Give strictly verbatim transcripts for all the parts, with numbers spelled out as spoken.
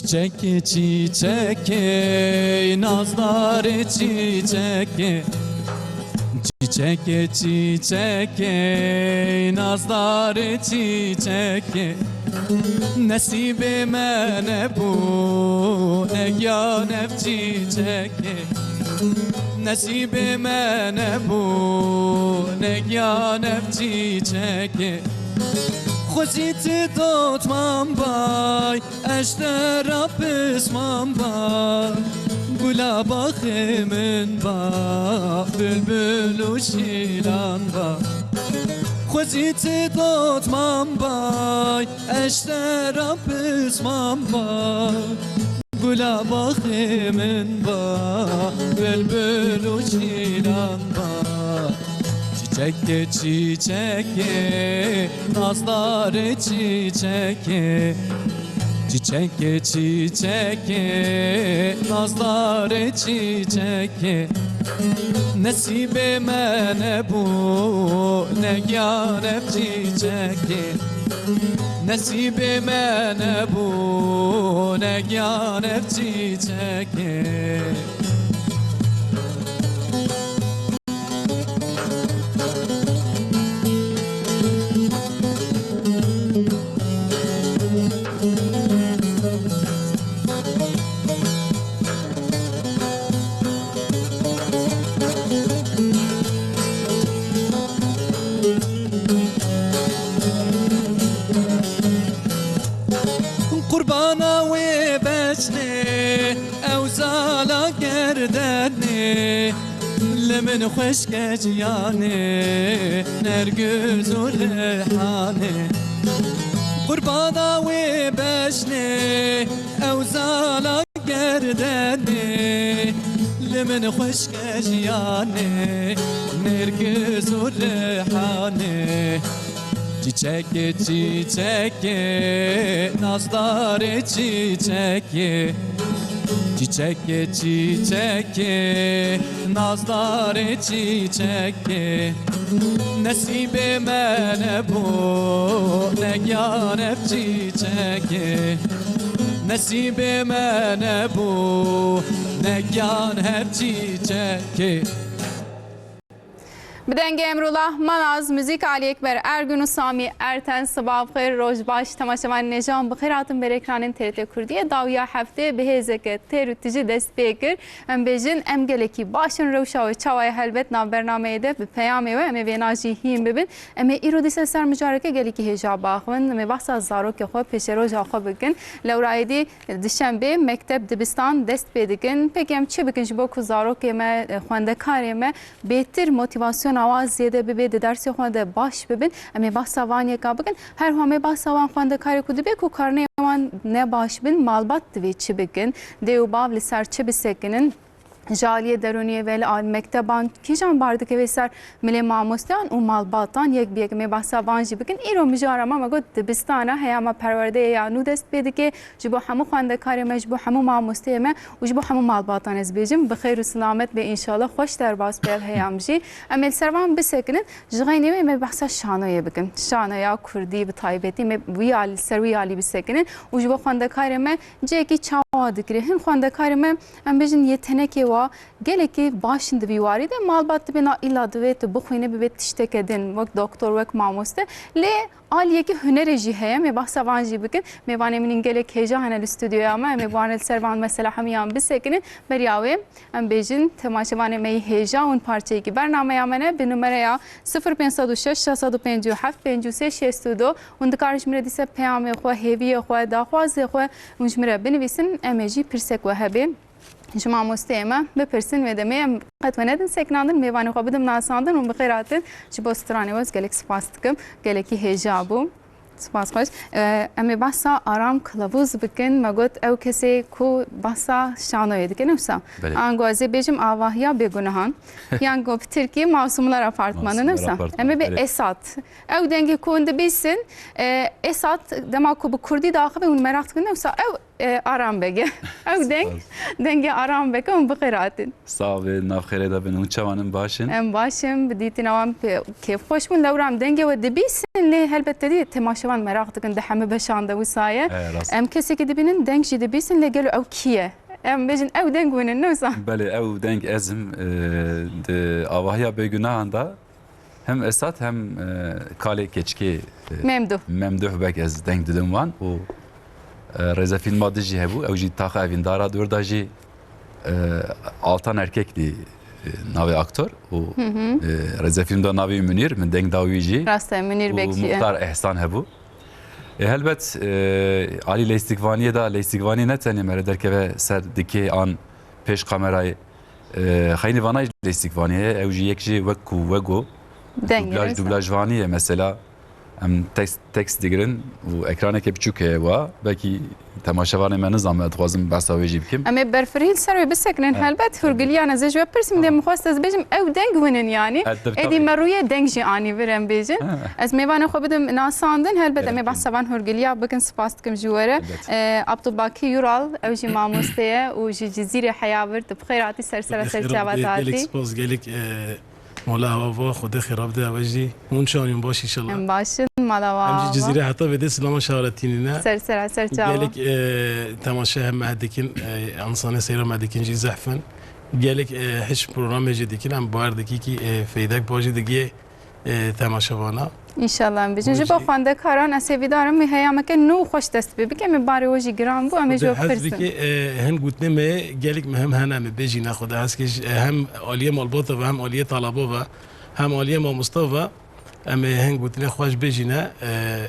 Çiçekê, çiçekê, nazdarê çiçekê. Çiçekê, çiçekê, nazdarê çiçekê. Nesîbê me nebû, negiyan ev çiçekê. Nesîbê me nebû, negiyan ev çiçekê. Xwezî ti dotman bay, ez ji te re pisman ba. Gula baxê min ba, bilbil û şîlan ba. Xwezî ti dotman bay, ez ji te re pisman ba. Gula baxê min ba, bilbil û şîlan ba. Çiçekê, çiçekê, nazdarê çiçekê. Çiçekê, çiçekê, nazdarê çiçekê. Nesîbê me nebû, negiyan ev çiçekê. Nesîbê me nebû, negiyan ev çiçekê. Qurbana wê beşnê, ew zala gerdenê. Li min xweşke jiyanê, nergiz û rihanê. Qurbana wê beşnê, ew zala gerdenê. Li min xweşke jiyanê, nergiz û rihanê. Çiçekê, çiçekê, nazdarê çiçekê. Çiçekê, çiçekê, nazdarê çiçekê. Nesîbê me nebû, negiyan ev çiçekê. Nesîbê me nebû, negiyan her çiçekê. Bi dengê Emrullah Manaz, muzîk Alî Ekber Ergün û Samî Erten, sibav xêr, roj baş, temaşevanên hêja, bi xêr hatin ber ekranên T R T Kurdiyê. Dawiya heftê bi hêzeke têr û tijî dest pê kir. Em bêjin, em gelekî baş in, rewşa wê çawa ye, helbet nav bernameyê de bi peyamê we em ê vêna jî hîn bibin. Em ê îro dîsa ser mijareke gelekî hêja biaxivin. Em ê behsa zarokê xwe, pêşeroja xwe bikin. Lewra êdî dişembê mekteb, dibistan dest pê dikin. Pekî em çi bikin ji bo ku zarokê me, xwendekarê me bêtir motîvasyona wan zêde bibe, di dersê xwe de baş bibin? Em ê behsa van yeka bikin. Her wiha em ê behsa wan xwendekarê ku dibe ku karneyên wan ne baş bin, malbat divê çi bikin? Dê û bav li ser çi bisekinin? Ji aliyê derûniyê ve li al-, mekteban kîjan bar dikeve ser milê mamosteyan û malbatan yek bi yek? Em ê behsa van jî bikin. Îro mijara me, me got, dibistana heya me perwerdeyê ya nû dest pê dike. Ji bo hemû xwendekarê me, ji bo hemû mamosteyê me û ji bo hemû malbatan ez bêjim, bi xêr û silamet be înşallah. Xweş derbas be ev heyam jî. Em ê li ser van bisekinin. Ji xeynê wê em ê behsa şanoyê bikin. Şanoya kurdî bi taybetî em ê wî alî, li ser wî alî bisekinin û ji bo xwendekarê me cihekî çawa dikire. Hin xwendekarê me, em bêjin, yetenekê wa gelekî baş in di vî warî de. Malbat dibe na îlla divê tu bixwîne bibe tişteke din, wek doktor, wek mamoste. Lê aliyekî hunerê jî heye, em ê behsa van jî bikin. Mêvanê min in gelek hêja hene li stûdyoya me, em ê bi wan re li ser van mesela hemiyan bisekinin. Beriya wê, em bêjin, temaşevanê me yî hêja, hûn parçeyekî bernameya me ne, bi numereya sifir pênc sed û şeş, şeş sed û pêncî û heft, pêncî û sê şêst û du. Hûn dikarin ji min re dîsa peyamê xwe, hêviyê xwe, daxwazê xwe hûn ji min re binivîsin, em ê jî pirsek we hebe ji mamosteyê me bipirsin, wê demê em qet we nedin sekinandin, mêvanê xwe bidim nasandin û bi xêr hatin. Ji bo stranê we ez gelek spas dikim, gelekî hêja bû. Spas xweş. Ee, em ê behsa Aram Kilavuz bikin. Me got ew kesê ku behsa şanoyê dike, ne wisa? Belê. Ango ez ê bêjim avahiya bêgunehan. Yan go bi tirkî Masumlar Apartmanı, ne wisa? Masumlar Apartmanı, belê. Em ê bê Esat. Ew dengê ku hûn dibîsin, e, Esat dema ku bi kurdî diaxive hûn meraq dikin, ne wisa? Ew, e, Aram Beg e. Ew deng, dengê Aram Beg e, hûn bi xêr hatin. Sax be, nav xêrê de bin. Hûn çawan in, baş in? Em baş in, bi dîtina wan pê-, kêfxweş bûn. Lewra em dengê we dibîsin. lê helbet te dî temaşevan meraq dikin di hemû beşan de wisa ye. E, rast. Em kesekî dibînin, deng jî dibîsin, lê gelo ew kî ye? Em bêjin ew deng win in, ne wisa? Belê, ew deng ez im, e, di avahiya bêgunahan de hem Esat hem, e, kalê keçikê, e, Memduh. Memduh Beg ez deng didim wan û, e, rêzefîlma din jî hebû, ew jî taxa evîndara dor da jî, e, Altan Erkek dî, e, navê aktor û, Hı hı. e, rêzefîlm da navê Münîr, min deng da wî jî. Rast e, Münîr Û Beg jî ye. Muxtar Ehsan hebû. E, helbet, e, alî leysikvaniyê de, leysikvanî ne tenê mere derkeve ser dikê an pêş kamerayê. E, xeynî vana jî leysikvanî heye, ew jî yek jî wek ku we got, Deng dublaj, rêz e. Dublajvanî ye mesela. Em tekst, tekst digirin û ekraneke biçûk heye wa, belkî temaşevanê me nizan, me dixwazim behsa wê jî bikim. Em ê berfirî li ser wê bisekinin, He. helbet hûrgiliyan ez ê ji we pirsim, dê Tamam. min xwest ez bêjim, ew deng win in yanî. E, tabii, Êdî tabii. me rûyê deng jî anî vir em bêjin. He. Ez mêvanê xwe bidim nasandin, helbet em ê Gerek behsa van hûrgiliya bikin, spas dikim ji we re. Elbet. E, Abdulbakî Yural, ew jî mamoste ye û ji Cizîrê heya vir, tu bi xêr hatî ser sera Xêr serçava te gelek hatî. Spas, gelek, e, Mola hewa va, Xwedê xêra bide hewe jî. Hûn çawan in, baş inşallah. Em baş in, mala wa Em jî hewa. Cizîrê heta vêdê silama şaretînî ne. Ser sera serçava. Gelek, e, temaşe hem me dikin, e, insanê seyra me dikin jî zehf in. Gelek, e, hiç programê jî dikin, em bawer dikî kî, e, feydek ba jî digiyê, e, temaşevana. Înşallah em bijin. Ji bo Bijî. xwendekaran ez hêvîdar im, wî heyameke nû xweş dest pê bike, em ê barê we jî giran bû, em ê ji we Xwedê hez bipirsin. bike, e, hin gotinê me gelek muhim hene, em ê bêjîne Xwedê hez ke ji, e, hem aliyê malbata ve, hem aliyê talaba ve, hem aliyê mamosta ve, em ê hin gotinê xweş bêjîne, e,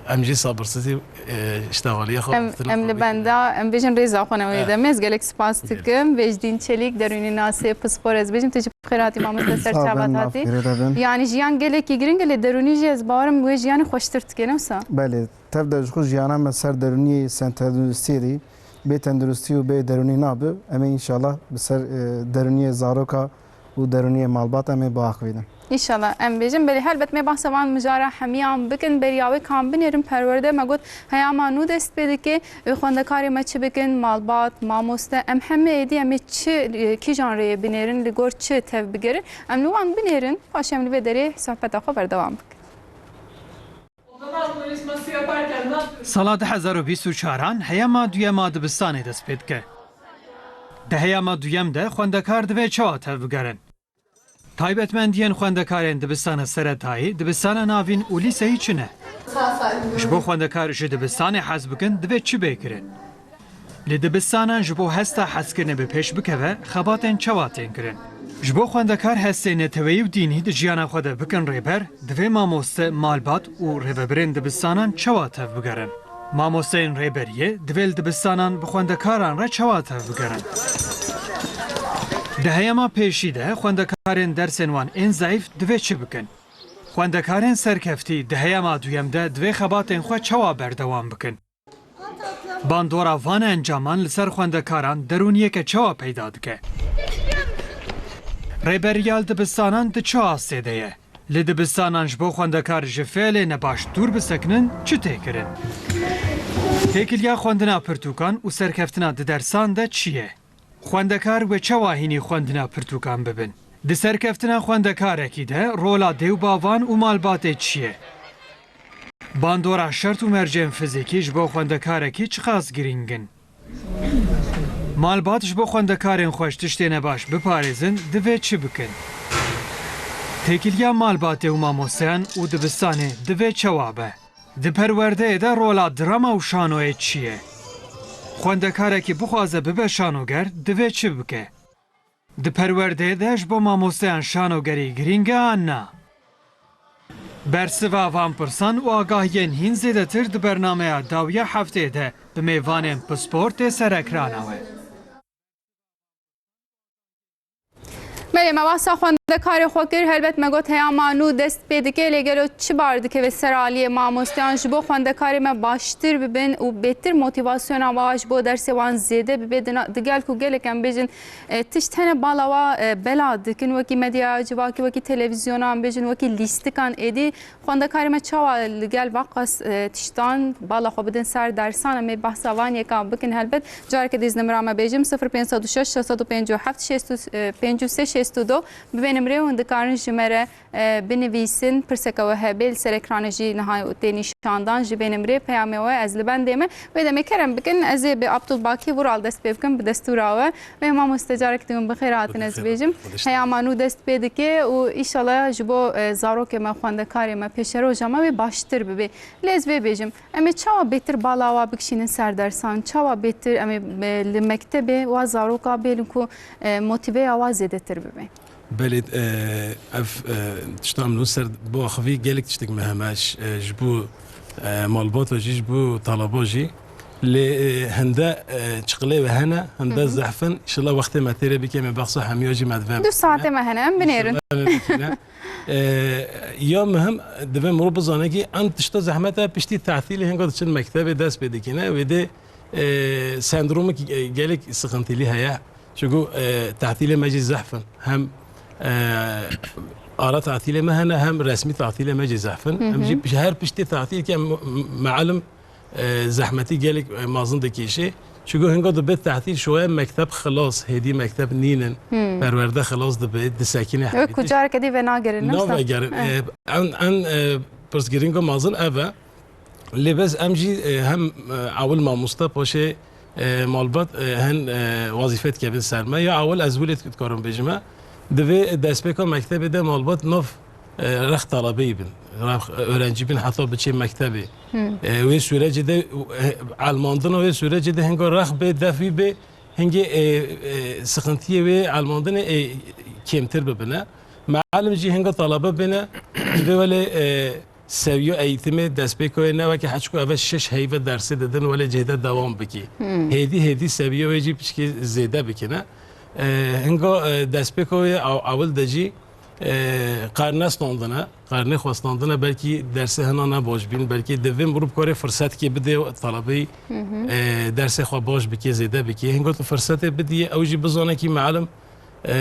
em jî sabirsizî, e, iştexaliya xwe Em, bixwîne em xwe li bêjîne. benda, em bêjin rêza xwe ne wê Eh. demê. Ez gelek spas Gelek. dikim. Vêjdîn Çelîk, derûnînasê, pispor ez bêjim. Tu jî Xêr hatî mamoste ser Sağ çavat bin, hatî. maf girê de bin. Yani jiyan gelekî giring e, lê derûnî jî ez bawerim wê jiyanê xweştir dike, ne wisa? Belê, tev de ji xwe jiyana me ser derûniyê sen tenduristiyê dî, bê tenduristî û bê derûnî nabe. Em ê înşallah bi ser, e, derûniyê zaroka û derûniyê malbat em ê biaxivînin. Înşallah em bêjin. Belê helbet me bahsa van mijara hemiyan bikin. Beriya wê kan binêrin perwerde me got heyama nû dest pê dike. Ê xwendekarê me çi bikin, malbat, mamoste, em hemê êdî em ê çi, e, kîjan rêyê binêrin, li gor çi tev bigerin, em li wan binêrin, paşê em li vê derê sohbeta xwe berdewam bikin. Sala du hezar û bîst û çaran heyama duyema dibistanê dest pê dike. Di heyama duyem de xwendekar divê çawa tev bigerin? Taybetmendiyên xwendekarên dibistana seretayî, dibistana navîn û lîseyî çi ne? Ji bo xwendekar ji dibistanê hez bikin, divê çi bê kirin? Li dibistanan ji bo hesta hezkirinê bi pêş bikeve, xebatên çawa tên kirin? Ji bo xwendekar hestên neteweyî û dînî di jiyana xwe de bikin rêber, divê mamoste, malbat û rêvebirên dibistanan çawa tev bigerin? Mamosteyên rêberiyê divê li dibistanan bi xwendekaran re çawa tev bigerin? Di heyama pêşî de xwendekarên dersên wan ên zayîf divê çi bikin? Xwendekarên serkeftî di heyama duyem de divê xebatên xwe çawa berdewam bikin? Bandora van encaman li ser xwendekaran derûniyeke çawa peyda dike? Rêberiya li dibistanan di çi astê de ye? Li dibistanan ji bo xwendekar ji fiilê nebaş dûr bisekinin çi tê kirin? Têkiliya xwendina pirtûkan û serkeftina di dersan de çi ye? Xwendekar wê çawa hînî xwendina pirtûkan bibin? Di serkeftina xwendekarekî de rola dê û bavan û malbatê çi ye? Bandora şert û mercên fizîkî ji bo xwendekarekî çiqas girîng in? Malbat ji bo xwendekarên xwe ji tiştê nebaş biparêzin, divê çi bikin? Têkiliya malbatê û mamosteyan û dibistanê divê çawa be? Di perwerdeyê de rola drama û şanoyê çi ye? Xwendekarekî bixwaze bibe şanoger, divê çi bike? Di perwerdeyê de ji bo mamosteyan şanogerî girîng e an na? Bersiva van pirsan û agahiyên hîn zêdetir di bernameya dawiya heftê de bi mêvanên pispor tê ser ekrana we. Belê, me behsa xwendekarê xwe kir. Helbet me got heyama nû dest pê dike, lê gelo çi bar dikeve ser aliyê mamosteyan ji bo xwendekarê me baştir bibin û bêtir motivasyona wa ji bo dersê wan zêde bibe? Dina-, digel ku gelek em bêjin, e, tişt hene bala wa, e, bela dikin, wekî medyaya civakî, wekî televîzyona, em bêjin, wekî lîstikan êdî. Xwendekarê me çawa li gel vaqas, e, tiştan bala xwe bidin ser dersan? Em ê behsa van yekan bikin helbet. Careke dî ez nimera me bêjim, sifir pênc sed û şeş, şeş sed û pêncî û heft, şêst û, e, pêncî û sê, şêst û du. Bibênim nimrê hûn dikarin ji me re, e, binivîsin, pirseke we hebe, li ser ekranê jî niha tê nîşandan, ji vê nimrê peyamê we ez li bendê me. Wê demê kerem bikin, ez ê bi Abdulbakî Vural dest pê bikim, bi destûra we. Wê mamoste, carek din bi xêr hatin ez bêjim. Heya ma nû dest pê dike û îşallah ji bo, e, zarokê me, xwendekarê me, pêşeroja me wê baştir bibe. Lê ez vê bêjim, em ê çawa bêtir bala wa bikişînin ser dersan? Çawa bêtir em ê, e, li mektebê wa zaroka bêlin ku, e, motiveya wa zêdetir bibe? Belê, e, ev, e, tişta min nû ser bo axivî gelek tiştek miheme, e, ji bo, e, malbata jî, ji bo talaba jî. Lê, e, hinde, e, çiqilê we hene, hinde zehf in. Înşallah wextê me têrê bike, em ê behsa hemiya jî me divê. Du saetê me hene, em binêrin. Înşallah em ê bikîne. E, ya muhim, divê mirov bizane ki em tişta zehmet e, piştî tatilê hinga diçin mektebê dest pê dikine. Wê dê, e, sendromik, e, gelek sıkıntılı heye. Çünkü, e, tatilê me jî zehf in. Hem, e, ara tatilê me hene, hem resmî tatilê me jî zehf in. Em jî piş-, her piştî tatil ki em, m-, mealim, e, zehmetî gelek, e, mazin dikêşê. Çünkü hinga dibe tatil şoye mekteb xilas, hêdî mekteb nînin, perwerde xilas dibe, disekine. Ew hemî tişt. Ku careke dî venagerin, ne wisa? Navegerin. E, en, en, e, pirsgirînga mazin ev e. Lê bes em jî, e, hem, e, ewil mamoste paşê, e, malbat, e, hin, e, wazîfe dikevin ser me. Ya ewil ez wile dikarim bêjime. Divê destpêka mektebê de malbat nav, e, rex talebeyî bin. Rex, e, öğrenci bin heta biçê mektebê. E, wê sürecê de, e, elmandina wê sürecê de hinga rex bê, def wî bê, hingê, e, e, sıkıntiyê wê elmandinê, e, kêmtir bibine. Mealim jî hinga talebe bine, divê welê, e, seviye eğitimê destpêka wê ne weke heçku eve şeş heyve dersê didin, welê cihde devam bikî. Hêdî hêdî seviye wê jî piçkî zêde bikine. E, hinga, e, destpêka wê ew-, ewil de jî, e, qer nestandine, qer nêxwestandine, belkî dersê hina ne baş bîn, belkî divê mirov karê firsetkê bidê talebeyî, e, dersê xwe baş bikê, zêde bikê. Hinga tu firsetê bidiyê, ew jî bizane kî mealim, e,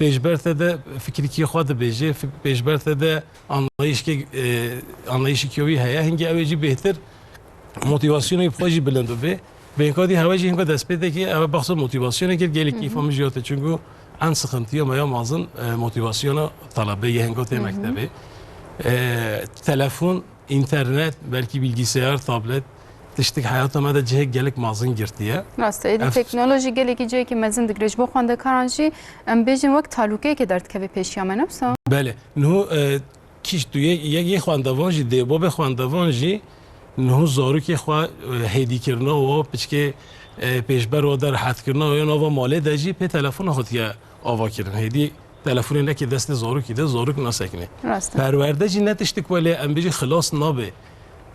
pêşber te de fikrîkî xwe dibêje, fi-, pêşber te de anlayışkê, e, anlayışekî wî heye. Hingê ew ê jî bêhtir motivasyonê xwe jî bilind bibe. Bênkadî hewe jî hinga destpê dike, ew behsa motivasyonê kir, gelek keyfa min jî hate. Çünkü en sıkıntıya me ya mazin, e, motivasyona talebe yê hinga tê mektebê. E, telefon, internet, belkî bilgisayar, tablet, tiştik heyata me de cihek gelek mazin girtiye. Rast e, êdî teknolojî gelekî cihekî mezin digire. Ji bo xwendekaran jî, em bêjin, wek talûkeyeke derdikeve pêşiya me, ne wisa? Belê. Niho, e, kîş tu yek, yek yê xwendevan jî, dê babê xwendevan jî niho zarokê xwe, e, hêdîkirina û piçkê, e, pêşber û derhetkirina û ya nava malê de jî pê telefona xwe diye ava kirin. Hêdî telefonê neke destê zarokî de, zarok nasekine. Rast e. Perwerde jî ne tiştik welê em bijî xilas nabe.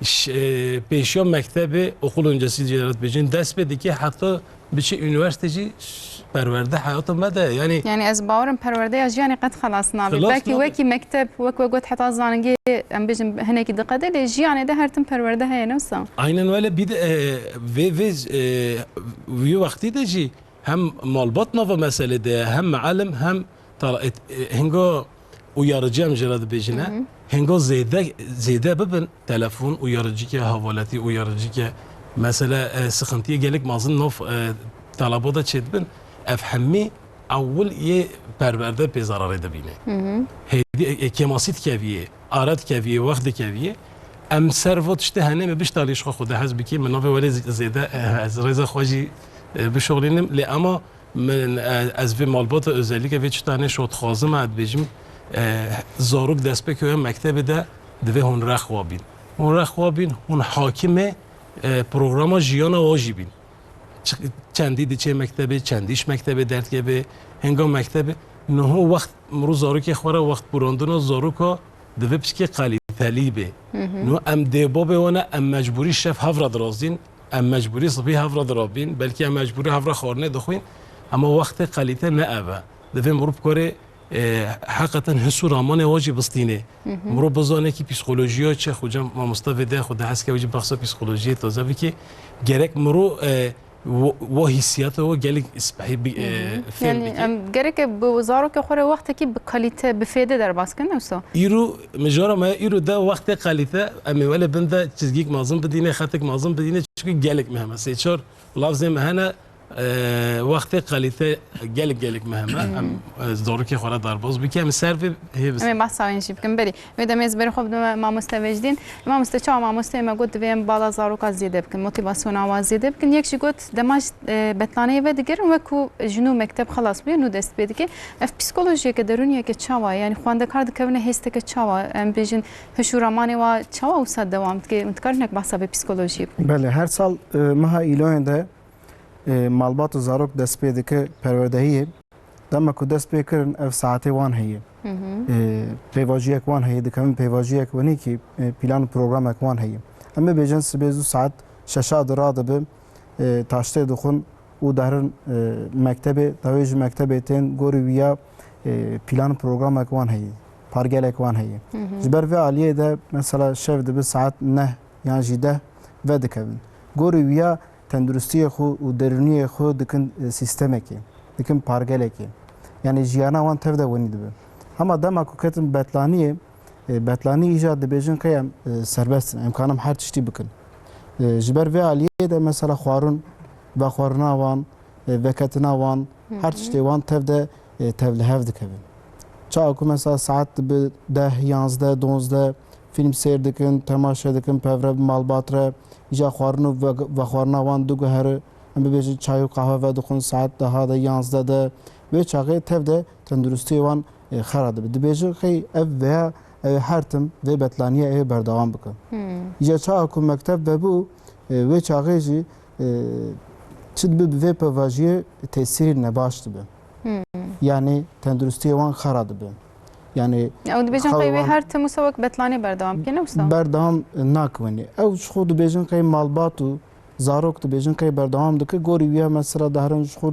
Ş-, e, pêşiya mektebê, okul öncesi jê re dibêjin, dest pê dike heta biçe üniversite jî s-, perwerde heyata me de, yani. Yani ez bawerim perwerdeya jiyanê qet xelas nabe. Xelas nabe. Belkî wekî mekteb, wek we got heta zaningê, em bêjin hinekî diqede, lê jiyanê de her tim perwerde heye, ne wisa? Aynen öyle. Bir de, e, vê, vê, e, vê wextî de jî hem malbat nava meselê de ye, hem mealim, hem tala-, e, e, hingo uyarıcı em jê re dibêjine. Hingo zêde, zêde bibin, telefon uyarıcıke, havaleti uyarıcıke, mesele, e, sıkıntıya gelek mazin nav, e, talaba de çêdibin. Ev hemî ewil yê perwerde pê zararê dibîne. Hêdî, e, e, kêmasî dikeviyê, ara dikeviyê, wext dikeviyê. Em ser vo tiştê hene me biştalî ji xwe xude hez bikî, min navê welê zêde, e, ez rêza xwe jî, e, bişoxlînim. Lê ema Min, e, ez vê malbata özellikle vê çi tane şo dixwazim, e, dibêjim, e, zarok destpêkê wê mektebê de divê hûn rex wa bîn. Hûn rex wa bîn, hûn hakimê, e, programa jiyana wa jî bîn. Çi, çendî diçê mektebê, çendî ji mektebê derdikeve, hinga mektebê, niho wext mirov zarokê xwe re wext burandina zaroka divê piçkê kalîtelî bê. Niho em dê babê wan e, em mecbûrî şev hev re dirazîn, em mecbûrî sibî hev re dirabîn, belkî em mecbûrî hev re xwarinê dixwîn, ema wextê kalîte ne ev e. Divê mirov bikarê, e, heqeten his û ramanê wa jî bistînê. Mirov bizane kî psîkolojiya çi, xuca mamoste vê de xwe de hez ke wê jî behsa psîkolojiyê taze bikê. Gerek mirov, e, Wo, wo hissiyata wo gelek spehî bi, e, fêm bike. Yanî, em gereke bi zarokê xwe re wextekî bi kalîte, bi fêde derbas kin, ne wisa? Îro, mijara me îro de wextê kalîte, em ê welê bin de çizgîk mazin bidîne, xetik mazin bidîne, çunku gelek mihim e. Sê çar lafzê me hene, Ee, wextê kalîte gelek gelek muhim e. Em, e, zarokê xwe re derbas bikin. Em ser vê hê Em ê behsa wê jî bikin. Belê. Wê demê ez berê xwe bidime mamoste Vecdîn. Mamoste, çawa mamosteyê me got divê em bala zaroka zêde bikin, motivasyona wan zêde bikin. Yek jî got dema ji, e, betlaneyê vedigerin, wek ku ji nû mekteb xelas bûye, nû dest pê dike. Ev psîkolojiyeke derûniyeke çawa ye? Yanî xwendekar dikevine hêsteke çawa? Em bêjin hiş û ramanê wa çawa wisa dewam dike? Em dikarin hinek behsa vê psîkolojiyê bikin? Belê, her sal, e, meha Îloyê de, e, malbat û zarok dest pê dike perwerdehiyê. Dema ku dest pê kirin, ev saetê wan heye. Hı hı. E, pêvajiyek wan heye, dikevin pêvajiyek wenî kî, e, plan û programek wan heye. Em bibêjin sibê zû saet şeşa de radibi, e, taştê dixwin û derin, e, mektebê, dawê ji mektebê tên, gorî wiya, e, plan û programek wan heye, pargelek wan heye. Hı hı. Ji ber vê aliyê de mesela şev dibi saet neh yan jî deh vedikevin. Gorî wiya tenduristiyê xwe û derûniyê xwe dikin, e, sîstemekê, dikin pargelekê. Yanî jiyana wan tev de wenî dibe. Hema dema ku ketin betlaniyê, e, betlanî îja dibêjin qey em, e, serbest in, em kanin her tiştî bikin. E, ji ber vê aliyê de mesela xwarin, vexwarina wan, e, veketina wan, Hı her hı. tiştê wan tev de, e, tevlihev dikevin. Çawa ku mesela saet dibe deh, yanzdeh, donzdeh, fîlm seyr dikin, temaşe dikin, pevre bi malbat re, îja xwarin û ve-, vexwarina wan diguhere, em bibêjin çay û qehwe vedixwin saet deha de, yanzdeh de, wê çaxê tev de tenduristiyê wan, e, xera dibe. Dibêjin xey ev veya ew ê her tim vê betlaniyê ew ê berdewam bike. Hmm. Îja çawa ku mekteb vebû, e, wê çaxê jî, e, çi dibe bi vê pevajiyê tesîrî nebaş dibe. Hmm. Yanî tenduristiyê wan xera dibe. Yanî Ew dibêjin xew qey wê wan her tim wisa wek betlanê berdewam bike, ne wisa? Berdewam nakivinî. Ew ji xwe dibêjin qey malbat û zarok dibêjin qey berdewam dike. Gorî wiya mesela deherin ji xwe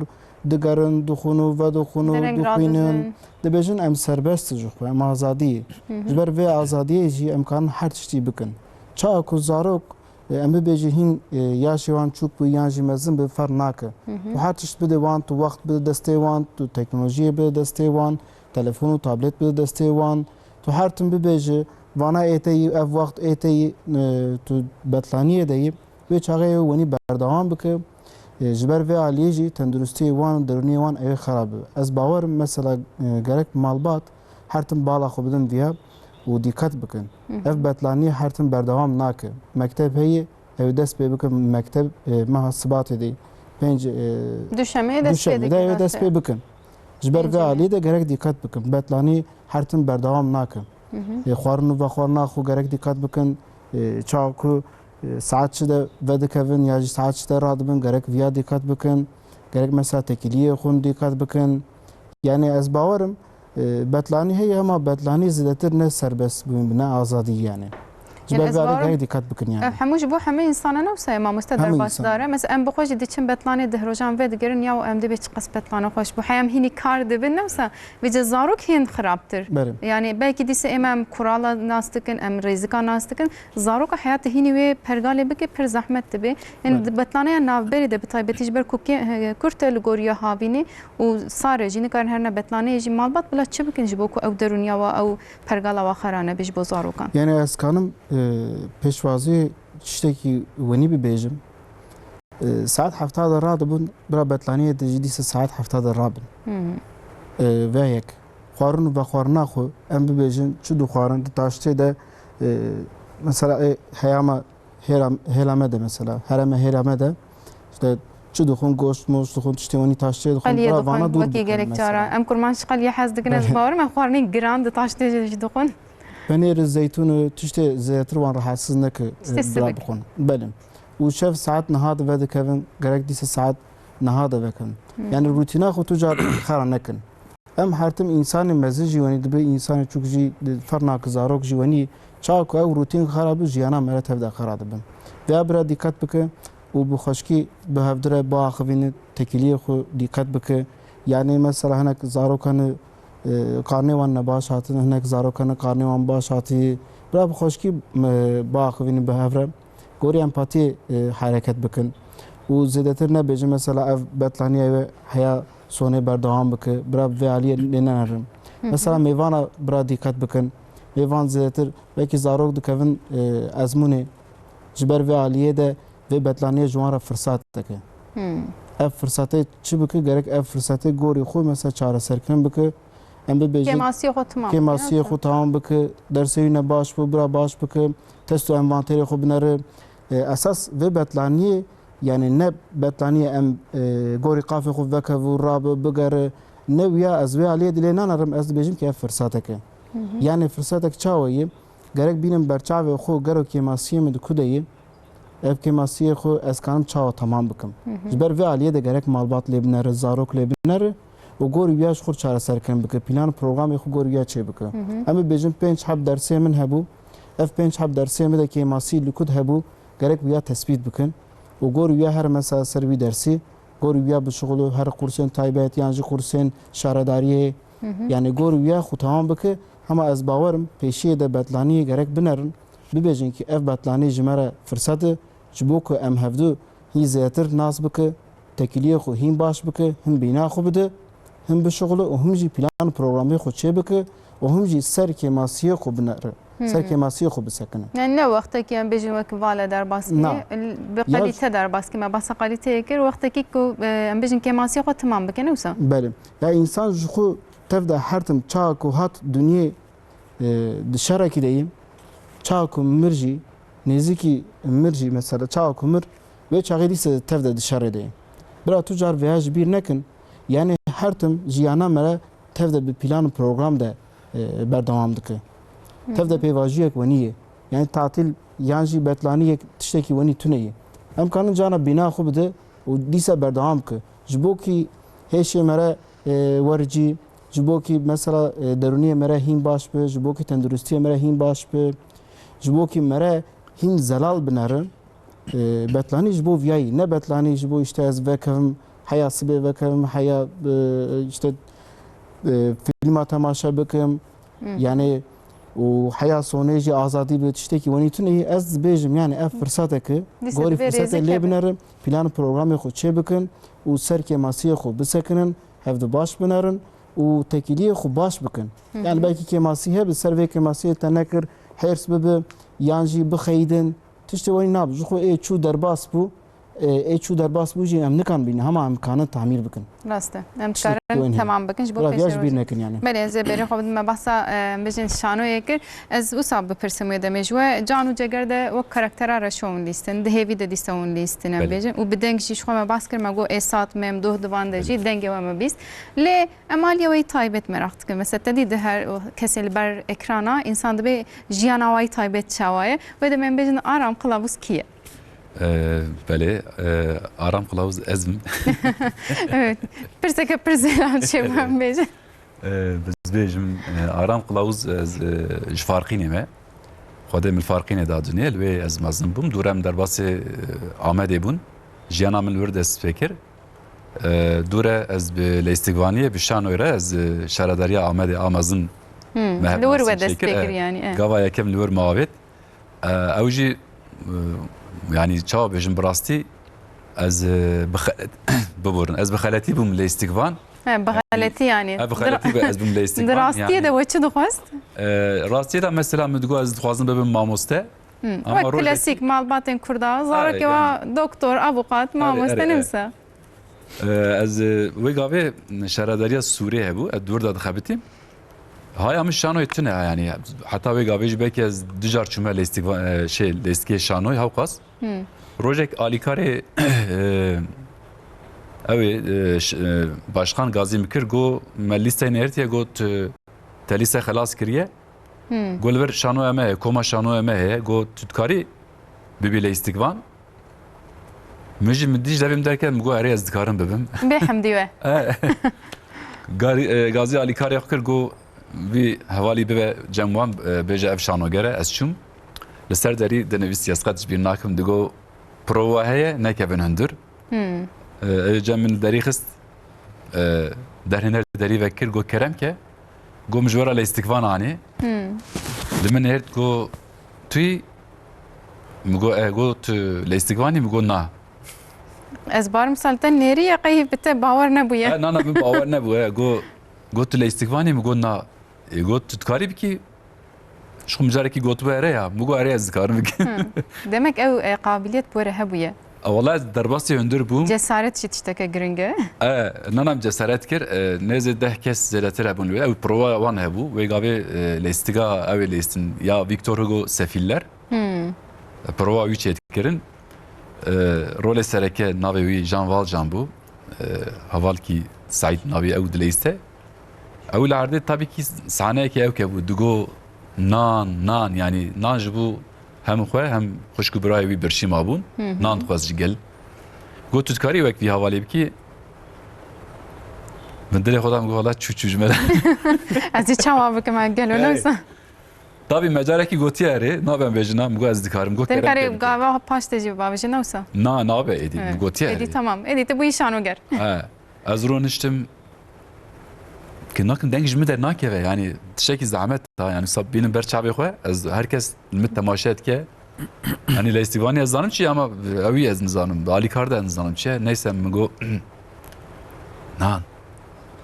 digerin, dixwin û vedixwin û Dereng dixwînin. Radizin. Dibêjin em serbest ji xwe, em azadî. Hı hı. Ji ber vê azadiyê jî em karin her tiştî bikin. Çawa ku zarok, e, em bibêjin hîn, e, yaşê wan çûk bû yan jî mezin bi ferq nake. Hı hı. Tu her tişt bide wan, tu wext bide destê wan, tu teknolojiyê bide destê wan, telefon û tablet bide destê wan. Tu her tim bibêje, vana ê te yî, ev wext ê te yî, e, tu betlaniyê de yî. Wê çaxê ew wenî berdewam bike. E, ji ber vê aliyê jî tenduristiyê wan û derûniyê wan ew ê xera bibe. Ez bawer im, mesela, e, gerek malbat her tim bala xwe bidin viya û dîqet bikin. Hı hı. Ev betlaniyê her tim berdewam nake. Mekteb heye, ew ê dest pê bikin. Mekteb, e, meha Sibatê de, pênc, e, Duşemê dest pê Duşemê de dike ew ê dest pê bikin. Ji ber vê aliyê de gerek dîqet bikin. Betlanî her tim berdewam nake. Hı hı. E, xwarin û vexwarina xwe gerek dîqet bikin. E, çawa ku, e, saet çi de vedikevin ya jî saet çi de radibin, gerek viya dîqet bikin. Gerek mesela têkiliyê xwe dîqet bikin. Yanî ez bawer im, e, betlanî heye, hema betlanî zêdetir ne serbest bûn, ne azadî yanî. Ji Yanî ber ez vê alî bawer im, gerek dîqet bikin yanî. Ev hemû ji bo hemû insana ne wisa ye, mamoste, Hemû derbasdar e. Mesela em bi xwe jî diçin betlanê deh rojan vedigerin, ya em dibê çiqas betlana xweş bû. Heyam hînî kar dibin, ne wisa? Vêca zarok hîn xirabtir. Belê. Yanî belkî dîse êm em kurala nas dikin, em rêzika nas dikin. Zaroka heyatê hînî wê pergalê bike pir zehmet dibe. Yanî Belê. di betlaneya navberê de bi taybetî ji ber ku kê-, he, kurt e li goriya havînê û sar e jî nikarin herine betlaneyê jî malbat bila çi bikin ji bo ku ew derûniya wa, ew pergala wa xera nebe ji bo zarokan? Yanî ez kanim, e, pêşwazî tiştekî wenî bibêjim. E, saet hefta de radibûn, bira betlaniyê de jî dîsa saet hefta de rabin. Hmm. E, ve yek. Xwarin û vexwarina xwe, em bibêjin, çi dixwarin, di taştê de, e, mesela, e, heyama hêra-, hêla me de mesela, hereme hêla me de, işte, çi dixwin, goşt, moşt dixwin, tiştê wenî taştê dixwin, Qeliyê bira vana dixwin, dûr wekî bikin gelek mesela. cara. Em kurmanc ji qeliyê hez dikin, ez Belê. bawer im, em xwarinên giran di taştê jî dixwin. Penêr, zeytûn û tiştê zêdetir wan rahatsiz neke, Tiştê e, bira sidik. bixwin. Belê. Û şev saet niha de vedikevin, gerek dîsa saet niha de vekevin. Hmm. Yanî rutîna xwe tu car xera nekin. Em her tim însanê mezin jî wenî dibe, însanê çûk jî di ferq nake, zarok jî wenî. Çawa ku ew rutîn xera bi, jiyana me re tev de xera dibe. Vêya bira dîqet bike û bi xweşkî bi hevdire biaxivîne, têkiliyê xwe dîqet bike. Yanî mesela hinek zarok hene, e, karnê wan ne baş hatin, hinek zarok hene karnê wan baş hatiye. Bira bi xweşkî, e, biaxivîne bi hev re. Gorî empatiyê, e, hereket bikin. Û zêdetir nebêjin, mesela ev betlaniya wê heya sonê berdewam bike. Bira bi vê aliyê lê nenerin. Hı hı. Mesela mêvana bira dîqet bikin. Mêvan zêdetir, belkî zarok dikevin, e, ezmûnê. Ji ber vê aliyê de vê betlaniyê ji wan re firsatek e. Hmm. ev firsatê çi bike? Gerek ev firsatê gorî xwe mesela çareserkirin bike. Em bibêjin Kêmasiyê xwe tamam bike, kêmasiyê xwe tamam bike, dersê wî ne baş bû, bira baş bike, test û envanterê xwe binere. E, esas vê betlaniyê, yani ne betlaniyê em, e, gorî qafê xwe vekevû, rabe, bigere, ne wiya ez vê aliyê dilê nanerim, ez dibêjim ki ev firsatek e. Hı hı. Yani firsatek çawa ye? Gerek bînim berçavê xwe gero kêmasiyê min di ku de ye. Ev kêmasiyê xwe ez kanim çawa temam bikim? Hı hı. Ji ber vê aliyê de gerek malbat lê binere, zarok lê binere û gorî wiya ji xwe çareserkirin bike, plan û programê xwe gorî wiya çê bike. Hı hı. Em bibêjin pênc heb dersê min hebû. Ev pênc heb dersê min de kêmasî li ku de hebû, gerek wiya tespît bikin û gorî wiya her mesela ser wî dersî, gorî wiya bişuxulu her kursên taybet yan jî kursên şaredariyê. Hı hı. Yani gorî wiya xwe temam bike, hema ez bawerim pêşiyê de betlaniyê gerek binerin. Bibêjin ki ev betlanî ji me re firsat e, ji bo ku em hevdu hîn zêdetir nas bike, tekiliyê xwe hîn baş bike, him bîna xwe bide, him bişuxile û him jî plan û programê xwe çê bike û him jî ser kêmasiyê xwe binere, ser Hmm. kêmasiyê xwe bisekine. Yani ne wextekî em bêjin wek vale derbas Na. kiriye, bi Ya kalîte derbas kiriye, me behsa kalîteyê kir, wextekî ku, e, em bêjin kêmasiyê xwe timam bike, ne wisa? Belê. Ya însan ji xwe tev de her tim çawa ku hat dinyê e, di şerekî de yî, çawa ku mir jî, nêzîkî mir jî mesela, çawa ku mir, wê çaxê dîse tev de di şerê de yî. Bira tu car vêya ji bîr nekin, yani her tim jiyana me re tev de bi plan û program de, e, berdewam dike. Tev de Hı hı. pêvajoyek wenî ye. Yani tatil yan jî betlaniyek tiştekî wenî tune ye. Em kanin cana bîna xwe bide û dîsa berdewam bike. Ji bo kî hêşê me re, e, wericî, ji bo kî mesela, e, derûniyê me re hîn baş be, ji bo kî tenduristiyê me re hîn baş be, ji bo kî me re hîn zelal binere, e, betlanî ji bo viyayî, ne betlanî ji bo işte ez vekevim, heya sibê vekevim, heya, e, işte, e, fîlma temaşe bikim, Hı. yani û heya sonê jî azadî bi tiştekî wenî tune ye, ez dibêjim yani ev firsatek e, Dîsa gorî divê firsete rêzê lê keve. binerin, plan û programê xwe çê bikin û ser kêmasiyê xwe bisekinin, hevdu baş binerin û tekîliyê xwe baş bikin. Hı hı. Yani belkî kêmasî hebe, ser vê kêmasiyê te nekir, hêrs bibe, yan jî bixeyidin, tiştê wenî nabe. Ji xwe ê çû derbas bû, e, ê çû derbas bû jî em nikan bînin, hema em kanin tamîr bikin. Rast e. Em Tiştekî dikarin wenî. temam bikin ji bo Bira viya ji pêşerojê. bîr nekin yani. Belê, ez ê berê xwe bidim me behsa, e, em bêjin şanoyê kir. Ez wisa bipirsim wê demê ji we. Can û Ceger de wek karaktera reşo hûn lîstin, di hêvî de dîsa hûn lîstin, em Belê. bêjin. Û bi deng jî ji xwe me bas kir, me got ê sat mem doh divan de jî Belê. dengê we me bîst. Lê em aliyê we yî taybet meraq dikin. Mesela te dî di her kesê li ber ekrana, însan dibê jiyana we yî taybet çawa ye. Wê demê em bêjin Aram Qilavuz kî ye? Ee, belê, e, Aram Qilavuz ez im. Evet. Pirseke pirsê lan çê bû em bêjin. Ee, ez bêjim, e, Aram Qilavuz ez, e, ji Farqînê me. Xwedê min Farqînê da dinyê, li wê ez mezin bûm. Dûre min derbasê, e, Amedê bûn. Jiyana min li wir dest pê kir. E, dûre ez bi leyîstikvaniyê, bi şanoyê re ez, e, şaredariya Amedê a mezin Hmm, me li wir hevnasî we dest çêkir. pê kir E, yani, e. Gava yekem li wir me avêt. E, ew jî, e, yani çawa bêjim bi rastî, ez, e, bi xelet-, biborin. Ez bi xeletî bûm leyîstikvan. He, bi Yani, xeletî yani. he, bi Di ra-, xeletî be ez bûm leyîstikvan. Di rastiyê Yani, de we çi dixwest? e, rastiyê de mesela min digot ez dixwazim bibim mamoste. Hmm, Ama wek rojek- klasîk malbatên Kurda, zarokê Erê, wa yani. doktor, avukat, Erê, mamoste erê, ne erê. wisa? Ee, ez, e, wê gavê şaredariya Sûrê hebû, ez dûr de dixebitîm. Haya min şanoyê tune, yani, heta wê gavê jî belkî ez du car çûme lêstik-, e, şey, lêstikê şanoyê hewqas. Hmm. Rojek alîkarê, e, ew ê, e, ş-, e, Başkan Gazî min kir, got, me lîsteyê nêrtiye, got, e, te lîste xelas kiriye. Hmm. Got, li vir şanoya me heye, koma şanoya me heye, got, tu dikarî bibî lêstikvan. Min jî min dî ji devê min derket, min got, erê, ez dikarim bibim. Bê hemdî we. E, Gari-, e, Gazî alîkarê xwe kir, got, vî hevalî bibe cem wan, e, bêje ev şanoger e, ez çûm. Li ser derî dinivîstî, ez qet ji bîr nakim, digot, prova heye, nekevin hundir. Hmm. E, ew cem min derî xist, e, derhêner derî vekir, got, kerem ke. Got, min ji we re lêstikvan anî. Hmm. Li min nêrt, got, tu yî? Min got, e, got, tu lêstikvan î? Min got, na. Ez bar misal te nêrî ye, qey bi te bawer nebûye. E, na, na, min bawer nebû, e, got, got, tu lêstikvan î? Min got, na. E, got, tu dikarî bikî? Ji xwe min carekî gotibû, erê ya. Min got, erê, ez dikarim bikim. Hmm. Demek ew, e, qabiliyet bi we re hebûye. Wala ez derbasî hundir bûm. Cesaret jî tişteke giring e. E, Nana min cesaret kir. E, nêzê deh kes zêdetir hebûn wê. Ew prova wan hebû. Wê gavê e, leystiga ew ê leyistin ya Victor Hugo Sefiller. Hmm. E, prova wî çêdikirin. E, rolê sereke navê wî Jean Valjean bû. E, hevalkî Seîd navê ew dileyiste. Ew li erdê tabî kî sahneyekê ew kebû. Digo nan, nan, yanî nan ji bo hem xwe hem xwişk û birayê wî birçî mabûn. Hı hı. Nan dixwest ji gel. Got, tu dikarî wek vî hevalê bikî? Min dilê xwe da, min got, wela çû çû ji me re. Ez ê çawa bikim, ez gelo ne wisa. Tabî me carekî gotiye erê, nabe em bêjin na, min got ez dikarim. Got kerem. Te dikarî gava paştê jî bavêjî ne wisa? Na, nabe êdî, min gotiye erê. Êdî tamam, êdî tu bûyî şanoger. He, ez rûniştim. Ki nakin deng ji min dernakeve, yanî tiştekî zehmet ha, yanî wisa bînim ber çavê xwe, ez her kes li min temaşe dike. Yanî leystivanî ez zanim çi ama ewî ez nizanim, alîkar de ez nizanim çi ye. Neyse min got, nan.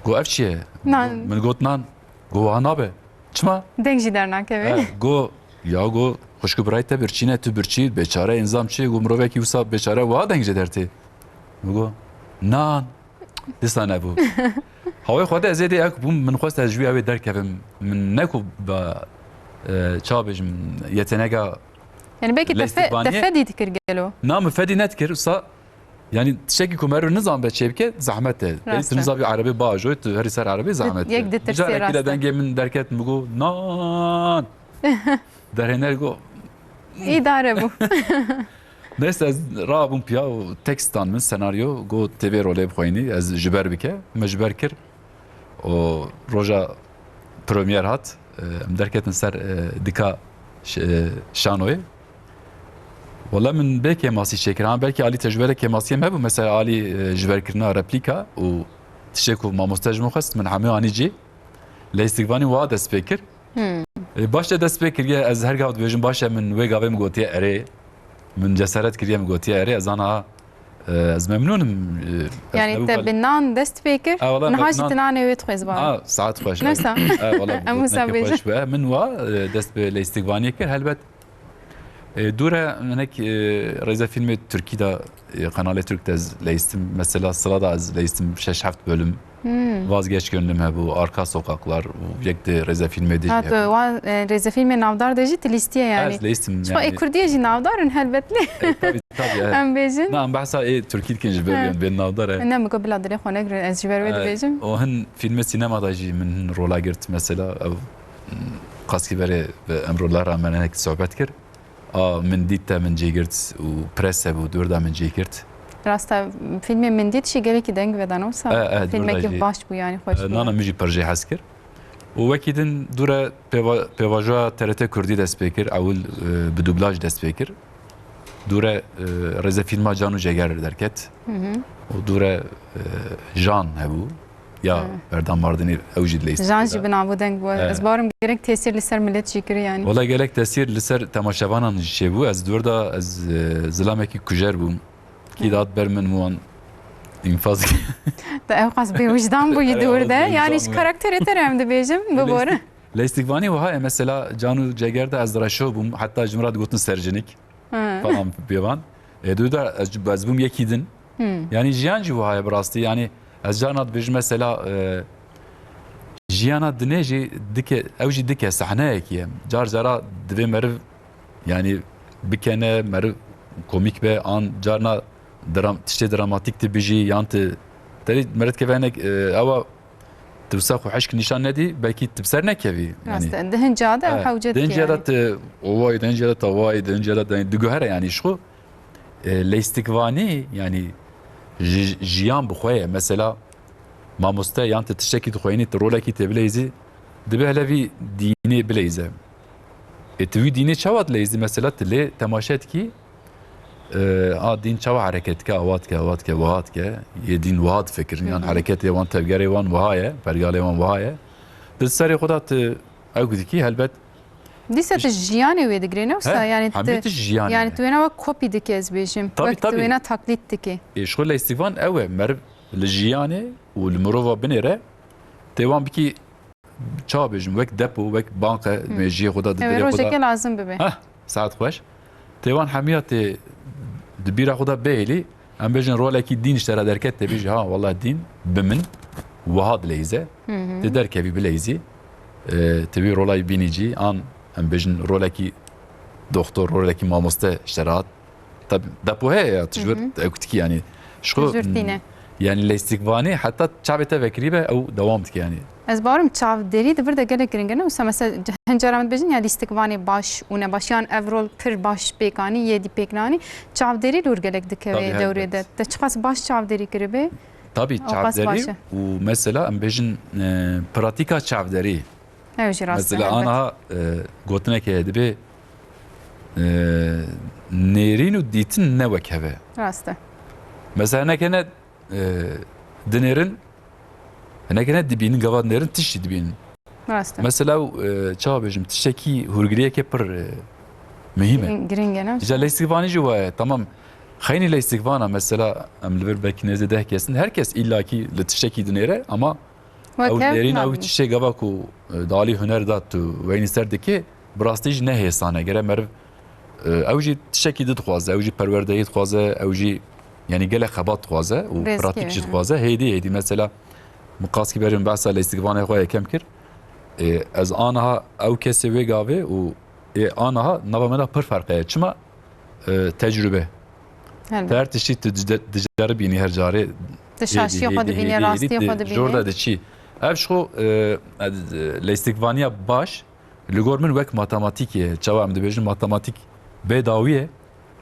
Got ev çi ye? Nan. Min got nan. Got wiha nabe. Çima? Deng jî dernakeve. He, got, ya got, xwişk û birayê te birçî ne, tu birçî, bêçare, înzam çi? Got mirovekî wisa bêçare wiha deng jê dertê. Min got, nan. Dîsa nebû. Hawê xwe de ez êdî ew bûm, min xwest ez ji wî ew ê derkevim. Min ne ku ba, e, çawa bêjim, yetenega. Yani belkî te fe-, te fedî dikir gelo? Na, min fedî nedikir. Wisa, yani tiştekî ku meriv nizan be çêbike, zehmet e. Rast e. Tu nizabî erebê bajo, tu herî ser erebê zehmet e. Yek ditirsê. Carekî de dengê min derket, min got, nan. Derhêner got, îdare bû. Neyse ez rabûm piya û tekst dan min, senaryo, got tê vê rolê bixwînî, ez ji ber bike. Me ji ber kir. Û roja premiyer hat, e, em derketin ser, e, dika ş-, e, şanoyê. Wala min bê kêmasî çêkir. Ha belkî alî tecrûbeyê kêmasiyê me bû. Mesela alî, e, ji ber kirina replîka û tiştê ku mamoste ji min xwest, min hemû anî cî. Leyîstikvanî wiha dest pê kir. Hmm. E, baş te dest pê kiriye, ez her gav dibêjim, baş e, min wê gavê min gotiye erê. Min cesaret kiriye, min gotiye erê, ez ana, e, ez memnûn im. E, ez Yani nebû te bal- bi nan dest pê kir, Ha, wala niha me jî nan- tu nanê wê dixwêz bala. Ha, saet xweş. Neyse. Ha, wala Em wisa gotineke bêjin. Xweş be. Min wa, e, dest bi leyîstikvaniyê kir, helbet. E, dûre hinek, e, rêzefîlmê Tirkî de, e, Kanalê Türk de ez leyîstim. Mesela Sıla da ez leyîstim şeş heft bölüm. Hmm. Vazgeç Gönlüm hebû, Arka Sokaklar û yek di rêzefîlmê de jî Ha, tu hebû. Wan, e, rêzefîlmê navdar de jî tu lîstiye yani. Ez leyîstim Şo yani. Ê Kurdiyê jî navdar in helbet lê. E, tabii, tabii, evet. Em bêjin. Na, em behsa ê Türkî dikin ji ber Ha. Bên navdar e. Ne, min got bila dilê xwe negirin, ez ji ber wê E, dibêjim. O hin fîlmê sînema de jî min hin rola girt mesela. Ew, m, qasî berê bi Emrullah Ramenek sohbet kir. A, min dît te min cêgirt û pres hebû, dûr da min cêgirt. Rast e, fîlmê min dît jî gelekî deng vedano wisa. E, e, dûr da Fîlmekî jî. Baş bû yani, xweş E, bû. Nana min jî pir jê hez kir. Û wekî din dûre pêva-, pêvajoya T R T Kurdî dest pê kir, ewil, e, bi dublaj dest pê kir. Dûre, e, rêzefîlma Can û Ceger derket. Hı hı. Û dûre, e, Jan hebû. Ya Hı. Berdan Mardinî ew jî dileyîst. Jan jî bi nav û deng bû. He. Ez barim gerek tesîr li ser milet jî kir yani. Wala gelek tesîr li ser temaşevanan jî çêbû. Ez dûr da ez, e, zilamekî kujer bûm. Kî dat ber min wan înfaz. Te ew qas bêwijdan bûyî He, dûr de. Yani ji karakterê te re em dibêjim, bibore. Leyîstikvanî wiha ye, mesela Can û Ceger de ez reşo bûm, heta ji min re digotin sercinik. Hı. Falan pêvan. E, dû da ez, ez bûm yekî din. Hı. Yani jiyan jî wiha ye bi rastî. Yani ez carna dibêjim mesela, e, jiyana dinê jî dike, ew jî dike, sahneyekî ye. Car cara divê meriv yani bikene, meriv komîk be, an carna dram-, tiştê dramatîk tu bijî, yan tu terî meriv dikeve hinek, e, ewa Tu wisa xwe hişk nîşan nedî, belkî tu bi ser nekevî. Rast e. Di hin ciya de hewce dike. Di hin ciya de tu ovayî, di hin ciya de tu avayî, di hin ciya de tu diguhere yanî ji xwe. E, leyîstikvanî yanî ji, jiyan bi xwe ye. Mesela mamoste yan tu tiştekî dixweyînî, tu rolekî tê bileyzî, dibe hele vî dînê bileyze. E, tu vî dînê çawa dileyzî? Mesela tu lê temaşe dikî, E, a dîn çawa hereket dike, awa dike, awa dike, wiha dike. Yê dîn wiha difikirin, yan Hı hı. hereketê wan, tevgerê wan wiha ye, pergalê wan wiha ye. Di serê xwe de tu ew dikî, helbet. Dîsa tu jiyanê wê digirê, ne wisa? He, Yani hemî tu, tişt jiyanê yani ye. Tu wêna wek kopî dike, ez bêjim. Tabii, Wek tu tabii. Wêna taklît dike. Ê, ji xwe leyîstikvan ew e, meriv li jiyanê û li mirova binê re tê wan bikî çawa bêjim, wek depo, wek banqe, Hı. Mêjiyê xwe de, di Ew ê dilê xwe de. Rojekê lazim bibe. Heh, saet xweş. Tê wan hemiya tê di bîra xwe de bihêlî, em bêjin rolekî dîn ji te re derket, te bêjî, ha, wela dîn bi min wiha dileyze, Hı hı. Tê derkevî bileyzî, e, tê wî rola wî bînî cî, an em bêjin rolekî doxtor, rolekî mamoste ji te re hat. Tab-, depo heye ya, tu ji vir Hı hı. ew kutikî, yanî. Ji xwe, Ji vir tîne. Yanî leysikvanî heta çavê te vekirî be, ew dewam dike, yanî. Ez bawerim çavderî di vir de gelek giring e, ne? Wisa mesela hin cara min dibêjin ya lîstikvanê baş û ne baş, yan ev rol pir baş pêk anî, yê dî pêk nanî. Çavderî li wir gelek dikeve Tabii, dewrê helbet. De. Te çiqas baş çavderî kiribe? Tabii, Awqas çavderî baş e. Û mesela em bêjin, e, pratîka çavderî. Ew jî rast e, Mesela helbet. Anaha, e, gotinek heye, dibê, e, nêrîn û dîtin ne wek hev e. Rast e. Mesela hinek hene, e, dinêrin, hinek hene dibînin, gava dinêrin tiştî dibînin. Rast e. Mesela, e, çawa bêjim, tiştekî hûrgiliyeke pir, e, muhîm e. Giring, giring e, ne? Îca leysikvanî jî wa ye. Tamam, xeynî leysikvana, mesela, em li vir belkî nêzê deh kesin, her kes îllakî li tiştekî dinêre, ama Wek ew hev nêrîna wî nabînin. Tiştê gava ku, e, dalî huner da tu weynî ser dikê, bi rastî jî ne hêsan e. Gere meriv, e, ew jî tiştekî di dixwaze, ew jî perwerdeyî dixwaze, ew jî, yanî, gelek xebat dixwaze û Rêzgê, pratîk jî he. Dixwaze. Hêdî, hêdî, mesela, min qaskî berê min behsa leysikvanê xwe yekem kir. E, ez aniha ew kesê wê gavê û ê aniha nava me de pir ferq heye. Çima? E, tecrube. Helbet. Te her tiştî tu dije-, diceribînî her carê. Tu şaşiyê xwe dibînî, rastiyê xwe dibînî. Jor de diçî. Ev ji xwe, e, e, leysikvaniya baş, li gor min wek matematîkê ye. Çawa em dibêjin matematîk bê dawî ye,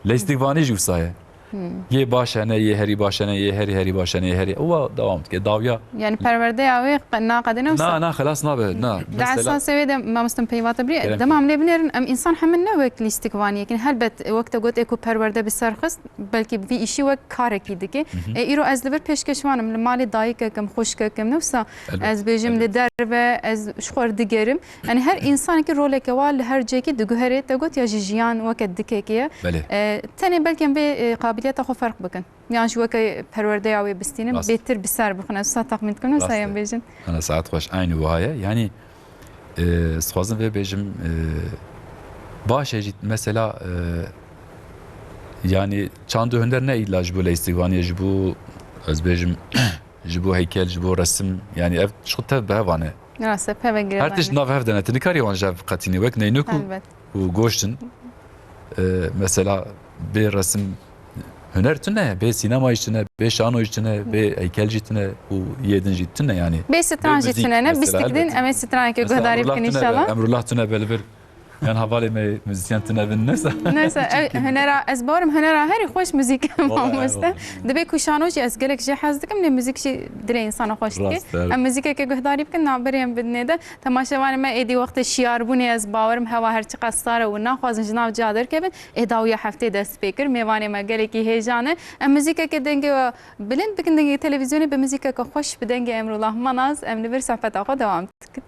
leysikvanî jî wisa ye. Hmm. Yê baş hene, yê herî baş hene, yê herî herî baş hene, yê herî. Ewa dewam dike. Dawiya Yani perwerdeya wê qe-, naqedine wisa? Na, na, xelas nabe, na. Di Mesela esasê wê de, mamoste, peyva te birî, Kerem dema em lê binêrin, em însan hemin ne wek lîstikvaniyek in. Helbet, wek te got, ê ku perwerde bi ser xist, belkî vî îşî wek karekî dike. Hı hı. E, îro ez li vir pêşkêşvan im, li malê dayikek im, xwişkek im, ne wisa Elbet, ez bêjim, elbet. Li derve, ez ji xwe re digerim. Yani her însanekî roleke wa li her cihekî diguherê, te got, ya jî jiyan weke dikekê ye. Belê. E, tenê belkî em vê, e, qabiliyeta xwe ferq bikin. Yan jî weke perwerdeya wê bistînin, Rast. Bêtir bi ser bixin. Ez wisa texmîn dikim, wisa Rast em e. Bêjin. Ana saet xweş, aynî wiha ye. Yanî, e, ez dixwazim vê bêjim, e, baş e jî mesela, e, yanî çand û huner ne îlla ji bo leysikvaniyê, ji bo, ez bêjim, ji bo heykel, ji bo resim, yanî ev ji xwe tev bi hev ane. Rast e, peve girêdayî. Her tişt nav hev de ne, tu nikarî wan ji hev qetînî, wek neynûk û Helbet. Û goştin. E, mesela bê resim huner tune, bê sînema jî tune, bê şano jî tune, bê heykel jî tune û yê din jî tune yani. Bê stran jî tune, ne? Bîstik din em ê stranekê guhdarî bikin înşallah. Emrullah tune be li vir. Yan hevalê me muzîsyen tune bin, neyse. Neyse, ew hunera, ez bawerim hunera herî xweş muzîk mamoste. Dibê ku şano jî ez gelek jê hez dikim, lê muzîk jî dilê însana xweş dike. Em muzîkekê guhdarî bikin, navberê em bidinê de. Temaşevanê me, êdî wextê şiyarbûnê, ez bawerim hewa her çiqas sar e û naxwazin ji nav ciya derkevin. Ê dawiya heftê dest pê kir. Mêvanê me gelekî hêja ne. Em muzîkeke dengê we bilind bikin, dengê televîzyonê, bi muzîkeke xweş, bi dengê Emrullah Manaz, em li vir sohbeta xwe dewam dikin.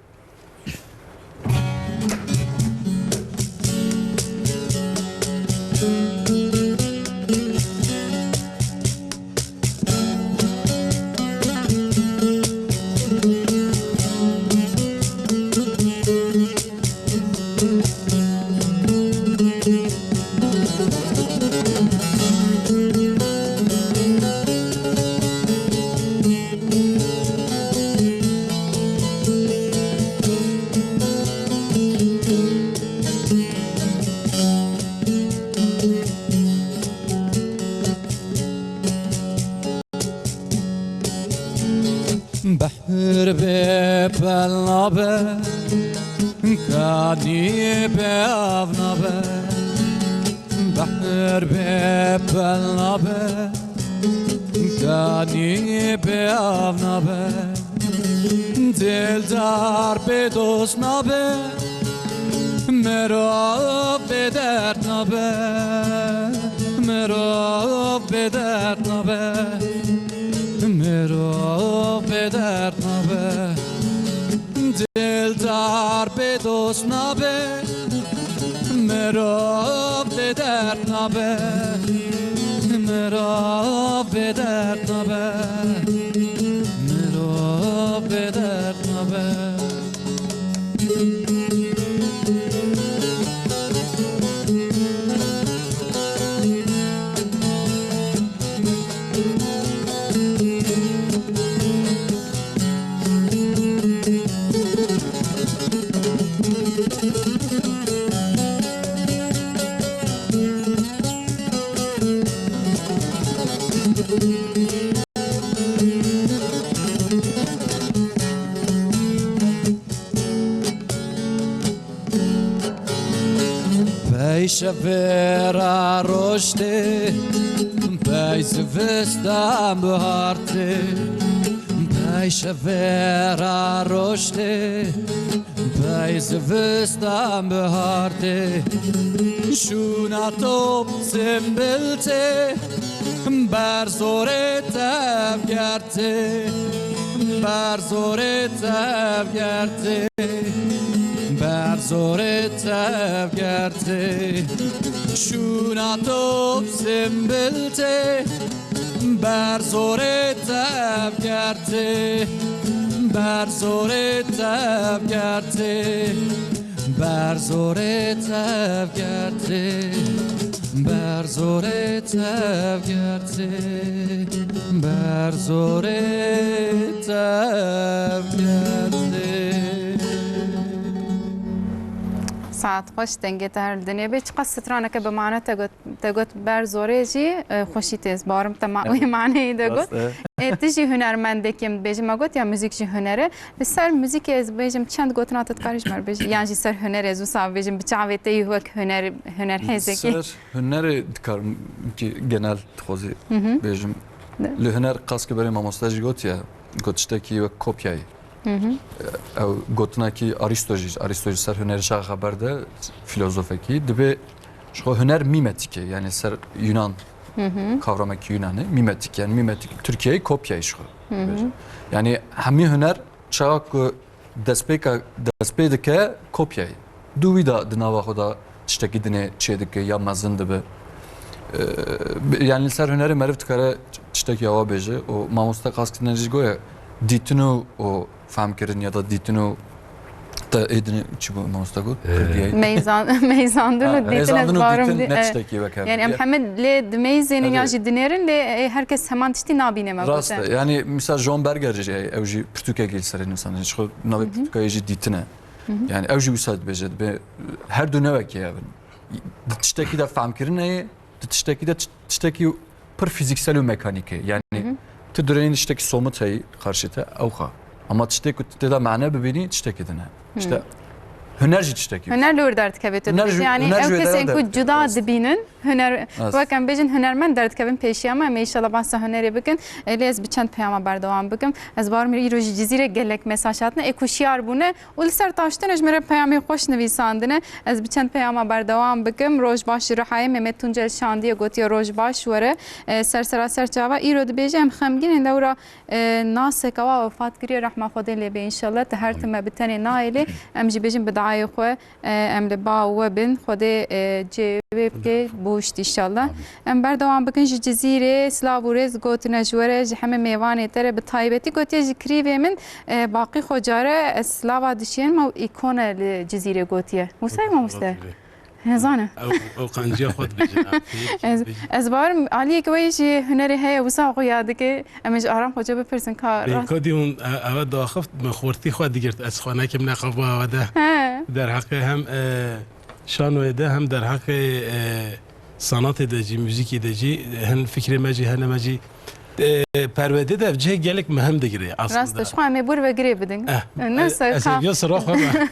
Behr bê pel nabe, kanî bê av nabe. Behr bê pel nabe, kanî bê av nabe. Dildar bê dost nabe, mirov bê derd nabe, mirov bê derd nabe, mirov bê derd nabe. Dildar bê dost nabe, mirov bê derd nabe, mirov bê derd nabe, mirov bê derd nabe. Şevê ra roj tê, pey zivistan bihar tê. Pey şevê ra roj tê, pey zivistan bihar tê. Şûna top simbil tê, berzorê tevger tê, berzorê tevger tê, berzorê tevger tê. Şûna top simbil tê, berzorê tevger tê, berzorê tevger tê. Berzorê tevger tê, berzorê tevger tê, berzorê tevger tê. Saet xweş, dengê te her dinê bê. Çiqas straneke bi mane te got. Te got berzorê jî, e, xweşî tê, ez barim te ma-, wê maneyê de got. Rast e. E, tu jî hunermendekî em dibêjin, me got ya muzîk jî huner e. Li ser muzîkê ez bêjim çend gotina tu dikarî ji me re bêjî? Yan jî ser hunerê ez wisa bêjim bi çavê te yî wek huner, hunerhêzekî. Ser hunerê dikarim ki genel dixwazî bêjim. De. Li huner qas ki berê mamoste jî got ya, got tiştekî wek kopyayê. Ew gotinekî Aristo jî, Aristo jî ser hunerê çaxa xeber de, filozofekî, dibê ji xwe huner mîmetîk e, yani ser Yunan, kavramekî Yunanê, mîmetîk, yani mîmetîk Tirkiyeyê kopyayê ji xwe dibêje. Yani hemî huner çaxa ku destpêka, destpê dike kopyayê. Du wî de di nava xwe de tiştekî dinê çêdike ya mezin dibe. Ee, bi-, yani li ser hunerê meriv dikare tiştekî awa bêje û mamoste qas kirin jî goye dîtin û, û fehmkirin ya da dîtin û te ê dinê çi bû mamoste got? Ee, Kurdiyayê. Meyzan-, meyzandin Ha, û dîtin ez meyzandin û barim dîtin di-, ne e, tiştekî weke. Yani em hemî lê dimeyzênin ya Erê. Jî dinêrin lê, e, her kes heman tiştî nabîne me Rast gote. E. Yani misal John Berger jî ew jî pirtûkekî li serê nivîsandin. Ji xwe navê pirtûkayê jî dîtin e. Yani ew jî wisa dibêje, dibe her du ne wekî ev in. Di tiştekî de fehmkirin heye, di tiştekî de tiş-, tiştekî pir fîzîksel û mekanîk e. Yani tu dirênî tiştekî somut heyî qarşî te, ewxa. Ama tiştê ku tu tê de mane bibînî, tiştekî din e. İşte huner jî tiştekî. Huner li wir derdikeve tu Huner dibêjî. jî, Yani huner ew jî wê kesên derdikeve, ku cuda rast. Dibînin, huner, Rast. Wek em bêjin hunermend derdikevin pêşiya me, em ê inşallah bahsa hunerê bikin. E, lê ez bi çend peyama berdewam bikim. Ez barim îro ji Cizîrê gelek mesaj hatine. Ê ku şiyar bûne û li ser taştine ji me re peyamê xweş nivîsandine. Ez bi çend peyama berdewam bikim. Roj baş ji Rihayê Mehmet Tuncel şandiye gotiye roj baş were. E, ser sera ser çava. Îro dibêje em xemgîn in lewra, e, naseka wa wefat kiriye rehma Xwedê lê be inşallah. Te her Amîn. Time bi tenê nayê lê. Em jî bêjin bi diayê xwe. E, em li ba we bin, Xwedê, e, cê wê bike boşt, inşallah. Amîn. Em berdewam bikin ji Cizîrê, silav û rêz gotine ji we re, ji hemî mêvanê te re, bi taybetî gotiye ji kirîvê min, e, Baqî Xoca re, ez silava dişiyên me û îkon e li Cizîrê gotiye. Wisa ye mamoste? Nizane. Ew, ew qanciya xwe dibêje. Ez, ez barim aliyek we jî hunerê heye, wisa xuya dike. Em ê ji Aram Xoca bipirsin ka rast. Bêka dî hûn, e, ewe daxift, min xortî xwe digirt, ez xwe nekim neqeba ewe de. He. Derheqê hem, e, şanoyê de hem derheqê, e, sanatê de jî, muzîkê de jî, hin fikrê me jî, hene me jî, e, perwerdê de ev cihê gelek mehim digire aslında. Rast e, ji xwe em ê bûr ve girê bidin. Eh, Ne e, ser ez ka. Ê sira xwe me.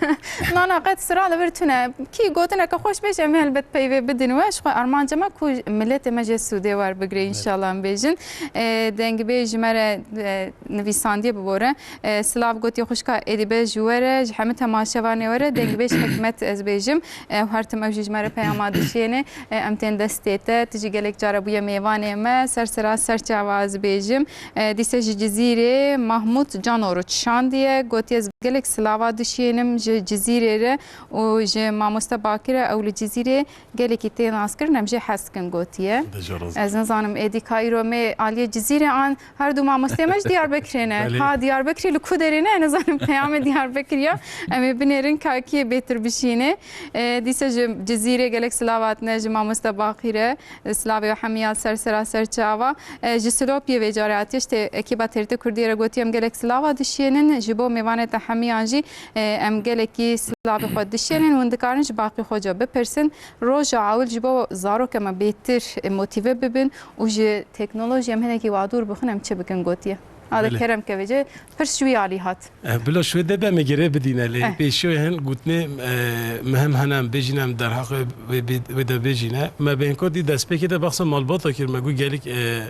Na, na, qet sira li vir tune. Kî gotineke xweş bêje, em ê helbet peyvê bidin we. Ji xwe armanca me ku miletê me jê sûdê werbigire, Evet. inşallah em bêjin. E, dengbêj ji me re, e, nivîsandiye bi bo re. E, silav gotiye xwişka Êdîbe ji we re, ji hemî temaşevanê we re. Dengbêj Hikmet ez bêjim. E, her tim ew jî ji me re peyama dişêne. E, em tên destê te. Tu jî gelek cara bûye mêvanê me. Ser sera ser çava ez bêjim. E, dîse ji Cizîrê Mahmut Can Oruç şandiye. Gotiye ez gelek silava dişênim ji Cizîrê re. û ji mamoste Bakî re ew li Cizîrê gelekî tê naskirin, em jê hez dikin gotiye. Xwedê ji we razî. Ez nizanim êdî ka îro me aliyê Cizîrê an her du mamosteyê me ji Diyarbekirê ne. Belê. Ka Diyarbekirê li ku derê ne, nizanim peyamê Diyarbekir ya. Em ê binêrin ka kê bêtir bişîne. E, dîse ji Cizîrê gelek silav hatine ji mamoste Bakî re. Silavê we hemiya li ser sera ser çava. E, ji Silopiyê vê carê hatiye, ji te-, ekîba T R T Kurdiyê re gotiye em gelek silava dişiyênin. Ji bo mêvanê te hemiyan jî, e, em gelekî silavê xwe dişiyênin. Hûn dikarin ji Baqî Xoca bipirsin. Roja ewil ji bo zarokê me bêtir, e, motîve bibin û ji teknolojiyê em hinekî wa dûr bixin, em çi bikin gotiye? Ade Belê. Kerem ke vêce pirs ji wî alî hat. Eh, bila şwê de be me girê bidîne lê Eh. pêşiyo hin gotine, eh, me hem hene em bêjîne em derheqê wê bê-, wê de bêjîne. Me bên ko dî destpêkê de behsa malbata kir, me got gelek, eh,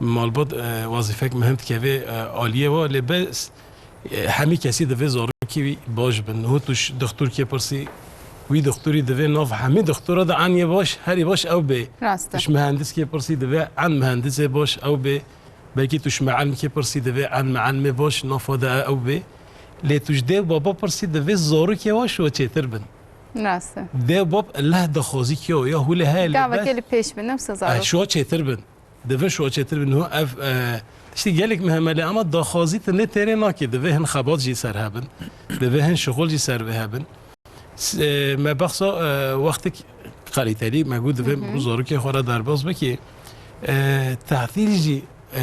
malbat, eh, wazîfek muhim dikeve, eh, aliyê wa, lê bes, eh, hemî kesî divê zarokê wî baş bin. Niho tu ş-, dixtorkê pirsî, wî dixtorî divê nav hemî dixtora de eniyê baş, herî baş ew bê. Rast e. Tu ji mihendiskê pirsî divê en mihendisê baş ew bê. Belkî tu ji mielimkê pirsî divê en mielimê baş nafa de ew bê. Lê tu ji dê û baba pirsî divê zarokê wa şo çêtir bin. Rast e. Dê û bab leh daxwazî kiyo ya hûlê heye lê Gavekê bes, li pêş bin, ne wisa eh, zarok. Şo çêtir bin. Divê şo çêtir bin. Niho ev, eh, tiştî gelek muhim e lê ama daxwazî tu lê têrê nakê. Divê hin xebat jî ser hebin. Divê hin şixul jî ser vê hebin. S-, e, me behsa, e, wextek kalîtelî me got divê Hı hı. rû zarokê xwe re derbas bikî. E, tatil jî, e,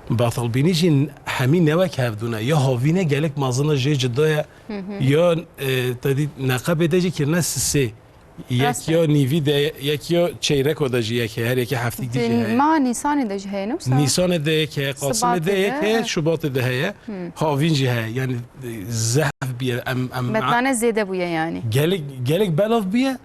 batalbînî jî hemî ne wek hevdû ne. Ya havîne gelek mezin e jê cida ye, Hı hı. ya, e, te dî neqebê de jî kirine sisê. Yek Rast e. ya nîvî de, yek ya çeyreko de jî yek heye, her yekê heftîk dî jî heye. Ma Nîsanê de jî heye, ne wisa? Nîsanê de yek heye, Qasimê Şubatê de yek de, heye, ha. Şubatê de heye. Hmm. Havîn jî heye. Yani, e, zehf bîye. Em, em, Betmane zêde bûye yani. Gelek, gelek belav bûye.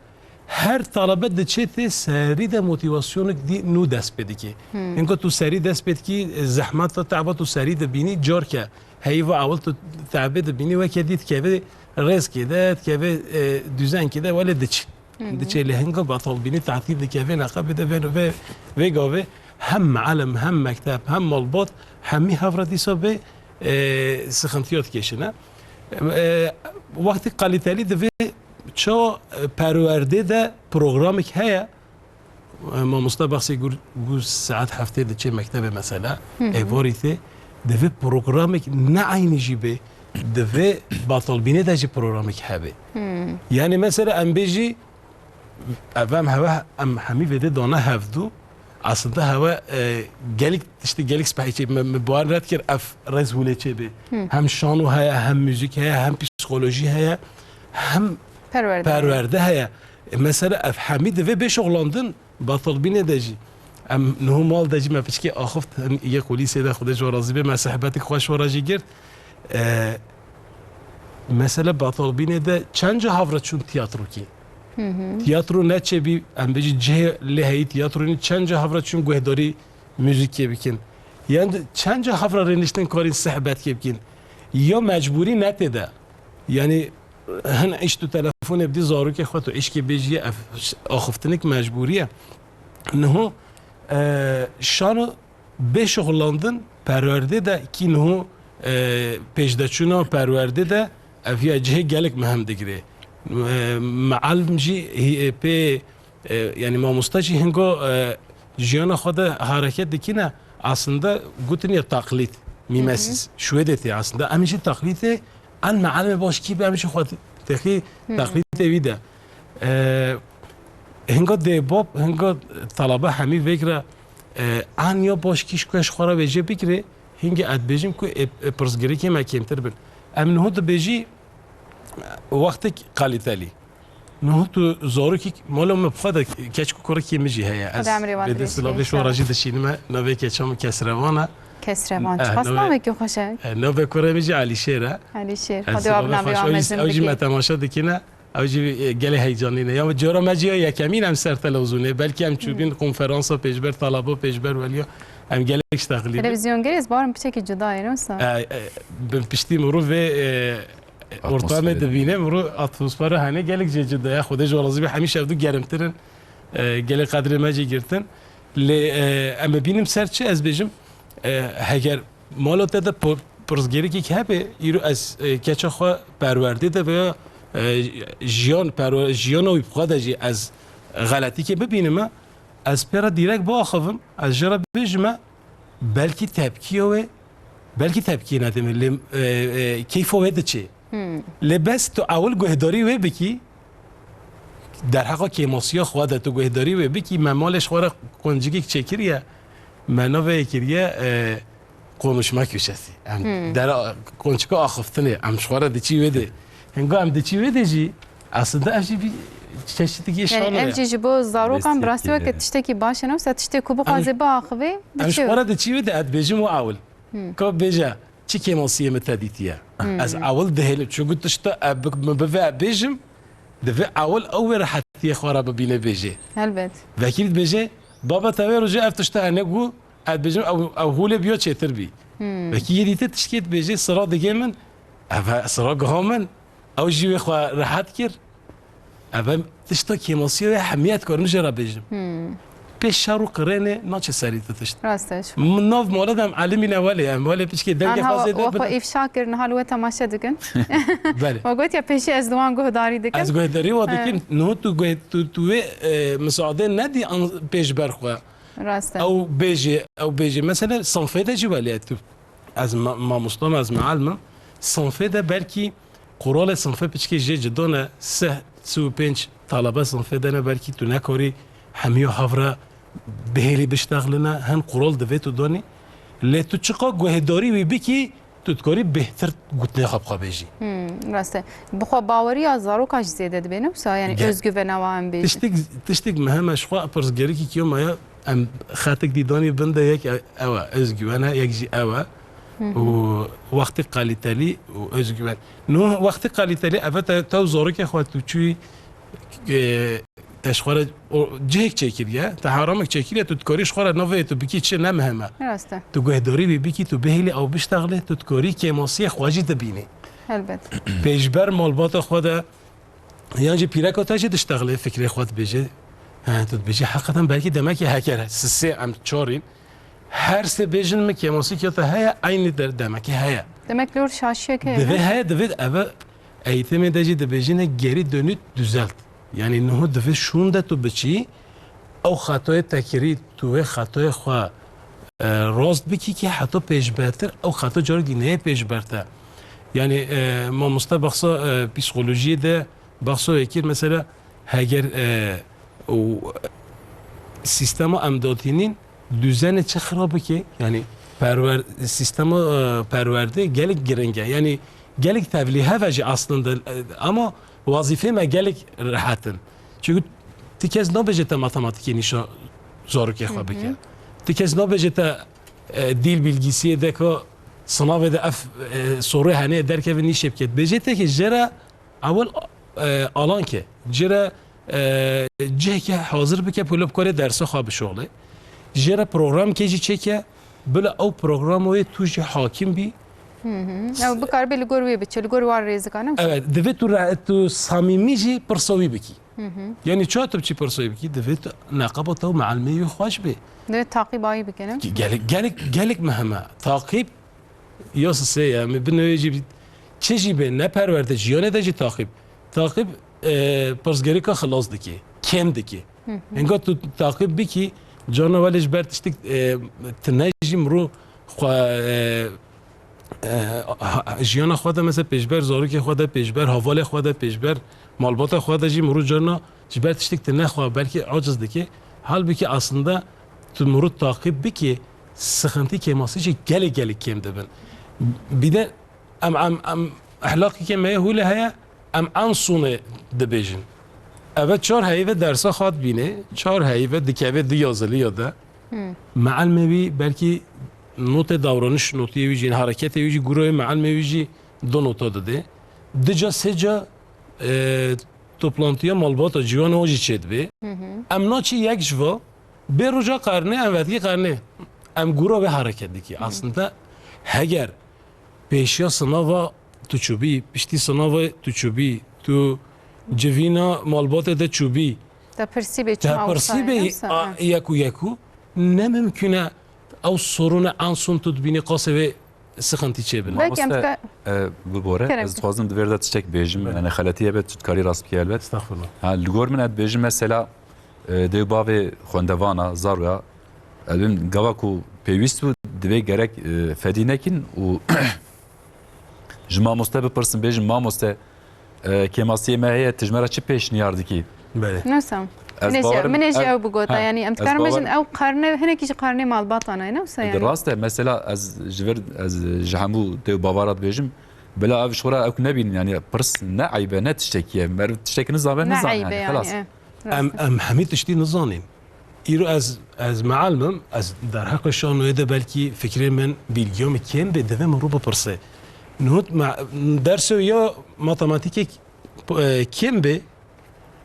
Her talebe diçê tê serî de motivasyonik dî nû dest pê dikê. Hmm. Hingo tu serî dest pê dikî, e, zehmet ve te'ba tu serî dibînî, carke heyva ewil tu te'bê dibînî, weke dî dikeve rêzkê de, dikeve, e, düzenkê de, wele diç. Hı hı. Diçe lê hinga batalbînî tatil dikeve neqebê de vê, vê, vê gavê hem mielim, hem mekteb, hem malbat, hemî hev re dîsa bê, e, sıkıntıya dikêşine. E, wextê kalîtelî divê çawa, e, perwerdê de programek heye, e, mamosta behsê gur, gur saet heftê diçê mektebê mesela, Hı hı. êvarî tê, divê programek ne eynî jî bê, divê batalbînê de jî programek hebe. Hmm. Yani mesela em bêjî, ev em heve, em hemî vê dê dana hevdû. Aslında heve, e, gelek, işte gelek spehî çê, me, me bawer red kir, ev rêz hûlê çê bê. Hmm. Hem şano heye, hem müzik heye, hem psîkolojî heye, hem Perwerde. perwerde heye. E, mesela ev hemî divê bê şoxlandin. Batalbînê de jî. Em niho mal de jî me piçkê axift, hin yê kulîsê de Xwedê ji we razî bê, me sehbetik xweş we re jî girt. E, mesela batalbînê de çend ca hev re çûn tiyatrokî. Hı hı. Tiyatro ne çêbî, em bêjî cihê lê heyî tiyatronî çend ca hev re çûn guhdarî muzîkê bikin. Yan çend ca hev re rêniştin karîn sehbetkê bikin. Ya mecbûrî ne tê de. Yani hin îş tu telefonê bidî zarokê xwe tu îşkê bêjî, ev axiftinik mecbûrî ye. Niho, e, şano bê şixulandin perwerdê de kî niho, e, pêşdeçûna perwerdê de ev ya cihê gelek mehim digirê. E, mealim jî hî-, e, pê, e, yani mamosta jî hingo, e, jiyana xwe de hareket dikine, aslında gotin ya taklîd, Hı hı. mimesis. Şwêdê tê aslında. Em jî taklîdê en mealimê baş kî be, em jî xwe texî Hı. taklîdê wî de. E, hinga dê bab, hinga talaba hemî vekra, e, an ya baş kî ji ku ji xwe re vêjê bikirê, hingê ez dibêjim ku ê, ê pirsgirêkê me kêmtir bin. Em niho dibêjî, e, wextek kalîtelî. Niho tu zarokî, mala me bi xwe de keç ku kurekê min jî heye. Ez Xwedê emrê wan vê de dirêj silavê bike, şora inşallah. Jî dişînime, navê keça min Kesrevan e. Kesrevan. Eh, Spas, navê, navekî xweş e. eh, navê kurê min jî Elîşêr e. Elîşêr. Eh, Xwedê silavê avna xweş, ew jî, amezin ew jî bike. Me temaşe dikine. Ew jî, e, gelê heyecanî ne. Ya cara me jî ya yekemîn em ser televîzyonê. Belkî em çûbîn Hmm. konferansa pêşber, talaba pêşber weliya. Em gelek ji texlî bin. Televîzyongerê ez barim piçekî cuda ye, ne wisa? E, e, bi piştî mirov vê, e, Atmosferê. Ortamê dibîne, mirov atmosfera hene gelek jê cuda ye. Xwedê ji we razî be, hemî şev du gerimtir in. E, gelek qedrê me jî girtin. Lê, e, em bibînim ser çi ez bêjim, e, heger mala te de po-, pirsgirêkek hebe, îro ez, e, keça xwe perwerdê de veya, e, jiyan, perwe-, jiyana wî bi xwe de jî ez xeletîkê bibînime, ez pê re dîrek biaxivim, ez ji re bêjime, belkî tepkiya wê, belkî tepkiyê nedime, lê, e, e, keyfa wê diçê. Hmm. Lê bes tu ewil guhdarî wê bikî, derheqa kêmasiya xwe de tu guhdarî wê bikî, me malê ji xwe re koncikek çêkiriye, me navê kiriye, e, konuşma köşesi. Em Hmm. dera, konçika axiftinê, em ji xwe re diçî wê dê. Hinga em diçî wê dê jî, aslında ev jî bir çeşitkî Yani şano ev ye. Jî ji bo zarokan bi rastî weke Destpêkê. Tiştekî baş e, ne wisa tiştê ku bixwaze Em, biaxivê, em ji diçî xwe wê. Re diçî wê dê, ez dibêjim û ewil. Ka bêje, çi kêmasiyê min te dîtiye? Ez ewil dihêlim, çunku tişta e bi-, min bive bêjim, divê ewil ew wê rehetiyê xwe re bibîne bêjê. Helbet. Vekî dibêje, baba te wê rojê ev tişta hene got, ez dibêjim ew, ew holê biyo çêtir bî. Vekî yê dîtir tişkê dibêje, sira digê min, ev e sira giha min, ew jî wê xwe rehet kir. Ev em tişta kêmasiyê wê hemiye dikarim jê re bêjim. Pê şer û qirênê naçe serî tu tişt. Rast e. Min nav mala de em elimîne welê, em welê piçkê dengê Anha xwe wa, zêde wa xwe bide. Îfşa kir, niha li we temaşe dikin. Belê. Wa gotiye pêşî ez li wan guhdarî dikim. Ez guhdarî wa He. dikim. Niha tu guh-, tu, tu wê, e, misaade nedî an pêşber xwe. Rast e. Ew bêjê, ew bêjê. Mesela sanfê de jî welê tu. Ez ma-, mamosta me, ez meal me. Sanfê de belkî quralê sanfê piçkê jê cida ne, sih, sî û pênc talebe sanfê de ne, belkî tu nekarî hemiya hev re bihêlî biştexlîne, hin qural divê tu danî. Lê tu çiqa guhdarî wî bikî, tu dikarî bêhtir gotinê xwe bi xwe bêjî. Hmm, rast e. Bi xwe baweriya zaroka jî zêde dibe, ne wisa? Yani Ge- özgüvena wan bêjin. Tiştik, tiştik muhim e, ji xwe pirsgirêkî kiyo me ya, em xetik dî danî bin de yek e-, ew e, özgüven e, yek jî ew e. Hı hı. Û wextê kalîtelî û özgüven. No wextê kalîtelî ev e te, tew zarokê xwe tu çûyî, e, te ji xwe re o, cihek çêkiriye, te heramek çêkiriye, tu dikarî ji xwe re navê tu bikî çi ne muhim e. Rast e. Tu guhdarî wî bikî, tu bihêlî ew biştexlê, tu dikarî kêmasiyê xwe jî dibînî. Helbet. Pêşber malbata xwe de, yan jî pîreka te jî diştexlê, fikrê xwe dibêje. He, tu dibêje, heqeten belkî demekî heger e, sisê em çarîn. Her sê bêjin min kêmasîkiya te heye, eynî der demekî heye. Demek lor şaşiyek heye, Divê ne? heye, divê eve eğitimê de jî dibêjine geri dönüt düzelt. Yani niho divê şûn de tu biçî, ew xetayê te kirî, tu wê xetayê xwe, e, rast bikî ki heta pêşbertir, ew xeta carek dî neyê pêşberte. Yani, e, mamoste baxsa, e, psîkolojiyê de baxsa wê kir, mesela heger, e, û sîstema em datînîn, düzenê çi xirab bike, yani perwer-, sîstema, e, perwerdê gelek giring e. Yani gelek tevlîhev e jî aslında, e, ama wazîfê me gelek rehet in. Çünkü ti kes nabêje te matematîkê nîşa zarokê xwe bike. Ti kes nabêje te, e, dîl bilgisiyê de ku sinavê de ev, e, sorê henê derkeve nîşê bike. Dibêje te ki jê re ewil, e, alan ke. Jê re, e, cihekê hazir bike, pilo bikarê dersa xwe bişoxlê. Jê re programkê jî çêke, bila ew programoyê tu jî hakim bî. Hı hı. Ew bikaribe li gor wê biçe, li gor wan rêzika, ne wisa? Evet, divê tu re-, tu samîmî jî pirsa wî bikî. Hı hı. Yani çawa tu biçî pirsa wî bikî, divê tu neqeba te û mealimê wî xweş bê. Divê taqîba wî bike, ne? Ge-, gelek, gelek, gelek muhim e. Taqîb ya sisê ye, em binê wê jî çi jî bê, ne perwerde, jiyanê de jî taqîb. Taqîb, e, pirsgirêka xilas dike, kêm dike. Hı hı. Hinga tu taqîb bikî, carna welê ji ber tiştik, e, tune jî mirû xwe, e, e, ha-, jiyana xwe de, mesela pêşber zarokê xwe de, pêşber havalê xwe de, pêşber malbata xwe de jî mirû carna ji ber tiştik tune xwe belkî aciz dike. Halbûkî aslında tu mirû taqîb bikî, sixintî kêmasî jî gelek gelek kêm dibin. Bir de em, em, em ehlaqîkê me yê hûlê heye, em en sonê dibêjin. Eve çar heyve dersa xwe dibîne, çar heyve dikeve di yaziliya de. Hmm. Mealimê wî belkî notê davranış notiyê wî jî, hareketê wî jî, gurayê mealimê wî jî du nota dide. Du ca, sê ca, e, toplantiya malbata ciwana o jî çêdibe. Hı hı. Em naçî yek ji va, bê roja qernê, em vetkî qernê. Em gura wê hareket dikî. Hı. Aslında heger pêşiya sinava tu çûbî, piştî sinava tu çûbî, tu civîna malbatê de çûbî. Te pirsî bê, te çima pirsî wisa bê, ye, wisa, a, ha. Yek û yek û ne mimkun e ew sorûne en son tu dibînî qasê wê sixintî çêbin. Belkî em Mamoste, dika- e, bibore, Kerem. Ez dixwazim di vêr de tiştek bêjim, Belê. Yani xeletiye be, tu dikarî rast bikî elbet. Estexfirullah. Ha, li gor min ez dibêjim mesela, e, dê û bavê xwendevana, zaroya, ez bim gava ku pêwîst bû, divê gerek, e, fedî nekin û ji mamoste bipirsin, bêjin, mamoste, e, kêmasiyê me heye, tu ji me re çi pêşniyar dikî? Belê. Newsa. Ez Min ê jî, bawerim min ê jî ev, ew bigota, ha, yani em ez dikarin bêjin bawerim ew qarne, hinekî ji qarnê malbatan e, newsa yani. Rast e, mesela ez ji vir, ez ji hemû dê û bavara dibêjim, bila ev ji xwe re ew nebînin, yani pirs ne eyb e, ne tiştekî ye. Meriv tiştekî nizane, ne nizane, eyb e yani, yani, xelas. E, rast e. Em, em hemî tiştî nizanîn. îro ez, ez mealim im, ez derheqê şanoyê de belkî fikrê min, bîlgiya min kêm bê, divê min rû bipirsê. Niho me-, derso ya matematîkê p-, e, kêm bê,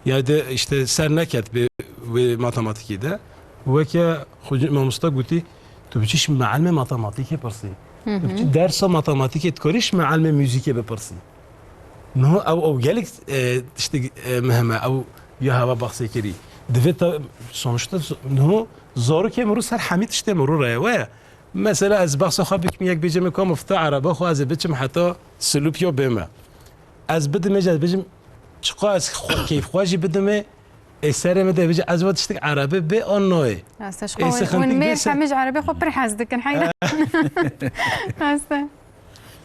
ya de işte ser neket bê wê matematîkê de. Weke xwe mamosta gotî, tu biçî ji mealimê matematîkê pirsî. Tu biçî dersa matematîkê, dikarî ji mealimê muzîkê bipirsî. Niho ew, ew gelek, e, tiştek, e, muhim e, ew ya heva behsê kirî. Divê te, sonuçta z-, niho zarokê min rû ser hemî tiştê min rû re ye. Weye, mesela ez behsa xwe bikim, yek bêje min ka mufta ereba xwe, ez ê biçim heta Silûpya bême. Ez bidimê jî, ez bêjim, çiqa ez xwe, keyf xwe jî bidimê, ê serê min de bêje, ez va tiştek erebê bê an nayê. Rast e, ji Ê xwe hûn sixintik bê mêr se- hemî ji erebê xwe pir hez dikin, heyran. Rast e.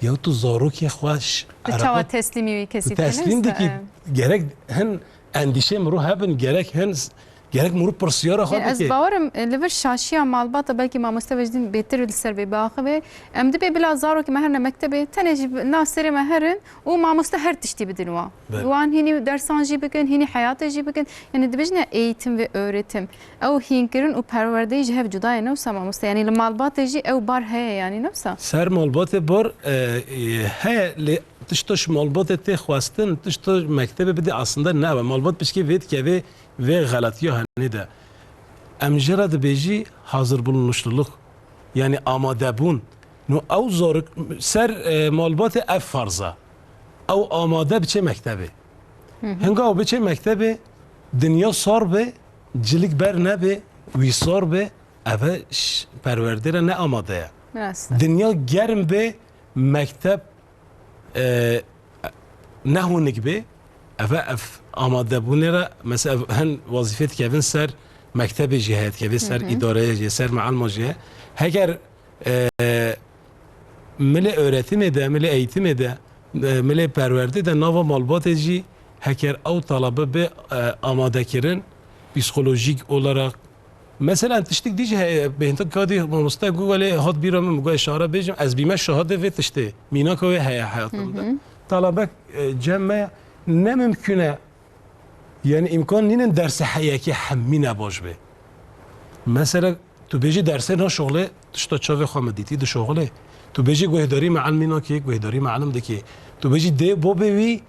Ya tu zarokê xwe ş-, Tu çawa ereba teslîmî wî kesî tu teslîm dikî, e. Gerek hin endîşê min rû hebin, gerek hin s-, gerek min rû pirsiyara xwe Yanî ez bike. Bawerim, e, li vir şaşiya malbata belkî mamoste Vecdîn bêtir li ser vê biaxive. Em dibê bila zarokê me herine mektebê, tenê ji nav serê me herin û mamoste her tiştî bidin wa. Belê. Wan hînî dersan jî bikin, hînî heyatê jî bikin. Yanî dibêjine eğitim ve öğretim. Ew hînkirin û perwerdeyî ji hev cuda ye, ne wisa mamoste? Yanî li malbatê jî ew bar heye, yanî ne wisa? Ser malbatê bar, e, e, heye, lê tişta ji malbatê tê xwestin, tişta mektebê bidê aslında ne ew e. Malbat pişkê vê dikeve vê xeletiya henê de. Em jê re dibêjî hazırbulunuşluluk, yanî amadebûn. No ew zarok ser, e, malbatê ev farz e. Ew amade biçe mektebê. Hinga ew biçe mektebê, dinya sar be, cilik ber nebe, wî sar be, eve ş-, perwerdê re ne amade ye. Rast e. Dinya germ be, mekteb, e, ne honik be, eve ev amadebûnê re, mesela ev hin wezîfê dikevin ser mektebê jî heye, dikevin ser îdareyê jî, ser mealima jî heye. Heger, e, milê öğretimê de, milê eğitimê de, e, milê perwerdê de nava malbatê jî heker ew talebe be, e, amade kirin, psikolojik olarak. Mesela tiştik dî jî heye, bêhntek kadî mamoste got, welê hat bîra min, got, şara bêjim, ez bîme şahidê vê tiştê. Mînaka wê heye heyatê min de. Talebek, e, cem me ne mimkun e. Yanî îmkan nînin dersê heyekê hemî ne baş be. Mesela tu bêjî dersê na şoxlê, tişta çavê xwe min dîtî di şoxlê. Tu bêjî guhdarî mealimî nakê, guhdarî mealim dikê. Tu bêjî dê babê wî,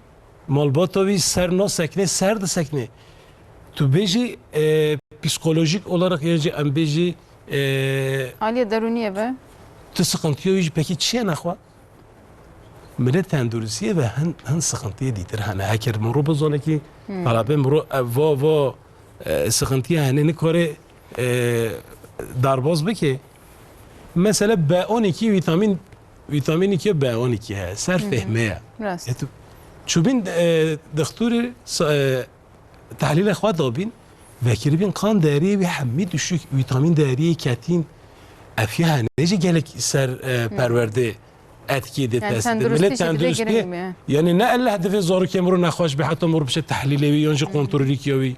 malbata wî ser naseknê, ser diseknê. Tu bêjî, e, psikolojik olarak ya jî em bêjî, e, Aliyê derûniyê be. Tu sıkıntıya wî jî pekî çi ye nexwe? Milê tenduristiyê ve hin, hin sıkıntıya dîtir hene. Heker min ro bizane ki, talabê min ro, e, va, va, e, sıkıntıya hene nikare, e, darbaz bike. Mesela B on iki vitamin, vitamin iki B on iki he. Ser fehme ye. Rast. E tu, çubin, e, dixtûrê sa-, e, Tehlîlê xwe dabîn, vekiribîn kan değeriyê wî hemî düşük, vitamin değeriyê ketîn, ev ya hene jî gelek ser, e, perwerdê etkî dê Yani test dê. Milê tenduristî jî dibê tenduristî, giring be. Yani ne ella divê zarokê min rû nexweş be, heta min rû biçe tehlîlê wî, yan jî kontrolîkiya wî.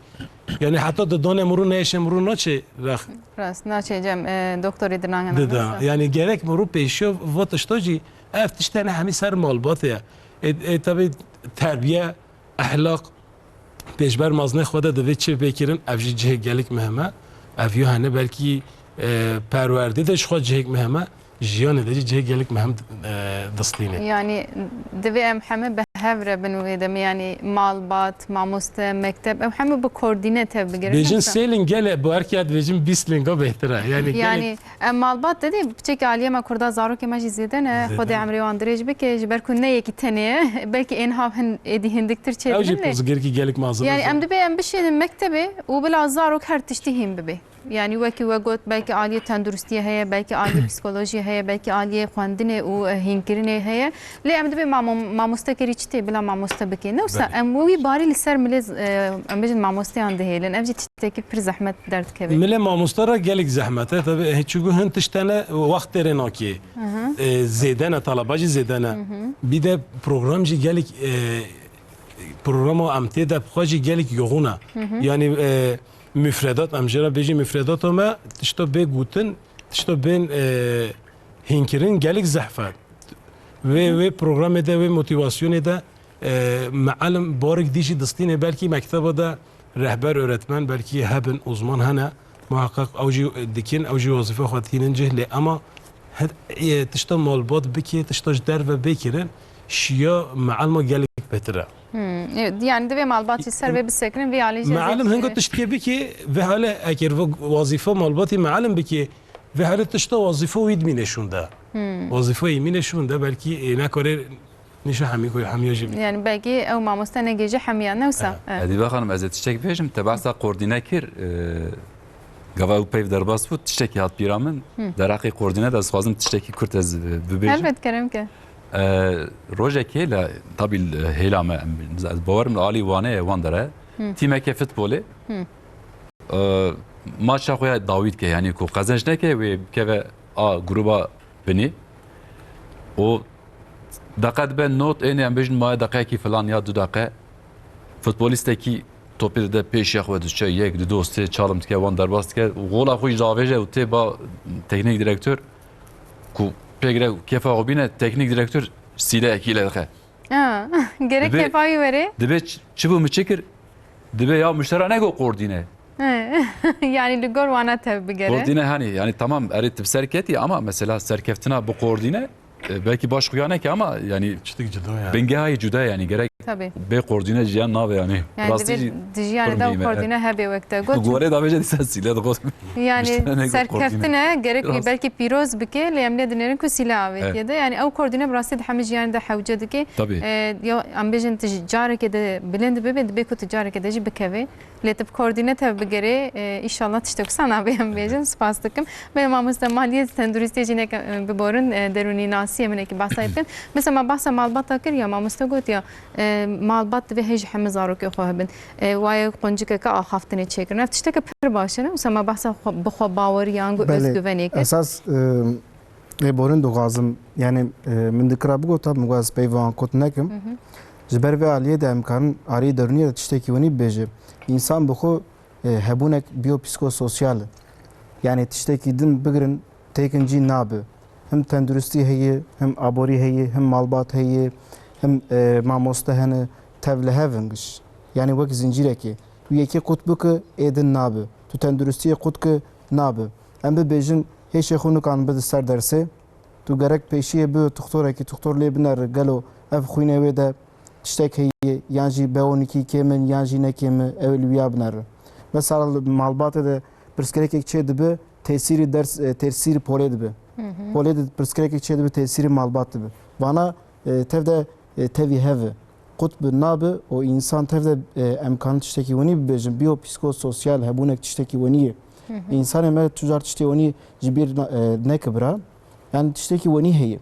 Yani heta didanê min rû neyêşê min rû naçê rex. Rast, naçê cem, e, doktorê dinange Dida. Neyse. Yani gerek min rû pêşiya va tişta jî, ev tiştene hemî ser malbatê ye. E, e, tabi terbiye, ehlaq, pêşber mazinê xwe de divê çi bê kirin, ev jî cihê gelek muhim e. Ev yo hene belkî, e, perwerdê de ji xwe cihêk muhim e, jiyanê de jî cihê gelek muhim, e, distîne. Yani divê em heme bi hev re bin wê demê, yani malbat, mamoste, mekteb, ev heme bi koordîne tev bigirin. Bêjin Mesela sêlin gele, bu erkê dibêjin bîst linga bêhtir e. Yani gelek Yani, em malbat dedî, piçekî aliyê me kurda zarokê me jî zêde ne, Zêde Xwedê ne. emrê wan dirêj bike, ji ber ku ne yekî tenê ye, belkî ên hav hin, êdî hindiktir çê Ew jî dibin lê. Pirsgirêkî gelek mezin e. Yani em dibê em bişênin mektebê û bila zarok her tiştî hîn bibe. Yani wekî we got, belkî aliyê tenduristiyê heye, belkî aliyê psikolojiyê heye, belkî aliyê xwendinê û, e, hînkirinê heye. Lê em dibê mamo-, mamoste kerî çi tê bila mamoste bike. Ne wisa Belê. em wî barî li ser milê z-, e, em bêjin mamosteyan dihêlin. Ev jî tiştekî pir zehmet derdikeve. Milê mamoste re gelek zehmet e. Tabi, e, çugu hin tiştene wext têrê nakê. Hı hı. E, zêde ne, talaba jî zêde ne. Hı hı. Bir de program jî gelek, e, programa em tê de bi xwe jî gelek yoxûn e. Hı hı. Yani, e, müfredat, em jê re bêjî müfredata me, tişta bê gotin, tişta bên, e, hînkirin gelek zehf e. Wê, Hı hı. wê programê de, wê motivasyonê de, e, mealim barek dî jî distînê, belkî mekteba de rehber öğretmen belkî hebin, uzman hene. Muheqeq ew jî dikin, ew jî wezîfe xwe dikînin cih, lê ema he-, e, tişta malbat bike, tişta ji derve bê kirin, şiya meelma gelek betir e. Hmm, e, yani divê malbat jî ser vê bisekirin, vê alî jî ez ê Meelim hingo bişêrim. Tiştke bike, vê hale eger vê wezîfe malbatî meelim bike, vê hale tişta wezîfe wî dimîne şûnde. Hmm. Wezîfe wî mîne şûnde, belkî, e, nekare nîşe hemî ku hemiya jî bike. Yani belkî ew mamoste negêje hemiya, ne wisa? Evet. Evet. Edîbe Xanim, ez ê tiştek bêjim, te behsa koordîne kir, e, gava ew peyv derbas bû, tiştekî hat bîra min, Hmm. derheqê koordîne de ez dixwazim tiştekî kurt ez, e, bibêjim. Helbet, kerem ke. E, rojekê le, tabî, e, hêla me, em, ez bawerim li alî Wanê ye, wan dere. Hmm. Tîmeke futbolê. Hmm. E, maça xwe ya dawî dike, yanî ku qezenc neke, wê bikeve a gruba binî. Û deqe dibe not, ênê em bêjin maye deqeyekî filan ya du deqe. Futbolîstekî topê dide pêşiya xwe, diçe yek, dido, sê çalim dike, wan derbas dike. Gola xwe jî davêje û tê ba teknîk direktor ku pê gire kêfa xwe bîne, teknîk direktor sîleyekî lê dixe. Ha, gerek Dibê, kêfa wî were. Dibê ç-, çi bû, min çi kir? Dibê ya muştera nego koordîne. He. Yani li gor wana tev bigere. Koordîne hani, yani tamam, erê tu bi ser ketî ama mesela serkeftina bi koordîne, e, belkî baş xuya neke ama yani Çitik cuda yani. Bingehayî cuda yani, gerek Tabii. bê koordîne jiyan nabe yani. Yani Rastî divê jî dijî yani pir da muhîm e. Koordîne hebe wek te got. Gorê da bêje dîsa sîle dixwaz. Yani Muştera nego koordîne. Serkeftine gerek Rast. Belkî pîroz bike, lê em lê dinêrin ku sîle avêtiye Evet. de. Yani ew koordîne bi rastî di hemî jiyanê de hewce dike. Tabii. E, ya em bêjin tu ji carekê de bilind bibe, dibê ku tu carekê de jî bikevê. Lê tu bi koordîne tev bigerê, e, îşallah tiştek wisa nabe em bêjin. Spas dikim. Belê mamoste, maliyê tenduristiyê jî neke, e, biborin, e, derûnî nasiyê min êkî behsa bikin. Mesela me behsa malbata kir ya, mamoste got ya, e, malbat divê hê ji hemî zarokê xwe hebin. E, waye quncikeke axaftinê çêkirin. Ev tişteke pir baş e, ne? Mesela me behsa xwe, bi xwe baweriyan, gu Belê, özgüvenê kir. Esas, e, Lê borin dixwazim, yani, e, min dikira bigota, min got ez peyva wan qut nekim. Hı hı. Ji ber vê aliyê de em karin arî derûniyê de tiştekî wenî bibêje. Însan bi xwe, e, hebûnek biyopsîkososyal e. Yani tiştekî din bigirin, têkin cî nabe. Him tenduristî heye, him aborî heye, him malbat heye, him, e, mamoste hene, tev li hev in giş. Yani wek zincîrekê. Tu yekê qut bike, ê din nabe. Tu tenduristiyê qut ke, nabe. Em bibêjin, hêşê xwe nikan bide ser dersê. Tu gerek pêşiyê bi tuxtorekî, tuxtor lê binere, gelo ev xwînê wê de tiştek heye, yan jî B on iki kêm in, yan jî ne kêm in, ew ê li wîya binere. Mesela li malbatê de pirsgirêkek çê dibe, tesîrî ders, e, tesîrî polê dibe. Hı hı. Polê de pirsgirêkek çê dibe, tesîrî malbat dibe. Vana, e, tev de, e, tevî hev e. Qut bi nabe û însan tev de, e, em karin tiştekî wenî bibêjin. Biyopsîkososyal hebûnek tiştekî wenî ye. Hı hı. Însanê me tu car tiştê wenî ji bîr na-, e, neke bira. Yani tiştekî wenî heye.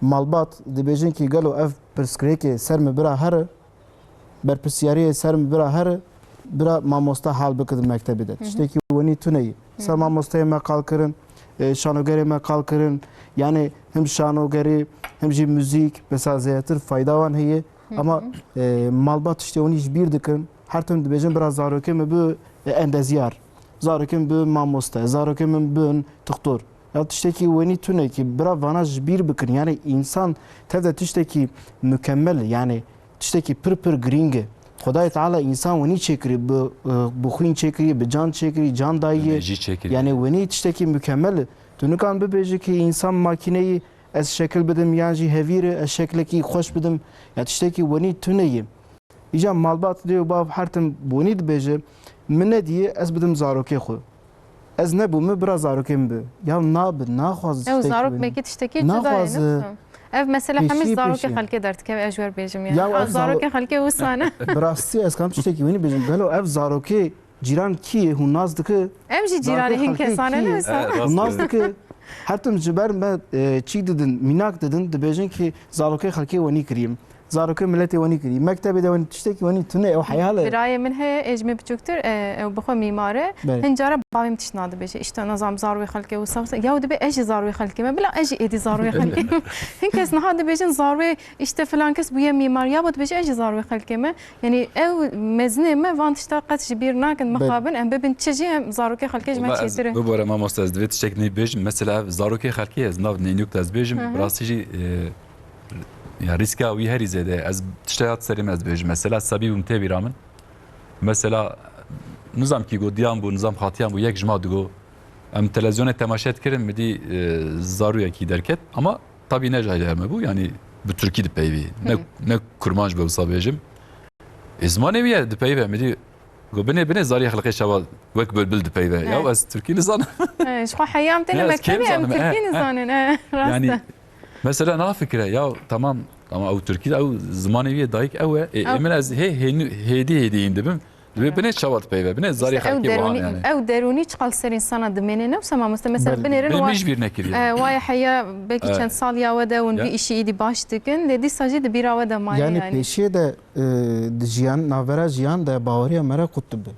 Malbat dibêjin ki gelo ev pirsgirêkê ser min bira here, berpirsiyariyê ser min bira here, bira mamoste hal bike di mektebê de. Hı hı. Tiştekî wenî tune ye. Ser Hı hı. mamosteyê me qal kirin, e, şanogerê me qal kirin. Yani him şanogerî, him jî muzîk, mesela zêdetir fayda wan heye. Hı hı. Ama, e, malbat tiştê wenî ji bîr dikin. Her tim dibêjin bira zarokê min bi, e, endeziyar. Zarokê min bi mamoste, zarokê min bin tuxtor. Ya tiştekî wenî tune ki bira vana ji bîr bikin. Yani însan tev de tiştekî mukemmel, yani tiştekî pir pir girîng e. Xwedayê Teala însan wenî çêkirî, bi, e, bi xwîn çêkirî, bi can çêkirî, can dayî. Enerjî çêkirî. Yani wenî tiştekî mukemmel e. Tu nikan bibêjî ki însan makîneyî ez şekil bidim yan jî hevîr e, ez şeklekî xweş bidim. Ya tiştekî wenî tune ye. Îca malbat dê û bav her tim bonî dibêje, min nediyê ez bidim zarokê xwe. Ez nebûme bira zarokê min bi. Ya nabe, naxwaze Ew tiştekî zarok wî. Belkî tiştekî cuda ye, Naxwaze. Ne wisa? Ev mesele Pêşî, hemî zarokê pêşî. Xelkê derdikeve, ez ji wer bêjim yani. Ya Ha, ev zaro- zarokê xelkê wisa ne. Bi rastî ez kam tiştekî winî bêjim. Gelo ev zarokê cîran kî ye, hûn nas dike? Em jî cîranê Zarokê hin xelkê kesane kî ne ye? wisa? Hûn nas dike? Her tim ji ber me, e, çî didin, mînak didin, dibêjin ki zarokê xelkê wenî kirî. Zarokê miletê wenî kirî. Mektebê de wenî tiştekî wenî tune, ew heyal e. Birayê min heye, ê ji min biçûktir, e, ew bi xwe mîmar e. Belê. Hin cara bavê min tişt nadibêje. Îşte nazam zarwê xelkê wisa wisa. Ya dibê ez jî zarwê xelkê me. Bila ez jî êdî zarwê xelkê me. Hin kes niha dibêjin zarwê îşte filan kes bûye mîmar. Ya bo dibêje ez jî zarwê xelkê me. Yanî ew mezinê me van tişta qet ji bîr nakin, Belê. mixabin em bibin çi jî em zarokê xelkê ji me Wala ez çêtir e. Bibore mamoste, ez divê tiştek nî bêjim. Mesela ev zarokê xelkê ez nav nênûk de ez bêjim. Hı hı. Bi rastî jî, e, Ya rîska wî herî zêde ye. Ez tiştek hat serê min ez dibêjim. Mesela sebî bûm tê bîra min. Mesela Nizam kî got, diyan bû, nizam xatiyan bû, yek ji ma digo. Em televizyonê temaşe dikirin, min dî, e, zarûyekî derket. Ama tabî ne ji aîlê me bû, yanî bi tirkî dipeyvî. Ne, Hmm. ne kurmanc be wisa bêjim. Ê, zimanê wî ye, dipeyve. Min dî got, binê, binê zarî xelqê çawa wek bilbil dipeyve. Ya, Evet. ez tirkî nizanim. He, ji xwe heyam tê Ne, ne ez kêm mektebê, em zanim, tirkî he, he. nizanin. He, rast Yani, e. mesela na fikre, ya tamam, ama ew tirkî, ew zimanê wî ye, dayik ew e. Ê, Ew ê min ez hê, hênû-, hêdî, hêdî hîn dibim. Dibê binê çawa dipeyve, binê zarî Îşte ew xelkê wan derûnî, yani. ew derûnî çiqal ser însana dimêne, ne wisa mamoste? Mesela Belê. binêrin Min wa, mijbîr nekiriye. e, waya heya belkî Evet. çend sal ya we de hûn Ya. vî îşî îdî baş dikin, lê dîsa jî di bîra we de maye Yani yani. pêşiyê de, e, di jiyan, navbera jiyan de baweriya mere qut dibe.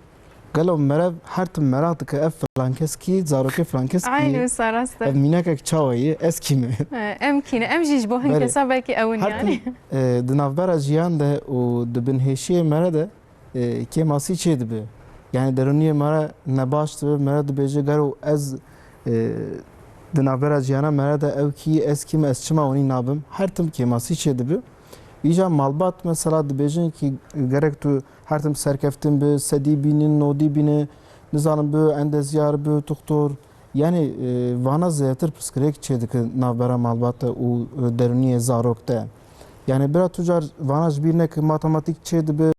Gelo mere her tim meraq dike ev filan kes kî, zarokê filan kes kî? Aynî wisa rast e. Ev mînakek çawa ye? Ez kî me? E, em kî ne? Em jî ji bo hin Belê. kesa belkî ew in Her yani. tim, e, di navbera jiyan de û di binhêşiyê mere de e, kêmasî çêdibe. Yani derûniyê me re nebaş dibe, me re dibêje, gero ez, e, di navbera jiyana me re de ew kî, ez kî me, ez çima winî nabim? Her tim kêmasî çêdibe. Îja malbat mesela dibêjin kî gerek tu her tim serkeftin bi, sedî bînin, nodî bîne, nizanim bi endezyar bi, tuxtor. Yani, e, vana zêdetir pirsgirêk çêdike navbera malbat de û, e, derûniyê zarok de. Yani bira tu car vana ji bîr neke, matematîk çêdibe,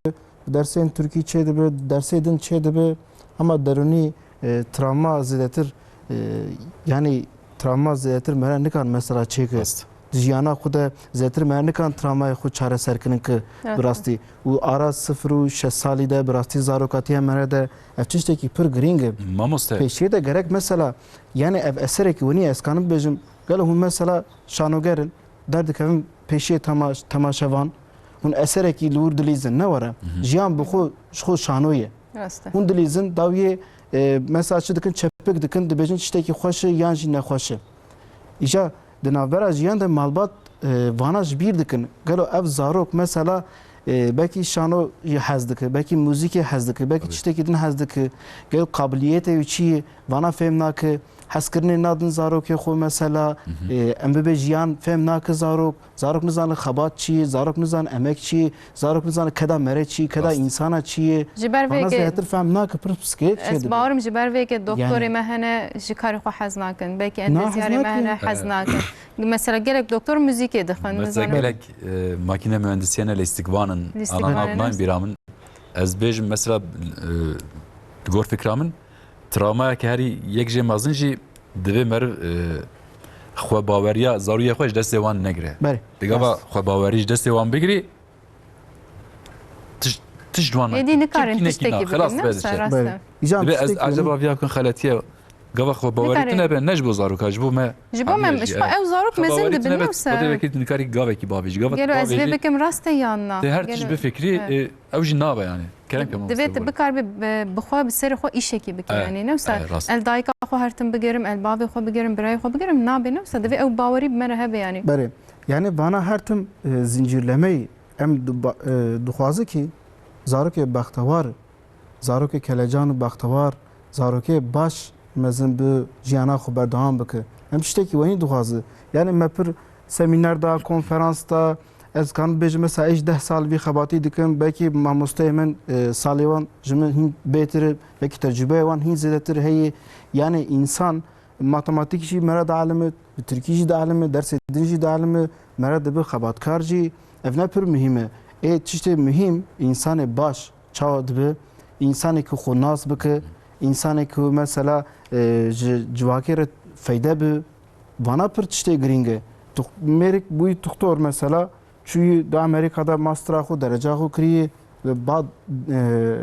dersên tirkî çêdibe, dersê din çêdibe, ama derûnî, e, travma zêdetir, e, yani travma zêdetir mere nikan mesela çêke. Rast. Di jiyana xwe de zêdetir mere nikan travmayê xwe çareserkirin ki Rast. bi rastî. Û ara sifir û şeş salî de bi rastî zarokatiya mere de ev tiştekî pir girîng e. Mamoste. Pêşiyê de gerek mesela, yani ev eserekî winî ez kanim bibêjim, gelo hûn mesela şanoger in, derdikevin pêşiyê temaş-, temaşevan, hûn eserekî li wir dilîzin, ne were? Hı hı. Jiyan bi xwe, ji xwe şano ye. Rast e. Hûn dilîzin, dawiyê, e, mesela çi dikin, çepik dikin, dibêjin tiştekî xweş e yan jî nexweş e. Îja di navbera jiyan de malbat, e, vana ji bîr dikin. Gelo ev zarok mesela, e, belkî şano jî hez dike, belkî muzîkê hez dike, belkî Tabii. tiştekî din hez dike. Gelo qabiliyetê wî çi ye, vana fêm nake, hezkirinê nadin zarokê xwe mesela, Hı hı. e, em bibê jiyan fêm nake zarok. Zarok nizane xebat çi ye, zarok nizane emek çi ye, zarok nizane keda mere çi ye, keda Rast. însana çi ye. Ji ber vê Vana yekê zêdetir fehm nake, pir piskirêk çêdibe. Ez bawerim ji ber vê yekê doktorê Yani. me hene ji karê xwe hez nakin. Belkî Na, hez endezyarê me nakin. hene hez Evet. nakin. Mesela gelek doktor muzîkê dixwin, Mesela nizanim. gelek, e, makîne mühendisiyene lîstikvan in, Lîstikvan in, anan nayên rast. bîra min. Ez bêjim mesela, e, di gor fikra min, travmayeke herî yek jê mezin jî divê meriv, e, xwebaweriya zarûyê xwe ji destê wan negire. Belê. Digava Rast. xwebawerî ji destê wan bigirî, tişt, tişt wan Êdî nake. nikarin Çimkî nekî tiştekî na, bikin, xelas ne be wisa dişe. rast Belê. e. Îcan Divê ez tiştekî acaba wî- viya bikim xeletiye. Gava xwebawerî Nikarin. tune be, ne ji bo zaroka, ji bo me Ji bo me, hemî jî ji bo ye. ew zarok mezin Xwebawerî dibin, tune ne be, wisa? xwedê vekî tu nikarî gavekî bavêjî. Gava tu Gelo ez vê bavêjî, bikim rast e yan na? Tê her tişt Gelo bifikrî, Evet. e, ew jî nabe yani. Kerem ke Divê mamoste tu bûn. bikaribî bi, bi xwe, bi serê xwe îşekî bike Evet, yani. Ne wisa evet, rast. el dayika xwe her tim bigerim, el bavê xwe bigerim, birayê xwe bigerim, nabe ne wisa. Divê ew bawerî bi me re hebe yani. Berê. Yani vana her tim, e, zincîrlemeyî em du-, ba-, e, dixwaze ki zarokê bextewar, zarokê kelecan û bextewar, zarokê baş mezin bi jiyana xwe berdewam bike. Em tiştekî wenî dixwaze. Yani me pir semîner da, konferans da, ez kanim bêjim mesela êj deh sal vî xebatî dikim, belkî mamosteyê min, e, salê wan ji min hîn bêtir e, belkî tecrûbeya wan hîn zêdetir heye. Yani însan matematîk jî mere dielime, bi tirkî jî dielime, dersê din jî dielime, mere dibe xebatkar jî. Ev ne pir muhîm e. Ê tiştê muhîm, însanê baş çawa dibe? Însanê ku xwe nas bike, însanê ku mesela, e, ji civakê re feyde bi, vana pir tiştê girîng e. Tu mêrik bûyî tuxtor mesela, çûyî di Amerîka de mastera xwe, dereca xwe kirî, bad, e,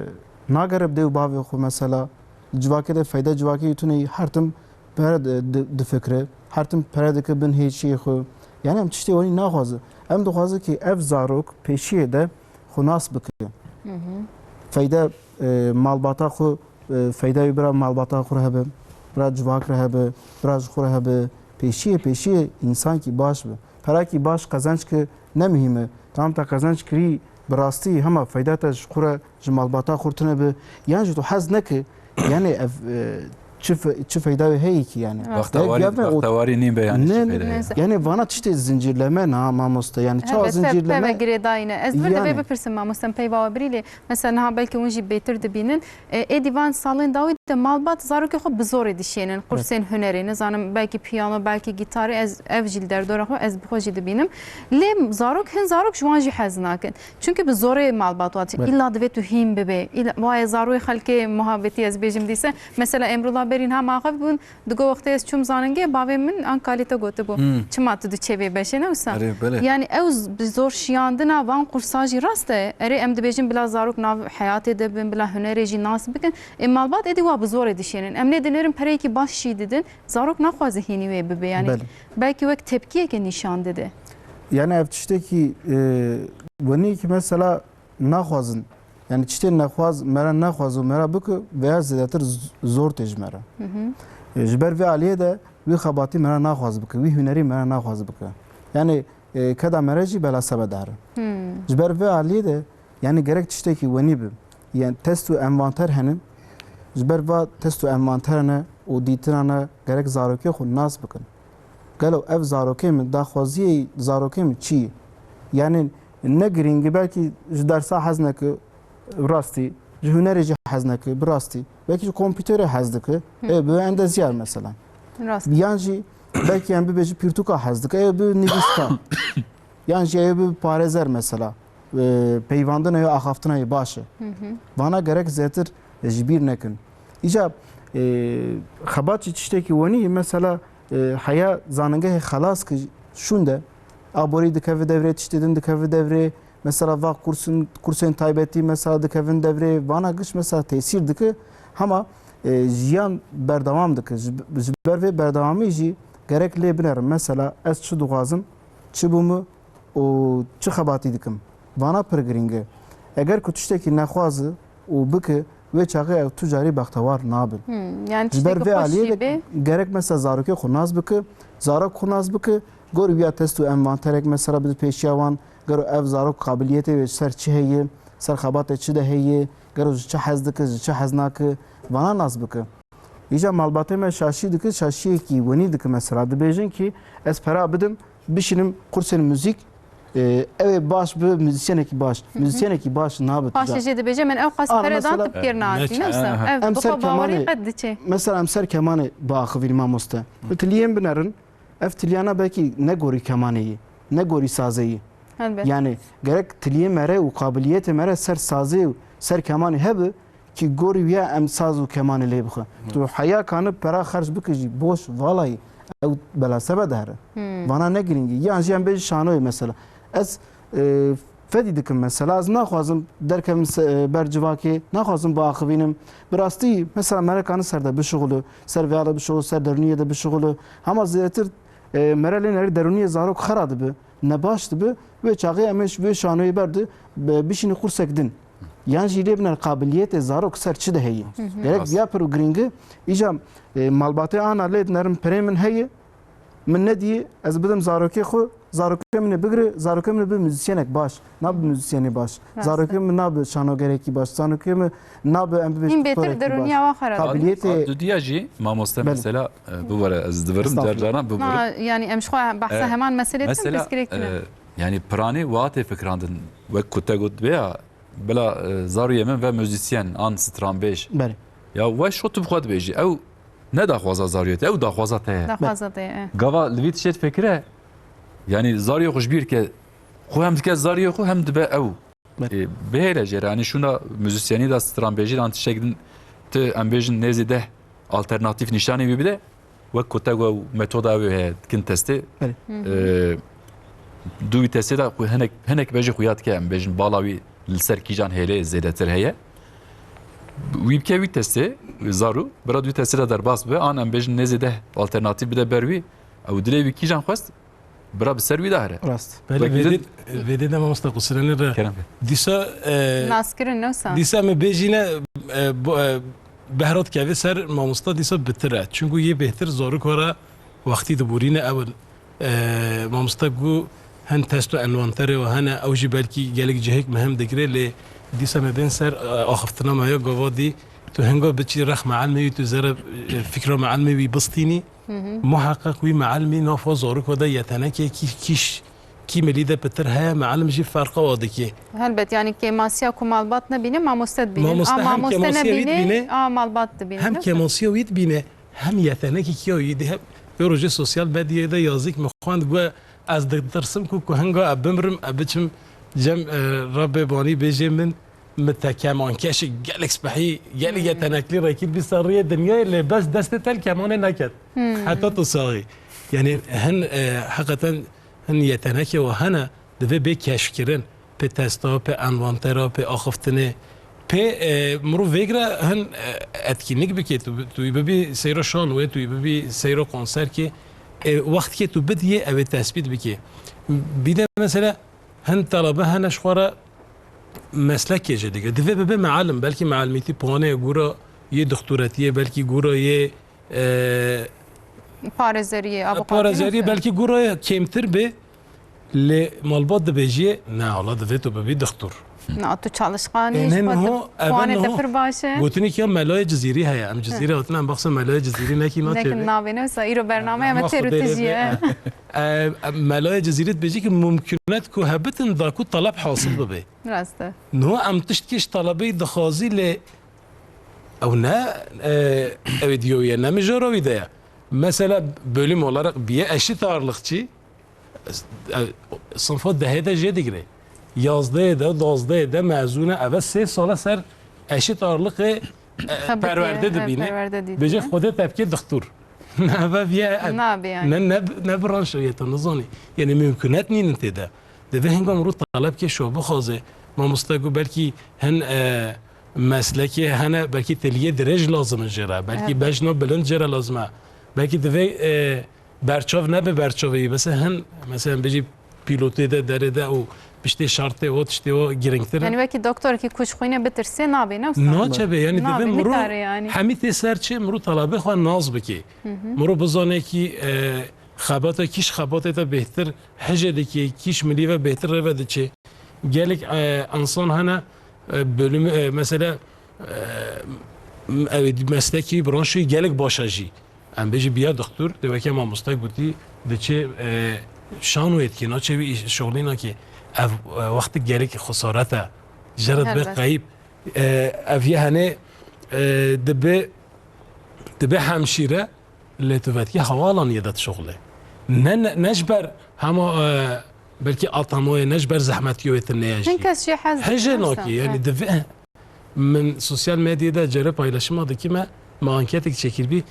nagere bi dê û bavê xwe mesela, civakê de feyde civakê yê tune yî, her tim pere di, di, difikire, her tim pere dike bin hêçiyê xwe. Yani em tiştê wenî naxwaze. Em dixwaze ki ev zarok pêşiyê de xwe nas bike. Hı hı. Feyde, e, malbata xwe, e, feyda wî bira malbata xwe re hebe, bira civak re hebe, bira ji xwe re hebe. Pêşiyê, pêşiyê însankî baş be. Perakî baş qezenc ki ne muhîm e. Tamam te qezenc kirî bi rastî hema feyda te ji xwe re, ji malbata xwe re tune be. Yan jî tu hez neke, yani ev, e, çi fe-, çi feyda wê heye ki yani? Evet. Bextewarî, Gerek bextewarî nîn be yani çi feyda heye? Neyse. Yani vana tiştê zincirleme na mamoste, yani çawa zincirleme? Peve girêdayî ne. Ez li vir de vê bipirsim mamoste, peyva we birî lê. Mesela niha belkî hûn jî bêtir dibînin. E, êdî van salên dawî de malbat zarokê xwe bi zorê dişênin. Evet. Kursên hunerê, nizanim belkî piyano, belkî gitarê, ez, ev jî li derdora xwe, ez bi xwe jî dibînim. Lê zarok, hin zarok ji wan jî hez nakin. Çunke bi zorê malbat wan tê. Evet. Îlla divê tu hîn bibê. Îlla, waye zaroyê xelkê muhabetî ez bêjim dîse. Mesela Emrullah Berî niha axaft bûn, digo wextê ez çûm zanîngehê, bavê min an kalî te gotibû. Hmm. Çima tu diçê vê beşê, ne wisa? Erê, belê. Yani ew z-, bi zor şiyandina van kursa jî rast e. Erê em dibêjin bila zarok nav heyatê de bin, bila hunerê jî nas bikin. Ê malbat êdî wa bi zorê dişênin. Em lê dinêrin pereyekî baş jî didin. Zarok naxwaze hînî wê bibe. Yani belkî wek tepkiyeke nîşan dide. Yani ev tiştekî, e, wenî ki mesela naxwazin. Yani tiştê nexwaz, me re nexwaz û me re bike, veya zêdetir z-, zor tê ji me re. Hı hı. E, ji ber vê aliyê de wî xebatî me re naxwaz bike, wî hunerî me re naxwaz bike. Yani, e, keda me re jî bela sebe dihre. Hmm. Ji ber vê aliyê de, yani gerek tiştekî wenî bi. Yani test û envanter hene. Ji ber va test û envanterane û dîtinane gerek zarokê xwe nas bikin. Gelo ev zarokê min, daxwaziyê zarokê min çi ye? Yani ne girîng e, belkî ji dersa hez neke, bi rastî, ji hunerê jî hez neke, bi rastî. Belkî ji kompîterê hez dike. Hı. Ê, bi endezyar mesela. Rast. Yan jî belkî em bibêjin pirtûka hez dike, ê, bi nivîskar. Yan jî ê, bi parêzer mesela. E, peyvandina ya axaftina yê baş e. Hı hı. Vana gerek zêtir ji bîr nekin. Îca, e, xebat jî tiştekî wenî ye, mesela, e, heya zanîngehê xelas ki şûnde, aborî dikeve devrê, tiştê din dikeve devrê, mesela va kursên, kursên taybetî mesela dikevin devrê, vana giş mesela tesîr dike, hema, e, jiyan berdewam dike. Ji, ji ber vê berdewamî jî gerek lê binerim. Mesela ez çi dixwazim, çi bû min, û çi xebatî dikim. Vana pir girîng e. Eger ku tiştekî nexwaze û bike, wê çaxê ew tu carî bextewar nabe. Hmm, yani ji ber tiştekî vê xweş aliyê jî de bê. Gerek mesela zarokê xwe nas bike, zarok xwe nas bike, gor wîya test û envanterek mesela bide pêşiya wan, gero ev zarok qabiliyetê wê ji ser çi heye, ser xebatê çi de heye, gero ji çi hez dike, ji çi hez nake, vana nas bike. Îca malbatê me şaşî dike, şaşiyekî wenî dike mesela. Dibêjin ki ez pera bidim, bişînim kursên muzîk, e, ew ê baş bi, muzîsyenekî baş. Hı hı. Muzîsyenekî baş nabe tu. Paşê jê dibêje, min ew qas pere dan, tu pêr nehatî, ne wisa? Ev bi xwe bawerî qet diçe. Mesela em ser kemanê biaxivîn mamoste. Hı. Bi tiliyên binerin, ev tiliyana belkî ne gorî kemanê ye, ne gorî sazê ye. Helbet. Yani gerek tiliyê me re û qabiliyetê me re ser sazê û ser kemanê hebe, ki gorî wîya em saz û kemanê lê bixwe. Hı. Tu heya kanî pera xerc bike jî boş, valayî ew bela sebe dihre. Hı. Vana ne girîng e. Yan jî em bêjin şanoyê mesela. Ez, e, fedî dikim mesela, ez naxwazim derkevim se-, e, ber civakê, naxwazim biaxivînim. Bi rastî mesela mere kanî ser de bişuxulu, ser vêya de bişuxulu, ser derûniyê de bişuxulu. Hema zêdetir, e, mere lê nerî derûniyê zarok xera dibe, nebaş dibe, wê çaxê em ê ji vê şanoyê berde bi-, bişînî qursek din. Yan jî lê biner qabiliyetê zarok ser çi de heye. Hı hı. Gerek viya pir û girîng e. Îca, e, malbatê ana lê dinerim perê min heye, min nediyê, ez bidim zarokê xwe, zarokê min ê bigire, zarokê min ê bibe muzîsyenek baş, nabe muzîsyenê baş. Rast e. Zarokê min nabe şanogerekî baş, zarokê min nabe em bibe doktorekî baş. Hîn bêtir derûniya wan xera dibe. Qabiliyetê. A, a dudiya jî mamoste mesela, e, bibore, ez divirim, Estağfurullah. Car caran bibore. Na, yani em ji xwe behsa heman meselê dikin, pirsgirêk tune. E, yani piranî wiha tê fikirandin, wek ku te got vê ya, bila, e, zarûyê min ve muzîsyen an stranbêj. Belê. Ya weş xwe tu bi xwe dibêjî. Ew ne daxwaza zarûyê te, ew daxwaza te ye. Daxwaza te ye, e. Gava li vî tiştê difikire, yani zarûyê xwe ji bîr ke, xwe hem dike zarûyê xwe hem dibe ew. Belê. E, bihêle jê re, yani şûna muzîsyenî de stranbêjî de an tiştek din tu em bêjin nêzî deh alternatîf nîşanî wî bide. Wek ku te got, metoda wê heye, dikin testê. Belê. Hı hı. Ee, dû wî testê de xwe hinek, hinek bejî xuya dike, em bêjin bala wî li ser kîjan hêlê zêdetir heye. Wî bike wî testê, zarû, bira dû wî testê de derbas bibe, an em bêjin nêzî deh alternatîf bide ber wî, ew dilê wî kîjan xwest, bira bi ser wî de here. Rast. Belê, wekî vêdê, din, vêdê de mamosta qusirene re. Kerem be. Dîsa, e, naskirin ne wisa? Dîsa me bêjîne, e, bo-, e, behra dikeve ser mamosta dîsa bitir e. Çunku yê bêhtir zarok were wextî diborîne ew in. E, mamosta gu hin test û envanterê we hene, ew jî belkî gelek cihêk mehem digire, lê dîsa me bên ser, e, axiftina me ya gava dî Tu hingo biçî rex meelmê wî, tu zere, e, fikra meelmê wî bistînî, muheqeq wî meelmî nav xwe zarokê de yetenekê kî-, kîş-, kî milî de pitir heye, meelim jî ferqa wa dikê. Helbet, yanî kêmasiya ku malbat nebîne, mamoste dibîne. Mamoste A hem mamoste kêmasiya wî nebîne, dibîne, a malbat dibîne, hem ne? Kêmasiya wî dibîne, hem yetenekê kî ya wî de, hem vê rojê sosyal medyayê de yazîk min xwend, got, ez ditirsim ku, ku hinga ez bimrim, ez biçim cem, e, Rabbê banî bêjê min, min te kemankeşê gelek spehî, gelek yeteneklî rekî bî ser riyê dinyayê, lê bes destê te li kemanê neket. Heta tu saxî. Yanî hin, e, heqeten hin yetenekê we hene, divê bê keşfkirin. Pê testa, pê envantera, pê axiftinê, pê, e, mirov vêgre hin, e, etkinlik bike, tu, tu yî bibî seyra şan wê, tu yî bibî seyra konserkê, e, wextkê tu bidiyê, ew ê tespît bike. Bîde mesela, hin talebe hene ji xwe re meslekê jê digre. Divê bibe mealim, belkî mealimîtî puanê gura yê dixturetiyê, belkî gura yê, e, Parêzeriyê, e, abûqatî parêzeriyê, belkî gura yê kêmtir bê, lê malbat dibêjiyê, ne, wala divê tu bibî dixtur. Na, tu çalışkan î, Ê, ne, ji xwe niho, tu, eve puanê te niho pir baş e. Gotinê ya Melayê Cizîrî heye. Em Cizîrê hatin, em baxsa Melayê Cizîrî nekî, naçê. Nekin, navê ne wisa. Îro bername me têr û tijî ye. E, e, Melayê Cizîrî dibêjî ki mumkinet ku hebitin da ku talep hasil bibe. Rast e. Niho em tiştkê ji talebeyî dixwazî lê ew ne, e, ew ê diyo ye, ne mijara wî de ye. Mesela bölüm olarak biye eşit ağırlıkçı, e, sınıfa dehê de jê digre. Yazdehê de, dazdehê de mezûne, eve sê sala ser eşit ağırlıkê, e, Xebitî, perwerde e, dibîne. Perwerde dîtine. Bêje Xwedê tepkê dixtur. Eve viye, e, Nabe yani. Ne, ne, ne branşo ye, tu nizanî. Yani mümkünet nînin tê de. Divê hinga mirov talebkê şo bixwaze. Mamoste got belkî hin, e, meslekê hene, belkî teliyê dirêj lazim in jê re. Belkî Evet. bejna bilind jê re lazim e. Belkî divê, e, berçav nebe berçavê wî. Mesela hin, mesela bêjî pîlotê de, derê de û piştê şartê o, tiştê o giringtir e. Yani wekî doktorekî ku ji xwînê bitirsê nabê, ne wisa? Naçe be, yani Nabê, divê mirov nikare yani. hemî tê ser çi, mirov talebê xwe nas bike. Hı hı. Mirov bizane ki, e, xebata kîş xebatê te bêhtir hije dike, kîş milî ve bêhtir rê ve diçe. Gelek, e, insan hene, e, bölümü, e, mesela, e, m-, ew meslekî, branşî gelek baş e jî. Em bêjî biya dixtur, de weke mamoste gotî, diçe, e, şanoyê dike, naçe wî îş-, şoxlîna ki ev, e, wextî gelek xesaret e, jê re dibe Helbet. qeyîb. E, ev yê hene, e, dibe, dibe hemşîre, lê tu vetkî hevalaniyê de dişoxle. Ne, ne, ne ji ber hema, e, belkî atamoyê, ne ji ber zehmetiyê wê tune ye jî. Hin kes jê hez Hejê dike, nakî, wisa. yani Evet. divê, min sosyal medyayê de cere paylaşima dikî me, me anketek çekiribî,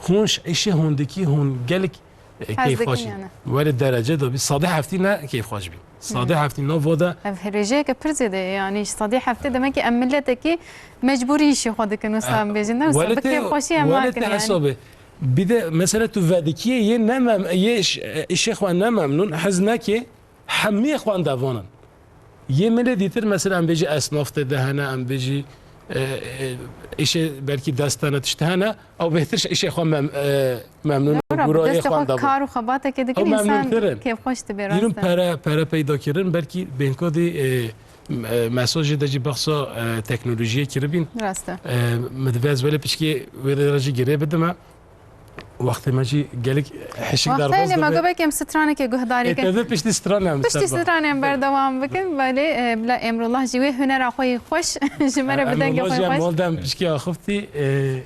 hûn ji îşê hûn dikî, hûn gelek, e, Hez keyfxweş dikin in. yani. Welê derece de bî, sedê heftî ne keyfxweş bî. Sedê heftî nava de Ev rêjeyeke pir zêde ye, yani sedê heftê demek ki em miletekî mecbûrî îşê xwe dikin, wisa em bêjin, ne wisa, Welê bi te, keyfxweşî em welê nakin te yani. hesabê. Bir de mesela tu vedikiyê yê ne mem-, yê ş-, îşê xwe ne memnûn, hez neke, hemiyê xwendevan in. Yê milê dîtir mesela em bêjî esnaf tê de hene, em bêjî, e, e, îşê belkî destene tişt hene, ew bêhtir ji îşê xwe mem-, e, memnûn û Doğru, bi gurayê destê xwe xwendevan. kar û xebateke dikin, Ew insan memnûntir in. keyfxweş dibe, Dîrin rast e. pere, pere peyda kirin, belkî bênka dî, e, m-, e, mesajê de jî behsa, e, teknolojiyê kiribîn. Rast e. E, min divê ez welê piçkê wê de jî girê bidime. Wextê me jî gelek hişik Wextê derbas lê me dibe. got belkî em straneke guhdarî Ê, ke. teve piştî stran em Piştî ser stranê em berdewam bikin. Belê, e, bila Emrullah jî wê hunera xwe yê xweş ji me re bi dengê Emrullah xwe jî yê em xweş. Wal dem piçkê axifî, e,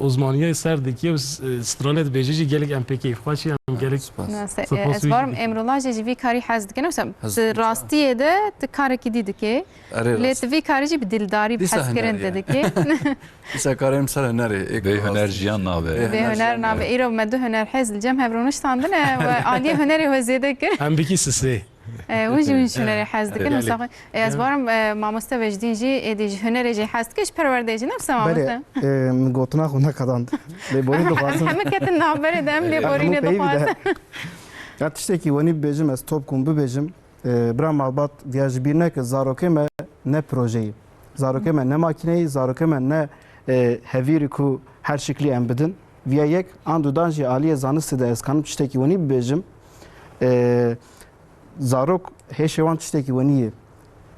uzmaniyê ser dikê û s-, e, stranê dibêje jî gelek em pê keyfxweş in, em gelek Spas. Nase, e, spas ez wî barim jî dikin. Emrullah jî ji vî karî hez dikin. Wisa Hez di dikin. rastiyê de tu karekî dî dike. Erê Lê rast. tu vî karî jî bi dildarî, bi Dîsa hezkirin hunerî te ye. dike. Dîsa karê em ser hunerê, ê Bê huner kast. jiyan nabe. Bê Bê huner huner jiyan nabe. nabe. Îro me du huner hez li cem hev rûniştandine we aliyê hunerê we zêde kir. Em bikî sisê. E, hûn jî hûn ji hunerê hez dikin. Gelek. Wisa xwe. E, ez Gelek. barim, e, mamoste Vecdîn jî êdî ji hunerê jî hez dike, ji perwerdeyê jî, ne wisa mamoste? Belê, e, min gotina xwe neqedand. Lêborîn dixwazim. Hemû ketin navberê de em E, lêborînê hemû peyvî de. dixwazin. Ya tiştekî wenî bibêjim, ez top kum bibêjim. E, bira malbat viya ji bîr neke, zarokê me ne projeyî. Zarokê me ne makîneyî, zarokê me ne, e, hevîrî ku her şiklî em bidin. Viya yek, an dudan jî aliyê zanistê de ez kanim tiştekî wenî bibêjim. E, zarok hêşê wan tiştekî wenî ye.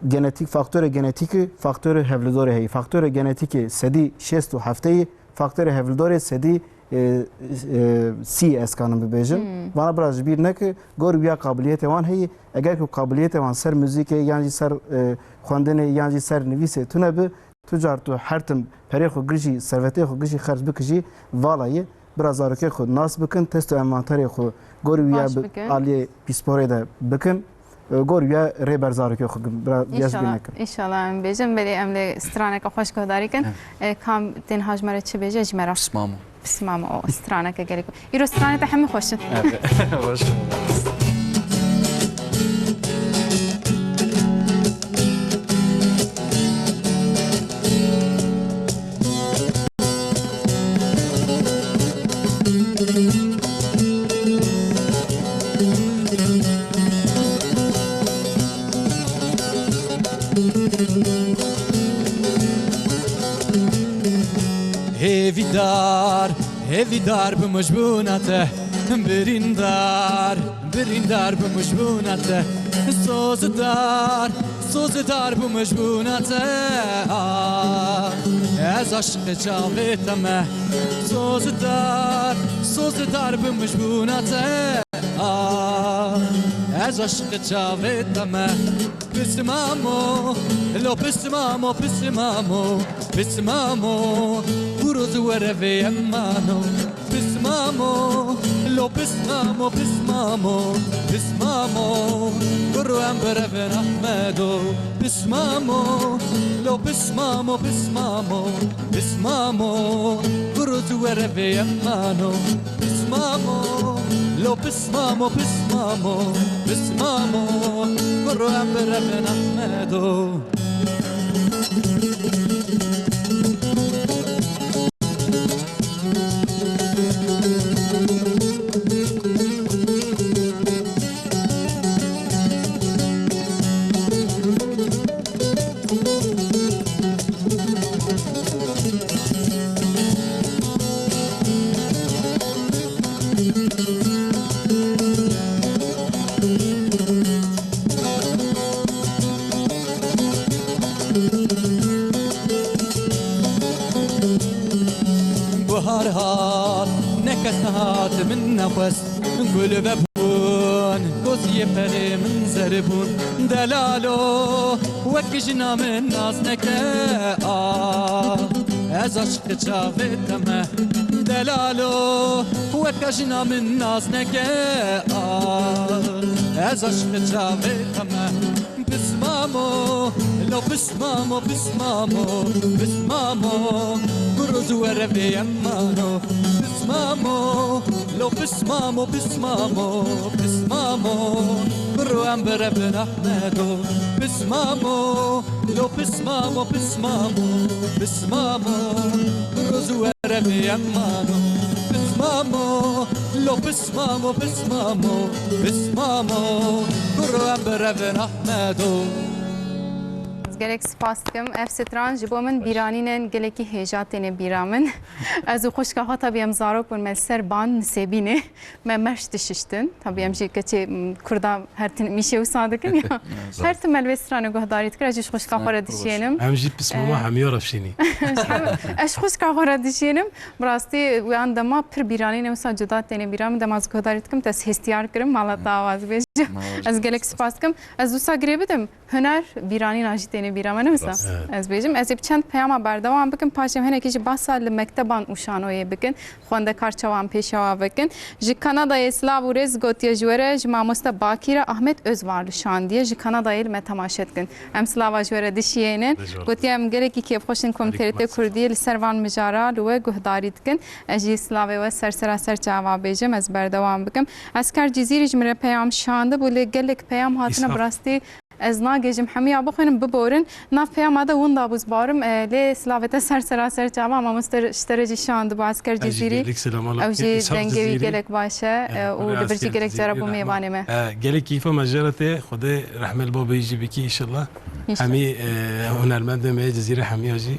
genetîk, faktorê genetîkî, faktorê hevlidorê heye. Faktorê genetîkê sedî şêst û heftê yê, faktorê hevlidorê sedî, e, e, sî ez kanim bibêjim. Hmm. Vana bira ji bîr neke, gor wiya qabiliyetê wan heye. Eger ku qabiliyetê wan ser muzîkê yan jî ser, e, xwendinê yan jî ser nivîsê tune bi, tu car tu her tim perê xwe gijî, servetê xwe gijî xerc bikijî, vala ye. Bira zarokê xwe nas bikin, test û envanterê xwe gor wiya bi aliyê pîsporê de bikin. E, gor wiya rê ber zarokê xwe gin. Bira wiya ji bîr nekin. Înşallah, înşallah em bêjin, belê em lê straneke xweş guhdarî kin. E, kam tên ha ji me re çi bêje ji me re? Pismamo. Pismamo, o straneke gelek. Îro stranê te hemî xweş in. Evet. Hoş. Hêvîdar, hêvîdar bim ji bona te, birîndar, birîndar bim ji bona te, sozidar, sozidar bim ji bona te. Ah, ez aşiqê çavê te me, sozidar, sozidar bim ji bona te. Ah, ez aşiqê çavê te me. Pismamo, lo pismamo, pismamo, pismamo, guro ji were vê em mano. Pismamo, lo pismamo, pismamo, pismamo, guro em birevin Ahmedo. Pismamo, lo pismamo, pismamo, pismamo, guro ji were vê em mano. Pismamo, lo pismamo, pismamo, pismamo, guro em birevin Ahmedo. Buhar hat, ne kes nehat min nexwest. Gul vebûn, goziyê perê min zer bûn. Delalo, wek jina min nas neke, ah. Ez aşiqê çavê te me. Delalo, wek jina min nas neke, ah. Ez aşiqê çavê te me. Pismamo, lo pismamo, pismamo, pismamo, guro ji were vê em mano. Pismamo, lo pismamo, pismamo, pismamo, guro em birevin Ahmedo. Pismamo, lo pismamo, pismamo, pismamo, guro ji were vê em mano. Pismamo, lo pismamo, pismamo, pismamo, guro em birevin Ahmedo. Ez gelek spas dikim. Ev stran ji bo min bîranînên gelekî hêja têne bîra min. Ez û xwişka xwe, tabî em zarok bûn, me li ser ban nisêbînê, me merş dişiştin. Tabî em jî keçê, m, kurda her tim mîşê wisa dikin ya. Her tim me li vê stranê guhdarî dikir, ez jî ji xwişka xwe re dişiyênim. Em jî pismama hemiya re şînî. Ez ji xwişka xwe re dişiyênim. Bi rastî, yan dema pir bîranînên wisa cuda têne bîra min, dema ez guhdarî dikim, te ez hêstiyar kirim, mala te awa ez bêjim. Ez gelek spas dikim. Ez wisa girê bidim. Huner bîranîna jî têne bîra me, ne wisa? Rast. Evet. Ez bêjim, ez ê bi çend peyama berdewam bikim, paşê em hinekî jî bahsa li mekteban û şanoyê bikin, xwendekar çawa em pêşewa bikin. Ji Kanadayê silav û rêz gotiye ji we re, ji mamoste Bakî re Ahmet Özvarlı şandiye, ji Kanadayê li me temaşe dikin. Em silava ji we re dişiyênin. Gotiye em gelekî kêfxweş in ku em T R T Kurdiyê li ser van mijara li we guhdarî dikin. Ez jî silavê we ser sera ser çava bêjim, ez berdewam bikim. Esker Cizîrî ji min re peyam şandibû, lê gelek peyam hatine, bi rastî Ez nagêjim hemiya bixwînim, biborin. Nav peyama de winda bû, ez barim, e, lê silavê te ser sera ser çava, mamoste ji te re jî şand bû, Esker Cizîrî. Ew jî dengê wî gelek baş e, e, û li vir jî gelek cara bû mêvanê me. E, gelek keyfa me jê re tê, Xwedê rehmê li babê jî bikî înşallah. Înşallah. Hemî, e, hunermendê me yê Cizîrê hemiya jî.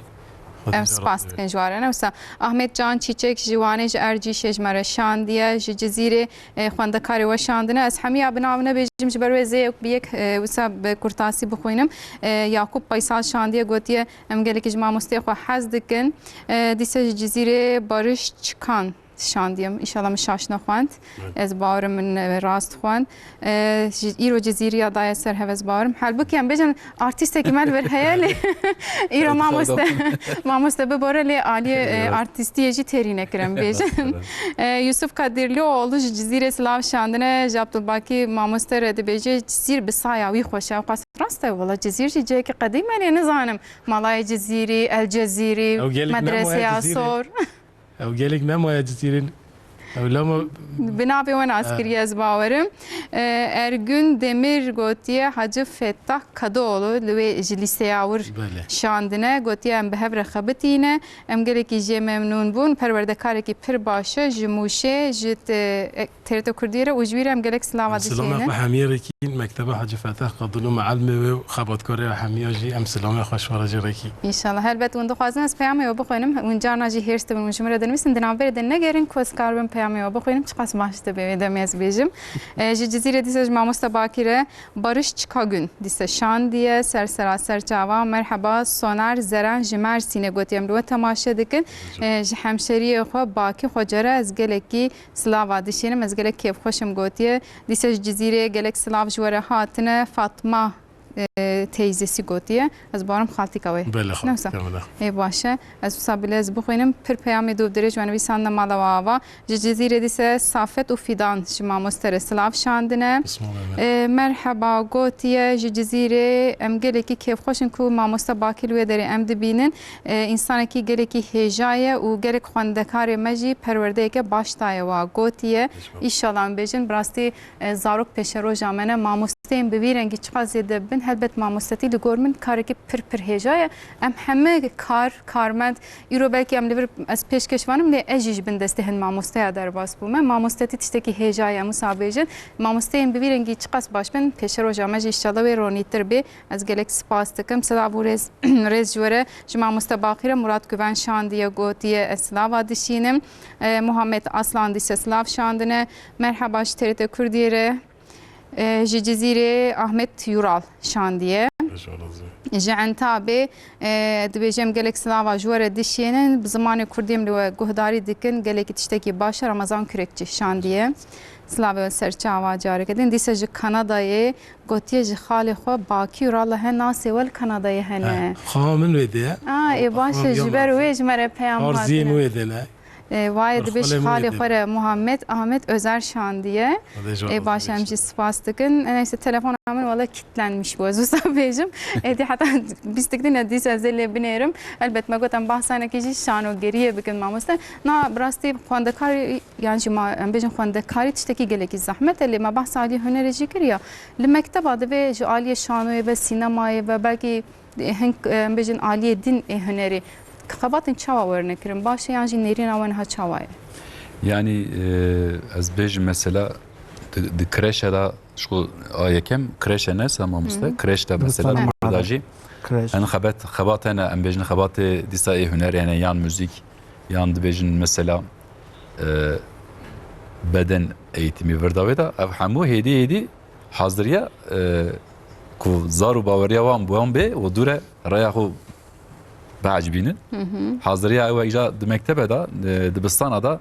Em spas dikin ji we re. Ne wisa Ahmet Can Çîçek ji Wanê, ji Ercîşê ji me re şandiye, ji Cizîrê, e, xwendekarê we şandine. Ez hemiya bi nav nebêjim, ji ber wê zê yek bi yek, e, wisa bi kurtasî bixwînim. E, Yakup Baysal şandiye, gotiye, em gelekî ji mamosteyê xwe hez dikin. E, dîse ji Cizîrê Barış Çikan şandiye. Înşallah min şaş nexwend. Evet. Ez bawerim min, e, rast xwend. E, ji, îro Cizîriya daye ser hev, ez bawerim. Halbûkî em bêjin artîstekî me li vir heye lê îro mamoste, mamoste bibore lê aliyê, e, artîstiyê jî têrî nekir em bêjin. E, Yusuf Kadirlioğlu ji Cizîrê silav şandine, ji Abdulbakî mamoste re dibêje, Cizîr bi saya wî xweş e. Ew qas rast e, wela Cizîr jî cihekî qedîm e lê nizanim. Malayê Cizîrî, El Cezîrî, Ew gelek nemaye Medreseya Cizîrê. Sor. Ew gelek nemaye Cizîrê. Ew lama Bi navê we nas kiriye, ez bawerim. E, Ergün Demir gotiye, Hacı Fettah Kadıoğlu li wê ji lîseya wir Belê. şandine. Gotiye, em bi hev re xebitîne. Em gelekî jê memnûn bûn. Perwerdekarekî pir baş e. Ji Mûşê, ji te-, e, T R T Kurdiyê re û ji wî re em gelek silava Em silama dişînin. xwe hemiyê re kîn, mekteba Hacı Fetah Kadın û mealmê wê û xebatkarê hemiya jî em silama xwe ji we re jê re kîn. Înşallah. Helbet hûn dixwazin ez peyamê we bixwînim. Hûn carna jî hêrs dibin, hûn ji min re dinivîsin. Di navberê de negerin ku ez karibim peyamê we bixwînim. Çiqas baş dibe wê demê ez bêjim. E, ji Cizîrê dîsa ji mamoste Bakî re Barış Çikagün dîse şandiye, ser sera ser çava. Merheba, Soner Zeren ji Mersînê gotiye, em li we temaşe dikin. E, ji hemşeriyê xwe Bakî Xocere ez gelekî silava dişînim, ez gelek kêfxweş im gotiye. Dîse ji Cizîrê gelek silav ji we re hatine. Fatma, e, teyzesi gotiye. Ez barim xaltîka wê. Belê, Ne wisa? xaltîka min e. Ê, baş e. Ez wisa bilez bixwînim. Pir peyamê dûv dirêj we nivîsandine mala we ava. Ji Cizîrê dîse Safet û Fidan ji mamoste re silav şandine. Bismillah. E, merheba gotiye ji Cizîrê. Em gelekî kêfxweş in ku mamoste Bakî li wê derê em dibînin. E, însanekî gelekî hêja ye û gelek xwendekarê me jî perwerdeyeke baş daye wa gotiye. Îşallah em bêjin, bi rastî, e, zarok pêşeroja me ne. Mamosteyên bi vî rengî çiqas zêde bin, helbet mamostetî li gor min karekî pir pir hêja ye. Em heme kar, karmend, îro belkî em li vir, ez pêşkeş vanim, lê ez jî ji bin destê hin mamosteya derbas bûme. Mamostetî tiştekî hêja ye, em wisa bêjin. Mamosteyên bi vî rengî çiqas baş bin, pêşeroja me jî înşallah wê ronîtir bê. Ez gelek spas dikim. Silav û rêz, rêz ji we re. Ji mamoste Baqî re Murat Güven şandiye, gotiye, ez silava dişînim. E, Muhammed Aslan dîse silav şandine. Merheba ji T R T Kurdiyê re. E, ji Cizîrê Ahmet Yural şandiye. Ji Entabê, e, dibêje, em gelek silava ji we re dişînin. Bi zimanê Kurdî em li we guhdarî dikin. Gelekî tiştekî baş e. Ramazan Kürekçi şandiye. Silavê we ser çava careke din. Dîse ji Kanadayê gotiye, ji xalê xwe Bakî û Ralehe nasê we li Kanadayê hene. He, xawa min wê de ye. A, ê, baş e, ji ber wê ji me re peyam hatine. Arziyên wê de ne. E, wayê dibê ji xalê xwe re Muhammed Ahmet Özer şandiye. Ê, baş e, em jî spas dikin. E, neyse, telefona min wele kilitlenmiş bû, ez wisa bêjim. Êdî heta bîstik din e, dîsa ez ê lê binêrim. Elbet me got em bahsanekî jî şanogeriyê bikin mamoste. Na, bi rastî xwendekar Yan jî ma, em bêjin xwendekarî tiştekî gelekî zehmet e, lê me behsa aliyê hunerê jî kiriya. Li mekteba divê ji aliyê şanoyê ve, sînemayê ve, belkî hin, em bêjin aliyê din ê hunerê. Xebatên çawa werne kirin? Baş e yan jî nêrîna we niha çawa ye? Yanî, e, ez bêjim mesela di, di kreşe de, ji xwe a yekem kreşe ne, sa mamoste, Hmm. kreş de mesela Dibistana di Kurda jî. Kreş. Hin xebet, xebat hene, em bêjin xebatê dîsa ê hunerê hene, yan muzîk, yan dibêjin mesela, e, beden eğitimi vir de wê de. Ev hemû hêdî hêdî haziriya, e, ku zar û baweriya wan bi wan bê û dûre raya xwe biecibînin. Hı hı. Haziriya ew îca di mektebe de, e, dibistana de,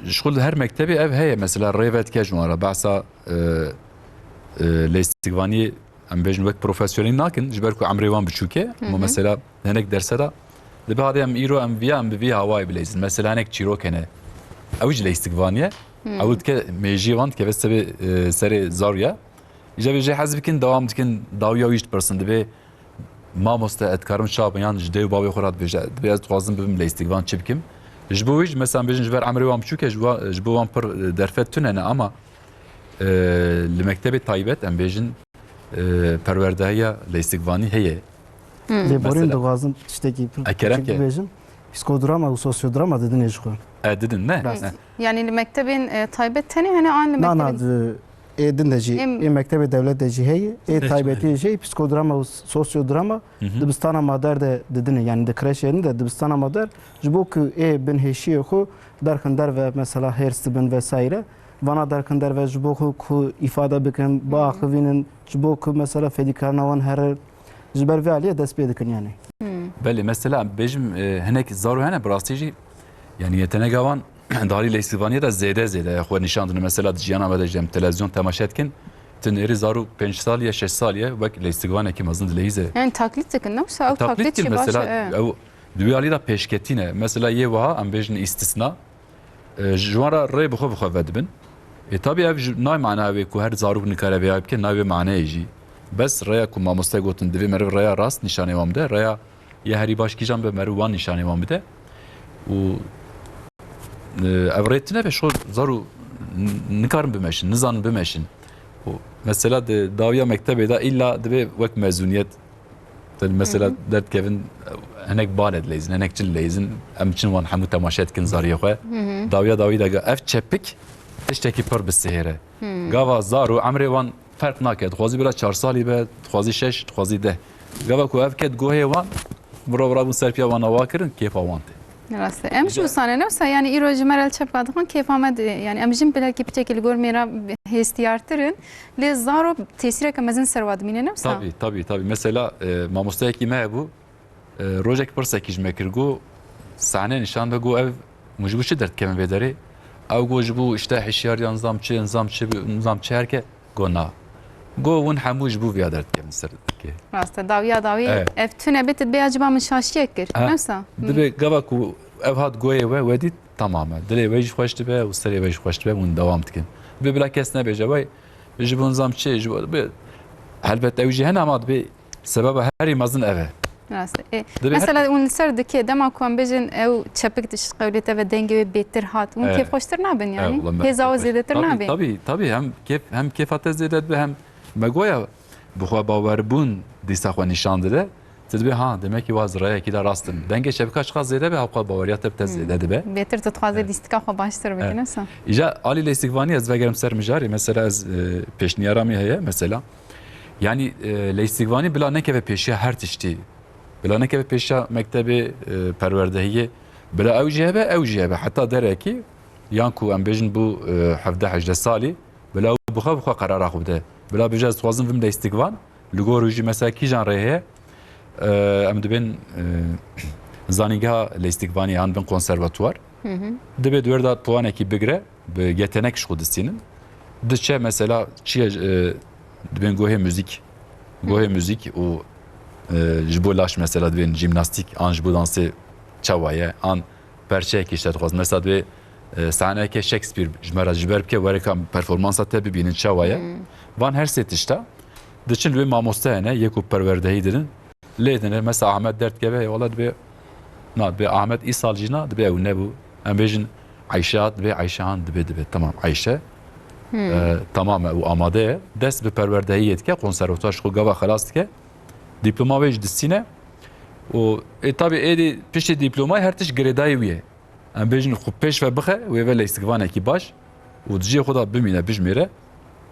ji xwe li her mektebê ev heye. Mesela rêve dike ji wan re. Behsa, e, e, lêstikvaniyê em bêjin wek profesyonelî nakin, ji ber ku emrê wan biçûk e. Hı hı. Ama mesela hinek derse de dibe hadê em îro em viya, em bi vî hawayê bileyzin. Mesela hinek çîrok hene. Ew jî lêstikvanî ye. Hı. Ew dike mêjiyê wan dikeve sebê, e, serê zaroya. Îca bêje hez bikin, dewam dikin, dawiya wî jî dipirsin. Dibê mamoste, ez dikarim çawa bin, yan ji dê û bavê xwe re dibêje. Dibê ez dixwazim bibim lêstikvan, çi bikim? Ji bo wî jî, mesela, em bêjin ji ber emrê wan biçûk e, ji wa-, ji bo wan pir, e, derfet tune ne, ama, e, li mektebê taybet, em bêjin, e, perwerdehiya lêstikvanî heye. Hmm. Lêborîn Mesela dixwazim tiştekî pir E, kerem biçûk ke. bibêjim. Psîkodrama û sosyodrama didinê ji xwe. E, didin, ne? Rast. E. Yanî li mektebên, e, taybet tenê hene an li Na, na, mektebên di ê din de jî, Em- ê mektebê dewlet de jî heye, ê Seçme. taybetî jî heye, psikodrama û sosyodrama Hı hı. dibistana madar de didine, yani di kreşê de dibistana madar, ji bo ku ê binhêşiyê xwe derxin derve, mesela hêrs dibin vesaire. Vana derxin derve ji bo xwe ku îfade bikin, Hı hı. biaxivînin, ji bo ku mesela fedîkarina wan here, ji ber vê aliyê dest pê dikin yani. Hı. Belê, mesela em bêjim, e, hinek zaro hene bi rastî jî, yani yetenega wan di alî leysivaniyê de zêde zêde xwe nîşan dine. Mesela di jiyana me de jî em televîzyon temaşe dikin, tu nêrî zaro pênc salî ye, şeş salî ye, wek leysivanekî mezin dileyîze. Yani taklîd dikin, ne wisa ew Taklîd taklîd kir çi baş mesela, e. ew di wê alî de pêşketî ne. Mesela yê wiha em bêjin îstisna, e, ji wan re rê bi xwe bi xwe vedibin. E, tabî ev ji nayê mana wê ku her zarok nikare vêya bike, nayê wê maneyê jî. Bes rêya ku mamoste gotin, divê meriv rêya rast nîşanê wan bide, rêya yê herî baş kîjan be meriv wan nîşanê wan bide. Û, e, ev rê tune be, şo zaro n-, nikarin bimeşin, nizanin bimeşin. Û mesela di dawiya mektebê de îlla divê wek mezûniyet, yani mesela Hı hı. derdikevin, hinek bale dileyzin, hinek çi dileyzin, em çin wan hemû temaşe dikin zariyê xwe. Hı hı. Dawiya dawî de ga-, ev çepik tiştekî pir bi sihêr e. Hı. Gava zaro emrê wan ferq nake. Dixwazî bila çar salî be, dixwazî şeş, dixwazî deh. Gava ku ev ket guhê wan, mirov rabûn ser piya wan awa kirin, kêfa wan tê. Rast e. Em jî Îca- wisa ne, ne wisa, yani îro ji me re li çepka dixin, kêfa me di, yani em jin bilekî piçekî li gor mêra hêstiyartir in. Lê zaro tesîreke mezin ser wa dimîne, ne wisa? Tabii, tabii, tabii. Mesela, e, mamosteyekî me hebû, e, rojek pirsekî ji me kir, got, sahne nîşan de, got, ev, hûn ji bo çi derdikevin vê derê? Ew got, ji bo işte hişyariya nizam çi, nizam çi, nizam çi herke, got, na. Got, hûn hemû ji bo viya derdikevin ser Tirkiyê. Rast e, dawiya dawî, Evet. ev tune bê, tu dibê acaba min şaşiyek kir. Ha, Ne wisa? Dibê gava ku ev hat goyê we, we dît, tamam e. Dilê we jî xweş dibe û serê we jî xweş dibe, hûn dewam dikin. Dibê bila kes nebêje, wey, ji bo nizam çi, ji bo, dibê, helbet ew jî hene ama dibê sebeba herî mezin ev e. Rast e. E, Dibê her mesela hûn li ser dikê, dema ku em bêjin ew çepik diş qewlê te ve dengê wê bêtir hat, hûn E. kêfxweştir nabin E, yani? wala me Hêza we kêfxweş- zêdetir Tabii, nabê? tabii, tabii. Hem kêf, hem kêfa te zêde dibe, hem me goya bi xwe bawerbûn dîsa xwe nîşan dide. Tu dibê, ha, demek ki waz rayekî de rast in. Dengê çepika çiqas zêde be, hewqas baweriya te bi te Hmm. zêde dibe. Bêtir tu dixwazê Evet. lîstika xwe baştir bikî, Evet. ne wisa? Îca alî leysikvanî ez vegerim ser mijarê. Mesela ez, e, pêşniyara min heye, mesela. Yani, e, leysikvanî bila nekeve pêşiya her tiştî. Bila nekeve pêşiya mektebê, e, perwerdehiyê. Bila ew jî hebe, ew jî hebe. Heta derekî, yan ku em bêjin bû, e, hevdeh hejdeh salî, bila ew bi xwe, bi xwe qerara xwe bide. Bila bêje, ez dixwazim bim leysikvan. Li gor wî jî mesela kîjan rê heye? Eee, em dibên, eee, zanîngeha leysikvanî yan bin konservatuwar. Hı hı. Dibê di wê de puanekî bigire, bi yetenek ji xwe distînin. Diçe mesela çi ye, eee, dibên gohê muzîk, Hı. gohê muzîk û, eee, ji bo laş mesela dibên jîmnastîk an ji bo dansê çawa ye, an perçeyekî işte dixwazin. Mesela divê, e, sahneyeke Shakespeare ji me re ji ber bike, were ka performansa te bibînin çawa ye. Hmm. Van her sê tişta diçin li wê mamoste hene, yê ku perwerdehî didin. Lê dine, mesela Ahmet derdikeve, wala dibê, na, dibê Ahmet îsal jî na, dibê ew nebû. Em bêjin Ayşe hat, dibê Ayşe han, dibê, dibê. Tamam, Ayşe, Hmm. e, tamam e, û amade ye. Dest bi perwerdehiyê dike, konservatuar ji xwe gava xelas dike. Dîploma wê jî distîne. Û, e, tabi êdî piştî dîplomayê her tişt girêdayî wî ye. Em bêjin xwe pêş ve bixe, wê ve leysikvanekî baş û di cihê xwe de bimîne, bijmêre.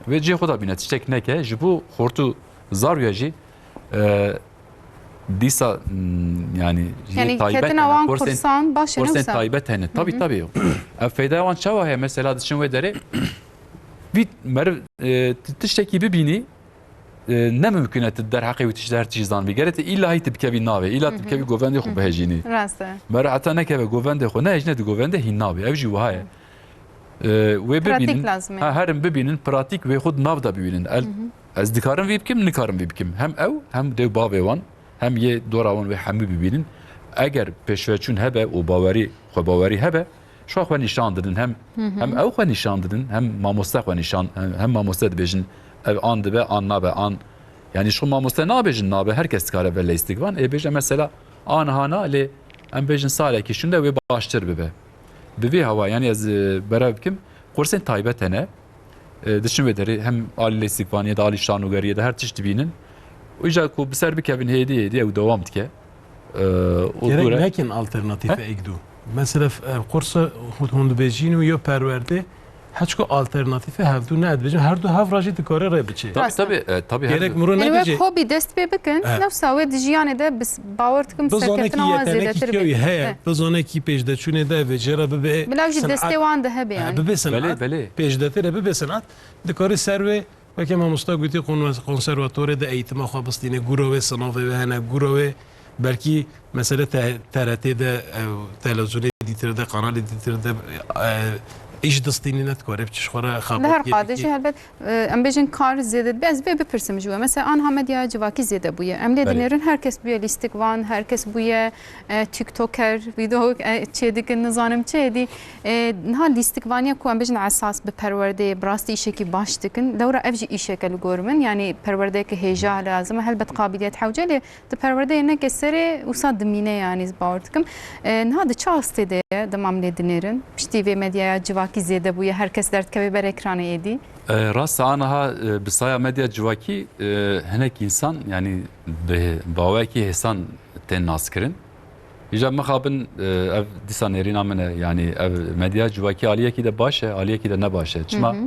Wê cihê xwe de bîne, tiştek neke. Ji bo xortû zarûya jî, e, dîsa, m, yani, jî Yani taybet ketina hene, wan kursên, kursan baş e, ne kursên wisa? taybet hene. Tabii, Hı hı. tabii. Ev feyda wan çawa heye? Mesela diçin wê derê, vî meriv, e, ti-, tiştekî bibînî, e, ne mimkun e tu derheqê wî tişt her tişt zanbî. Gerek tu îlahî tu bikevî navê, îla tu Hı hı. bikevî govendê xwe Hı hı. bihejînî. Rast e. Meriv heta nekeve govendê xwe, nehejîne di govendê hîn nabê. Ev jî wiha ye. E, wê Pratik bibînin, lazim e. ha, herin bibînin, pratîk wê xwe di nav de bibînin. El, Hı hı. ez dikarim vî bikim, nikarim vî bikim. Hem ew, hem dê û bavê wan, hem yê dora wan wê hemû bibînin. Eger pêşveçûn hebe û bawerî, xwebawerî hebe, Şo xwe nîşan didin, hem, Hı hı. hem ew xwe nîşan didin, hem mamoste xwe nîşan, hem, hem mamoste dibêjin, ev an dibe, an nabe, an, yani şo mamoste nabêjin nabe, her kes dikare ve leysikvan. Ê bêje mesela, an hana, lê em bêjin salekî şûnde wê baştir bibe. Bi vî hewa, yani ez, e, berev bikim, kursên taybet hene. E, diçin wê derê hem alî leysikvaniyê de, alî şanogeriyê de her tişt dibînin. Îca ku bi ser bikevin hêdî hêdî ew dewam dike. E, û Gerek dûre nekin alternatîfe He? êk du. Mesela, e, kursa hûn, hûn dibêjîn û yo perwerdê Heçku alternatîfê hevdû ne, ez dibêjim her du hev re jî dikare rê biçe. Tabii, Rast e. tabii, e, tabii, her Gerek du- miro Yanî wek nebêje. Hobî dest pê bikin, He. newsa wê di jiyanê de bis-, bawer dikim Bizanekî serkeftina wan yetenekî zêdetir kî bê. Heye, He. bizanekî pêşdeçûnê de vê jê re bibe Bila jî senat. destê wan de hebe E, yani. Bibe senat. Belê, belê. Pêşdetir e, bibe senat. Dikare ser wê, weke mamosta gotî, kon-, konservatorê de eğitime xwe bistîne, gura wê sinavê wê hene, gura wê belkî mesele te-, T R T de, e, televizyonê dîtir de, kanalê dîtir de, e, îş distînîne, dikare biçe ji xwe re Li her xebatiyê qadê jî bike. helbet, e, em bêjin kar zêde dibe. Ez vê bipirsim ji we. Mesela anha medyaya civakî zêde bûye. Em lê Belê. dinêrin her kes bûye lîstikvan, her kes bûye, e, tiktoker, vîdeo, e, çêdikin, nizanim çi êdî. E, niha lîstikvaniya ku em bêjin esas bi perwerdeyê, bi rastî îşekî baş dikin. Lewra ev jî îşeke li gor min. Yanî perwerdeyeke hêja lazim e. Helbet qabiliyet hewce lê Di perwerdeyê neke serê wisa dimîne, yanî ez bawer dikim. E, niha di çi astê de ye, dema em lê dinêrin? Piştî vê medyaya civakî zêde bûye, her kes derdikeve ber ekranê êdî. E, rast e, aniha, e, bi saya medya civakî, e, hinek însan, yanî bi bawekî hêsan tên naskirin. Îja mixabin, e, ev dîsa nêrîna min e, yanî ev medya civakî aliyekî de baş e, aliyekî de ne baş e. Çima? Hı hı.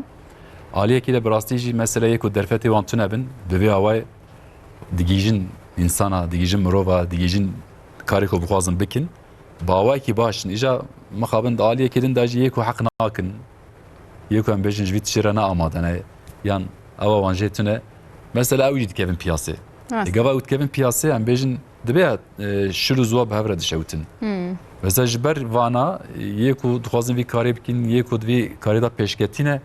Aliyekî de bi rastî jî mesele yê ku derfetê wan tune bin, bi vê awayê digihîjin însana, digihîjin mirova, digihîjin karê ku bixwazin bikin, bi awayekî baş in. Îja mixabin di aliyekê din de jî yê ku heq nakin, yê ku em bêjin ji vî tiştê re ne amade ne, yan ewa wan jê tune. Mesela ew jî dikevin piyasê. Rast. Ê gava ew dikevin piyasê, em bêjin dibe, e, şil û ziwa bi hev re dişewitin. Hmm. Mesela ji ber vana, yê ku dixwazin vî karê bikin, yê ku di vî karê de pêşketî ne,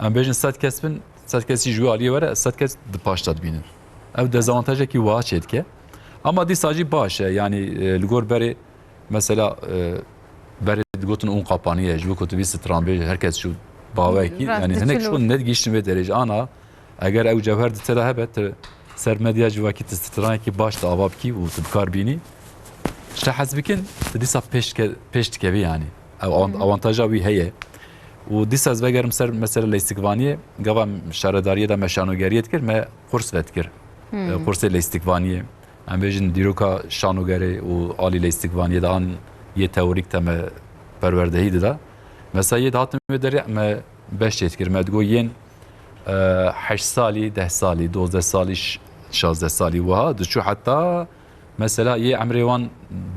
em bêjin sed kes bin, sed kesî ji wî aliyê were, sed kes di paş de dibînin. Ev dezawantajekî wiha çêdike. Ama dîsa jî baş e, yanî, e, li gor berê, mesela, e, berê digotin un kapaniye, ji bo ku tu bî stranbêj, her kes çû bawekî, Rast, yanî hinek diçû şûn nedigihîştin vê derê. Ana, eger ew cewher di te de hebe, tu ser medya civakî tu stranekî baş tu ava bikî û tu bi kar bînî, ji te hez bikin, tu dîsa pêş dike-, pêş dikevî yanî. Ew avan-, Hı hı. avantaja wî heye. Û dîsa ez vegerim ser mesela leysikvaniyê, gava em şaredariyê de me şanogeriyê dikir, me kurs vedikir. Hı. E, kursê leysikvaniyê. Em bêjin dîroka şanogerê û alî leysikvaniyê de an yê teorîk de me perwerdehî dida. Mesela yê dihatin wê derê me beş çêdikir. Me digot yên, e, heşt salî, deh salî, dozdeh salî, ş-, şazdeh salî wiha diçû heta mesela yê emrê wan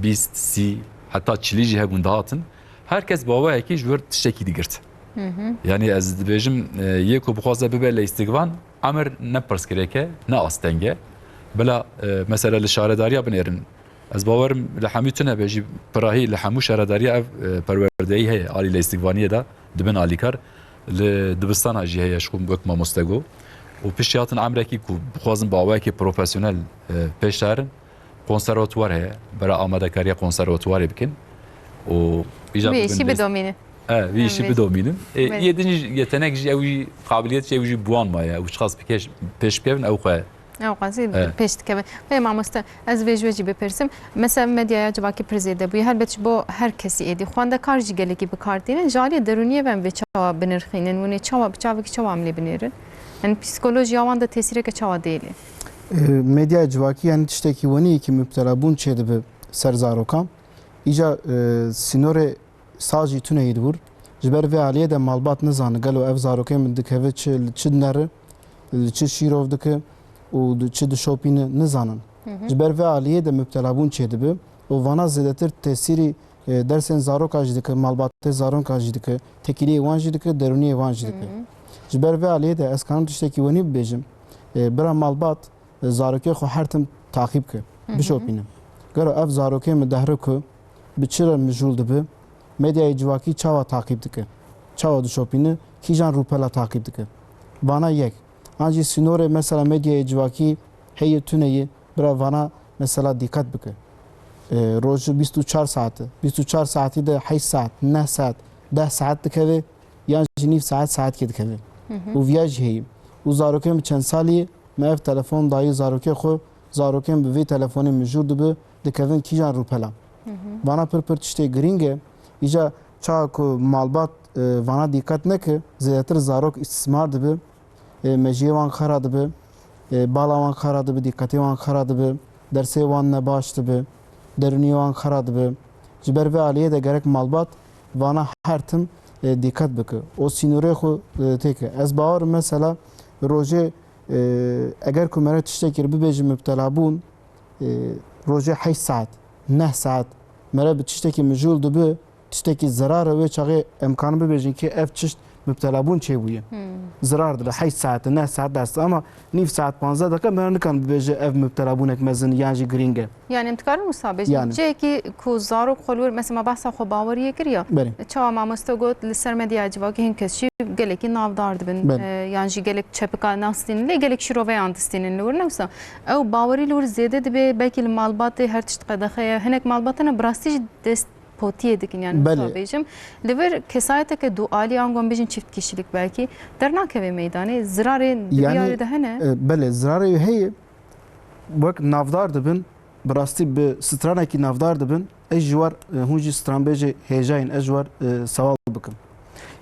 bîst, sî, heta çilî jî hebûn dihatin. Her kes bi awayekî ji wir tiştekî digirt. Hı hı. Yanî ez dibêjim, e, yê ku bixwaze bibe leysikvan, emir ne pirsgirêk e, ne asteng e. Bila, e, mesela li şaredariya binêrin. Ez bawerim li hemû tune be jî pirahî li hemû şaredariya ev, e, perwerdeyî heye, alî leysikvaniyê de dibin alîkar. Li dibistana jî heye ji xwe wek mamoste got. Û piştî hatin emrekî ku bixwazin bi awayekî profesyonel, e, pêş de herin, konservatuwar heye, bera amadekariya konservatuwarê bikin. Û îja Vê bibin işî dest- bidomînin. E, vî Em işî vê- bidomînin. E, Belê. Yê din jî yetenek jî ew jî qabiliyet jî ew jî bi wan maye. Ew çiqas bi keş-, pêş bikevin ew xwe. Ew qasî Evet. pêş dikevin. Vê mamoste, ez vê ji we jî bipirsim. Mesela medyaya civakî pir zêde bûye. Helbet ji bo her kesî êdî. Xwendekar jî gelekî bi kar tînin. Ji aliyê derûniyê ve em vê çawa binirxînin? Hûn ê çawa, bi çavekî çawa em lê binêrin? Yani psîkolojiya wan de tesîreke çawa dêlê? E, medyaya civakî yani tiştekî wenî yekî mubtelabûn çêdibe ser zarokan. Îca, e, sînorê saz jî tune yî dibûr. Ji ber vê aliyê de malbat nizane gelo ev zarokê min dikeve çi, li çi dineri, li çi şîrov dike û di çi dişopîne nizanin. Hı hı. Ji ber vê aliyê de mubtelabûn çêdibe û vana zêdetir tesîrî, e, dersên zaroka jî dike, malbatê zaroka jî dike, têkiliyê wan jî dike, derûniyê wan jî dike. Hı hı. Ji ber vê aliyê de ez kanim tiştekî wenî bibêjim. E, bira malbat, zarokê xwe her tim taqîb ke, Hı hı. bişopîne. Gero ev zarokê min dehre ku bi çi re mijûl dibe, medyayê civakî çawa taqîb dike? Çawa dişopîne? Kîjan rûpela taqîb dike? Vana yek. An jî sînorê mesela medyayê civakî heye tune ye, bira vana mesela dîqet bike. E, roj bîst û çar saet e. Bîst û çar saetî de heşt saet, neh saet, deh saet dikeve, yan jî nîv saet, saetkê dikeve. Hı hı. Û viya jî heye. Û zarokê min çend salî ye, me ev telefon dayî zarokê xwe, zarokên bi vê telefonê mijûr dibe, dikevin kîjan rûpela. Hı hı. Vana pir pir tiştê girîng e. Îca çawa ku malbat, e, vana dîqet neke, zêdetir zarok îstismar dibe, e, mejiyê wan xera dibe, e, bala wan xera dibe, dîqetê wan xera dibe, dersê wan nebaş dibe, derûniyê wan xera dibe. Ji ber vê aliyê de gerek malbat vana her tim e, dîqet bike. O sînorê xwe, e, têke. Ez bawer im mesela rojê, e, eger ku mere tiştekî bibêje mubtela bûn, e, rojê heşt saet, neh saet mere bi tiştekî mijûl dibe, tiştekî zirar e, wê çaxê em karin bibêjin ki ev tişt mubtela bûn çêbûye. Hmm. Zirar dibe, heşt saet, neh saet dest. Ama nîv saet, panzdeh deqe mere nikan bibêje ev mubtela bûnek mezin yan jî girîng e. Yani em dikarin wisa bêjin. Yani. Cihekî ku zarok xwe li wir, mesela me behsa xwe baweriyê kiriye. Belê. Çawa mamoste got, li ser medyaya civakî hin kes jî gelekî navdar dibin. Belê. E, yan jî gelek çepika nastînin, lê gelek şîroveyan distînin li wir, ne wisa. Ew bawerî li wir zêde dibe, belkî li malbatê her tişt qedexe ye. Hinek malbatan bi rastî jî dest potiyê dikin, yani Belê. Wisa bêjim. Li vir kesayeteke dualî, ango em bêjin çift kişilik belkî, dernakeve meydanê. Zirarê di Yani, viyarê de hene. E, belê, zirarê heye, wek navdar dibin, bi rastî bi stranekî navdar dibin. Ez ji war, e, hûn jî stranbêjê hêja in, ez ji war, e, sewal bikim.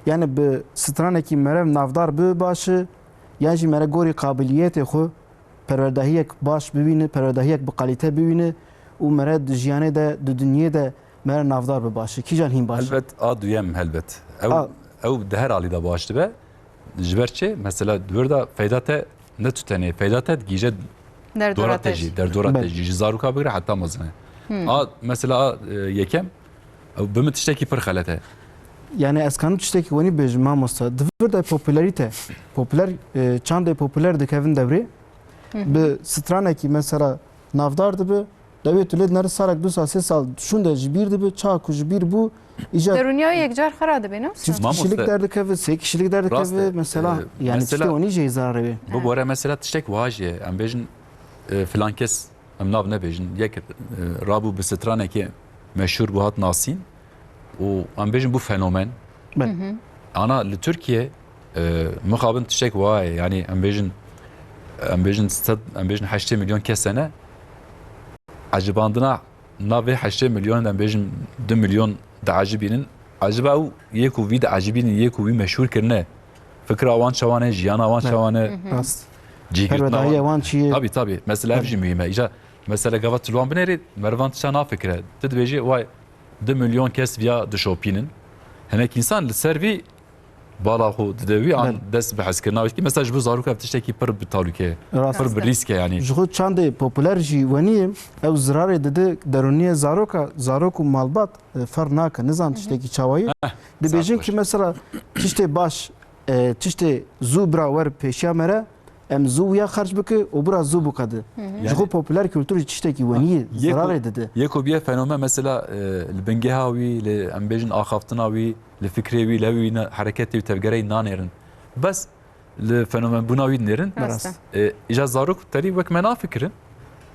Yani bi stranekî mere navdar bi baş e, yan jî mere gorî qabiliyetê xwe perwerdahiyek baş bibîne, perwerdahiyek bi kalîte bibîne û mere di jiyanê de, di dinyê de mere navdar bi baş e. Kîjan hîn baş e? Helbet a duyem helbet. Ew, A- ew di her alî de baş dibe. Ji ber çi? Mesela di wir de feyda te ne tu tenê, feyda te digihîje Derdora dora te te jî, jî. derdora te Belê. jî. Ji zaroka bigire heta mezine. Hmm. A, mesela a, e, yekem, ew bi min tiştekî pir xelet e. Yani ez kanim tiştekî wenî bêjim mamoste. Di vir de popularîte, populer, e, çandê populer dikevin dewrê, Hı hı. bi stranekî mesela navdar dibi, dewê tu lê dineri salek du sal, sê sal şûnde ji bîr dibi, çawa ku ji bîr bû, îca Derûniya yekcar xera dibe, ne wisa? çift Mamoste. kişilik derdikeve, sê kişilik derdikeve, Rast e. mesela, E, yani mesela tiştê wenî jê zararê wê. Bibore mesela tiştek wiha jî ye. Em bêjin, e, filan kes, em nav nebêjin, yek, e, rabû bi stranekê meşhûr bû, hat nasîn û em bêjin bû fenomen. Belê. Hı hı. Ana li Tirkiye, e, mixabin tiştek wiha ye. Yani em bêjin, em bêjin sed, em bêjin heştê milyon kes hene. Ecibandina navê heştê milyon, em bêjin du milyon diecibînin. Eciba ew yê ku vî diecibînin, yê ku vî meşhûr kirine, fikra wan çawa ne, jiyana wan Evet. çawa ne? Hı hı. Rast. Cîgirtina Perwedahiya wan. wan çi ye? Tabii, tabii. Mesela ev Tabii. jî muhîm e. Îca mesela gava tu li wan binêrî, merivan tişta nafikire. Tu dibêjî, way, du milyon kes viya dişopînin. Hinek însan li ser vî bala xwe dide wî an Belê. dest bi hezkirina wî dikî. Mesela ji bo zarok ev tiştekî pir bi talûke ye. Rast. Pir bi rîsk e yani. Ji xwe çandê populer jî wenî ye. Ew zirarê dide derûniyê zaroka, zarok û malbat, e, ferq nake. Nizan Hı hı. tiştekî çawa ye. Heh, Dibêjin sax ki mesela tiştê baş, e, tiştê zû bira wer pêşiya me re, em zû wiya xerc bike û bira zû biqede. Hı hı. Ji xwe Yani, populer kultur jî tiştekî wenî ye, yê ku, zirarê dide. yê ku biye fenomen mesela, e, li bingeha wî, li em bêjin axaftina wî, li fikrê wî, li wî ne, hereketê wî tevgereyî nanêrin. Bes li fenomenbûna wî dinêrin. Rast e. Rast. E, îca zarok terî wek me nafikirin.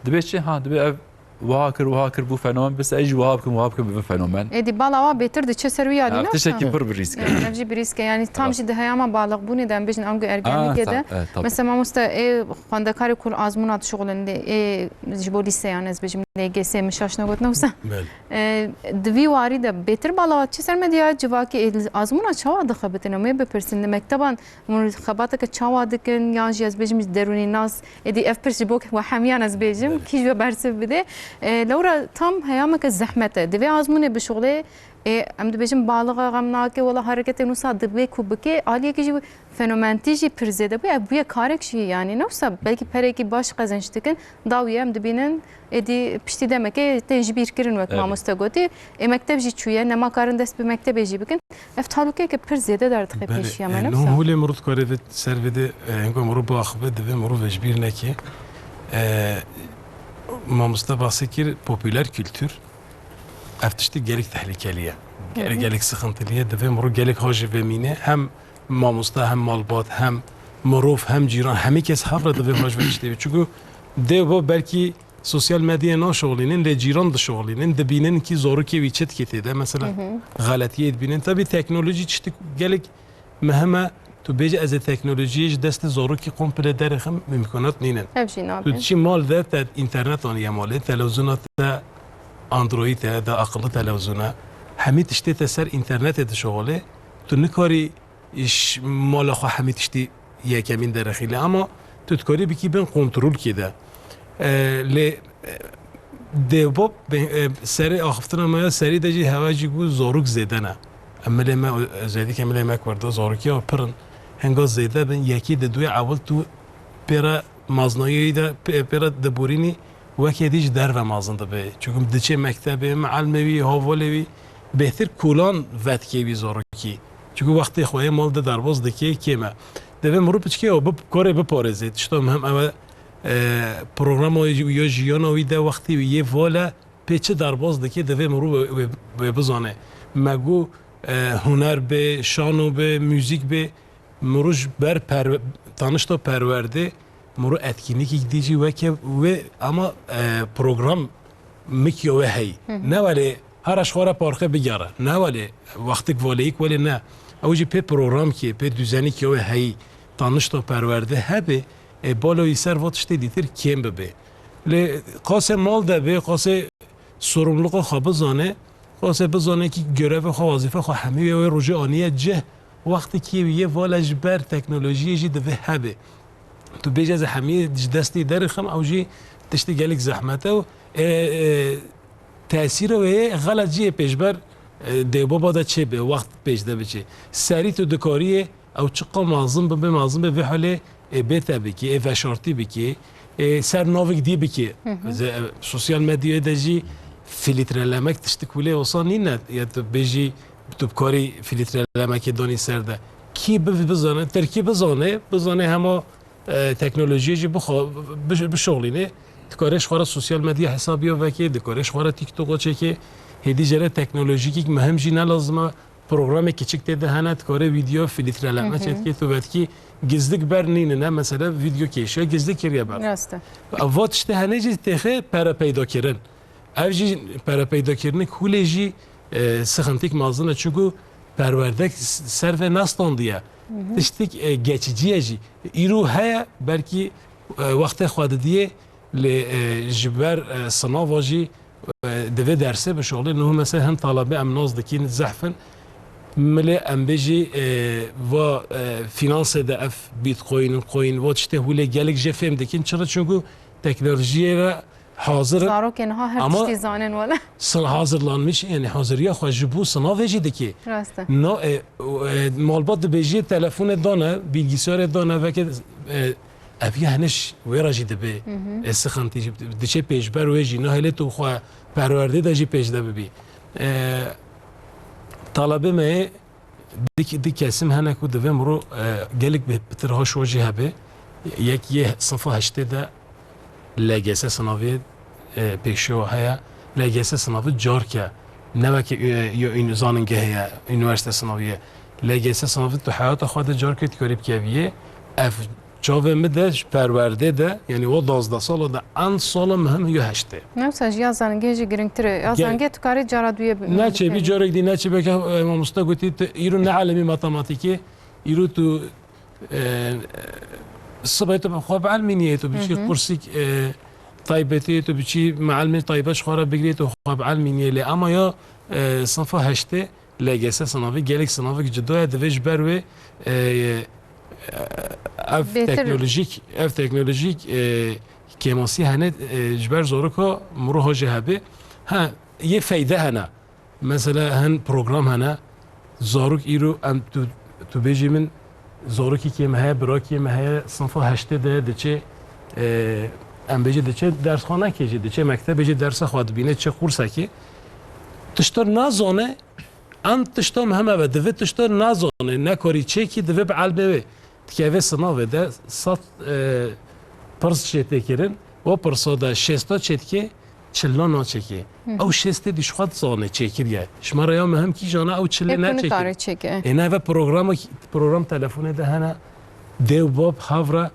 Dibê çi? Ha, dibê ev wiha kir, wiha kir, bû fenomen, bes ez jî wiha bikim, wiha bikim, bibim fenomen. Êdî bala wa bêtir diçe ser wî alî, Ev ne tiştekî wisa? pir bi rîsk e. Yani, ev jî bi rîsk e. Yani, tam Rast. jî di heyama baliqbûnê de, em bêjin ango Ah, ergenlikê ta-, de. e, tabii. Mesela, mamoste, ê xwendekarê ku li azmûna dişuxulin, ê ji bo lîseyan, ez bêjim, L G S, min şaş negot, ne wisa? Belê. E, di vî warî de bêtir bala wa diçe ser medyaya civakî, ê azmûna çawa dixebitin? Em ê bipirsin, li mekteban Hûn xebateke çawa dikin, yan jî ez bêjim ji derûnî nas, êdî ev pirs ji bo we hemiyan ez bêjim, Belê. kî ji we bersiv bide. E, lewra tam heyameke zehmet e. Divê azmûnê bişuxulê, e, em dibêjin balixe xem nake, wela hereketên wisa divê ku bike, aliyekî jî fenomentî jî pir zêde bûye, ev bûye karek jî, yani ne wisa belkî perekî baş qezenç dikin, dawî em dibînin, êdî piştî demekê tên ji bîr kirin wek Evet. mamoste gotî. Ê mekteb jî çûye, nema karin dest bi mektebê jî bikin. Ev talûkeyeke pir zêde derdixê Belê, pêşiya me, e, ne niho wisa? holê mirov dikare vê ser vê de, e, hingê mirov biaxive, divê mirov ji bîr neke. E, mamoste basê kir, popüler kültür, ev tiştî gelek tehlikelî ye. Gelek, Hı hı. gelek sıkıntılı ye. Divê mirov gelek ha ji vê mîne. Hem mamoste, hem malbat, hem mirov, hem cîran, hemî kes hev re divê ha ji vê tiştê bê. Çünkü dê û bav belkî sosyal medyayê naşixulînin, lê cîran dişixulînin, dibînin kî zarokê wî çi dikê tê de. Mesela, Hı hı. xeletiyê dibînin. Tabii teknolojî tiştek gelek muhim e. Tu bêjî ez ê teknolojiyê ji destê zarokî komple derêxim, mimkûnat nînin. Ev jî Tu nabe. diçî mal de te înternet aniye malê, televîzyona te Android e, da aqilli televîzyon e. Hemî tiştê te ser înternetê dişixulê. Tu nikarî ji mala xwe hemî tiştî yekemîn derexîle, ama tu dikarî bikî bin kontrolkê de. E, lê, e, dê û bav, e, serê axiftina me ya serî de jî hewa jî ku zarok zêde ne. Em milê me, özellikle milê me Kurdo, zarokiya pir in. Henga zêde bin, yekî di duyê ewil tu pê re maznayî de, pê, pê re diborînî, wekê dî ji derve mazin dibe. Çunku diçê mektebê, mielmê wî, havalê wî, bêhtir kolan vedikê wî zarokî. Çunku wextê xwe yê mal de derbas dikê kêm e. Divê mirov piçkê ew bi, karê biparêzê. Tişta muhim ew e, e, programa wî ya jiyana wî de wextê wî yê vala pê çi derbas dike, divê mirov wê, wê, wê bizane. Me got, e, huner be, şano be, muzîk be, mirov ji ber perwe-, tanişta perwerdê, mirov etkinlikek dî jî weke wê, ama, e, program mik ya wê heyî. Hı hı. Ne welê hera ji xwe re parqê bigere. Ne welê wextik valeyik welê ne. Ew jî pê programkê, pê düzenik ya wê heyî. Tanişta perwerde hebe, e, balo wî ser va tiştê dîtir kêm bibe. Lê qasê mal de be, qasê sorumlulûka xwe bizane, qasê bizane kî görevê xwe, wezîfe xwe hemî wê, wê rojê aniye cih, wextê kî wî yê vala ji ber teknolojiyê jî divê hebe. Tu bêje ez hemiyê ji destê derixim, ew jî tiştê gelek zehmet e û, e, e, tesîra wê yê xelet jî yê pêşber, e, dêwbaba de çêbe, wext pêş de biçe. Serî tu dikariyê ew çiqa mezin bibe, mezin be vê halê, e, bê te bikê, ê veşartî bikê, ê ser navek dî bikê. Hı hı. Ze-, e, sosyal medyayê de jî filtrelemek tiştik wile wisa nîne. Ya tu bêjî, tu bikarî filtrelemekê danî ser de. Kî bi-, bizane, tirkî bizane, bizane hema, e, teknolojiyê jî bixwe-, bi-, bişoxlîne. Dikare ji xwe re sosyal medya hesabiya veke, dikare ji xwe re TikToka çêke. Hêdî jere teknolojîkîk muhim jî ne lazim e. Programê kiçik tê de hene, dikare vîdeo filtreleme Hı hı. çêdike, tu vetkî gizlik ber nînine, mesela vîdeo kêşiya gizlik kiriye ber. Rast e. Va tiştê hene jî têxe pere peyda kirin. Ev jî pere peyda kirinê kulê jî, e, sixintik mezin e, çunku perwerdek s-, ser ve nestandiye. Hı hı. Tiştik, e, geçiciye jî. Îro heye, belkî, e, wextê xwe didiye, lê, e, ji ber, e, sinava jî, e, divê dersê bişoxlê. Niho mesela hin talebê em nas dikîn, zehf in. Milê em bêjî, e, va, e, fînansê de ev Bitcoin, coin, va tiştê hûlê gelek jê fêm dikin. Çira? Çunku teknolojiyê re hazir in. Zarokên niha her Ama tiştî zanin wele. Hazırlanmış, yani haziriya xwe ji bo sinavê jî dike. Rast e. No, e, e, malbat dibêjî telefonê dane, bilgisayarê dane, veke, e, ev ya hene ji wê re jî dibe, Hı hı. e, sixintî jî diçe pêşber wê jî, nahêlê tu xwe perwerdê de jî pêş de bibî. E, talebê me yê Di, di kesim hene ku divê mirov, e, gelek bi, pitir haşo jî hebe. Yek yê sinfa heştê de L G S sınavê, e, pêşiyo heye. L G S sınavı carke. Ne weke, e, yo ün-, zanîngehê ye, üniversite sınavı ye. L G S sınavı tu heyata xwe de carke dikarî bikeviyê. Ev Çavê min de ji perwerdê de, yanî o duwazdeh sala de en sala muhim yo heştê. Ne wisa jî ya zanîngehê jî giringtir e. Ya Ge- zanîngehê tu karî cara duyê bi-, Neçê bî bikevî. Carek dî neçê beke, e, mamosta gotî, tu îro neelimî matematîkê, îro tu, e, sibê tu bi xwe bielimîniyê, tu biçî Hı hı. qursîk, e, taybetê, tu biçî mielimê taybet ji xwe re bigirê, tu xwe bielimîniyê lê. Ama ya, e, sinfa heştê, L G S sınavê gelek sınavek cuda ye, divê ji ber wê, e, e, ev Bêtir teknolojîk, ev teknolojîk, e, kêmasî hene, e, ji ber zaroka mirov hajê hebe. Ha, yê feyde hene. Mesela hin program hene. Zarok îro em tu, tu bêjî min, zarokî kê me heye, birakê me heye, sinfa heştê de diçe, e, em bêjî diçe dersxanekê jî, diçe mektebê jî dersa xwe dibîne, çi qursekê. Tişta nazane, Em tişta muhim ev e, divê tişta nazane, nekarî çêkî, divê bi elmê wê. Dikeve sinavê de sed, e, pirs çê tê kirin, o pirsa de şêsta çê dike, çila naçêke. Hı hı. Ew şêstê dî ji xwe dizane çêkiriye. Ji me re ya muhim kîjan e, ew çilê Ê ku neçêkir. Nikare çêke. Ê neve programa, program telefonê de hene, dê û bab hev re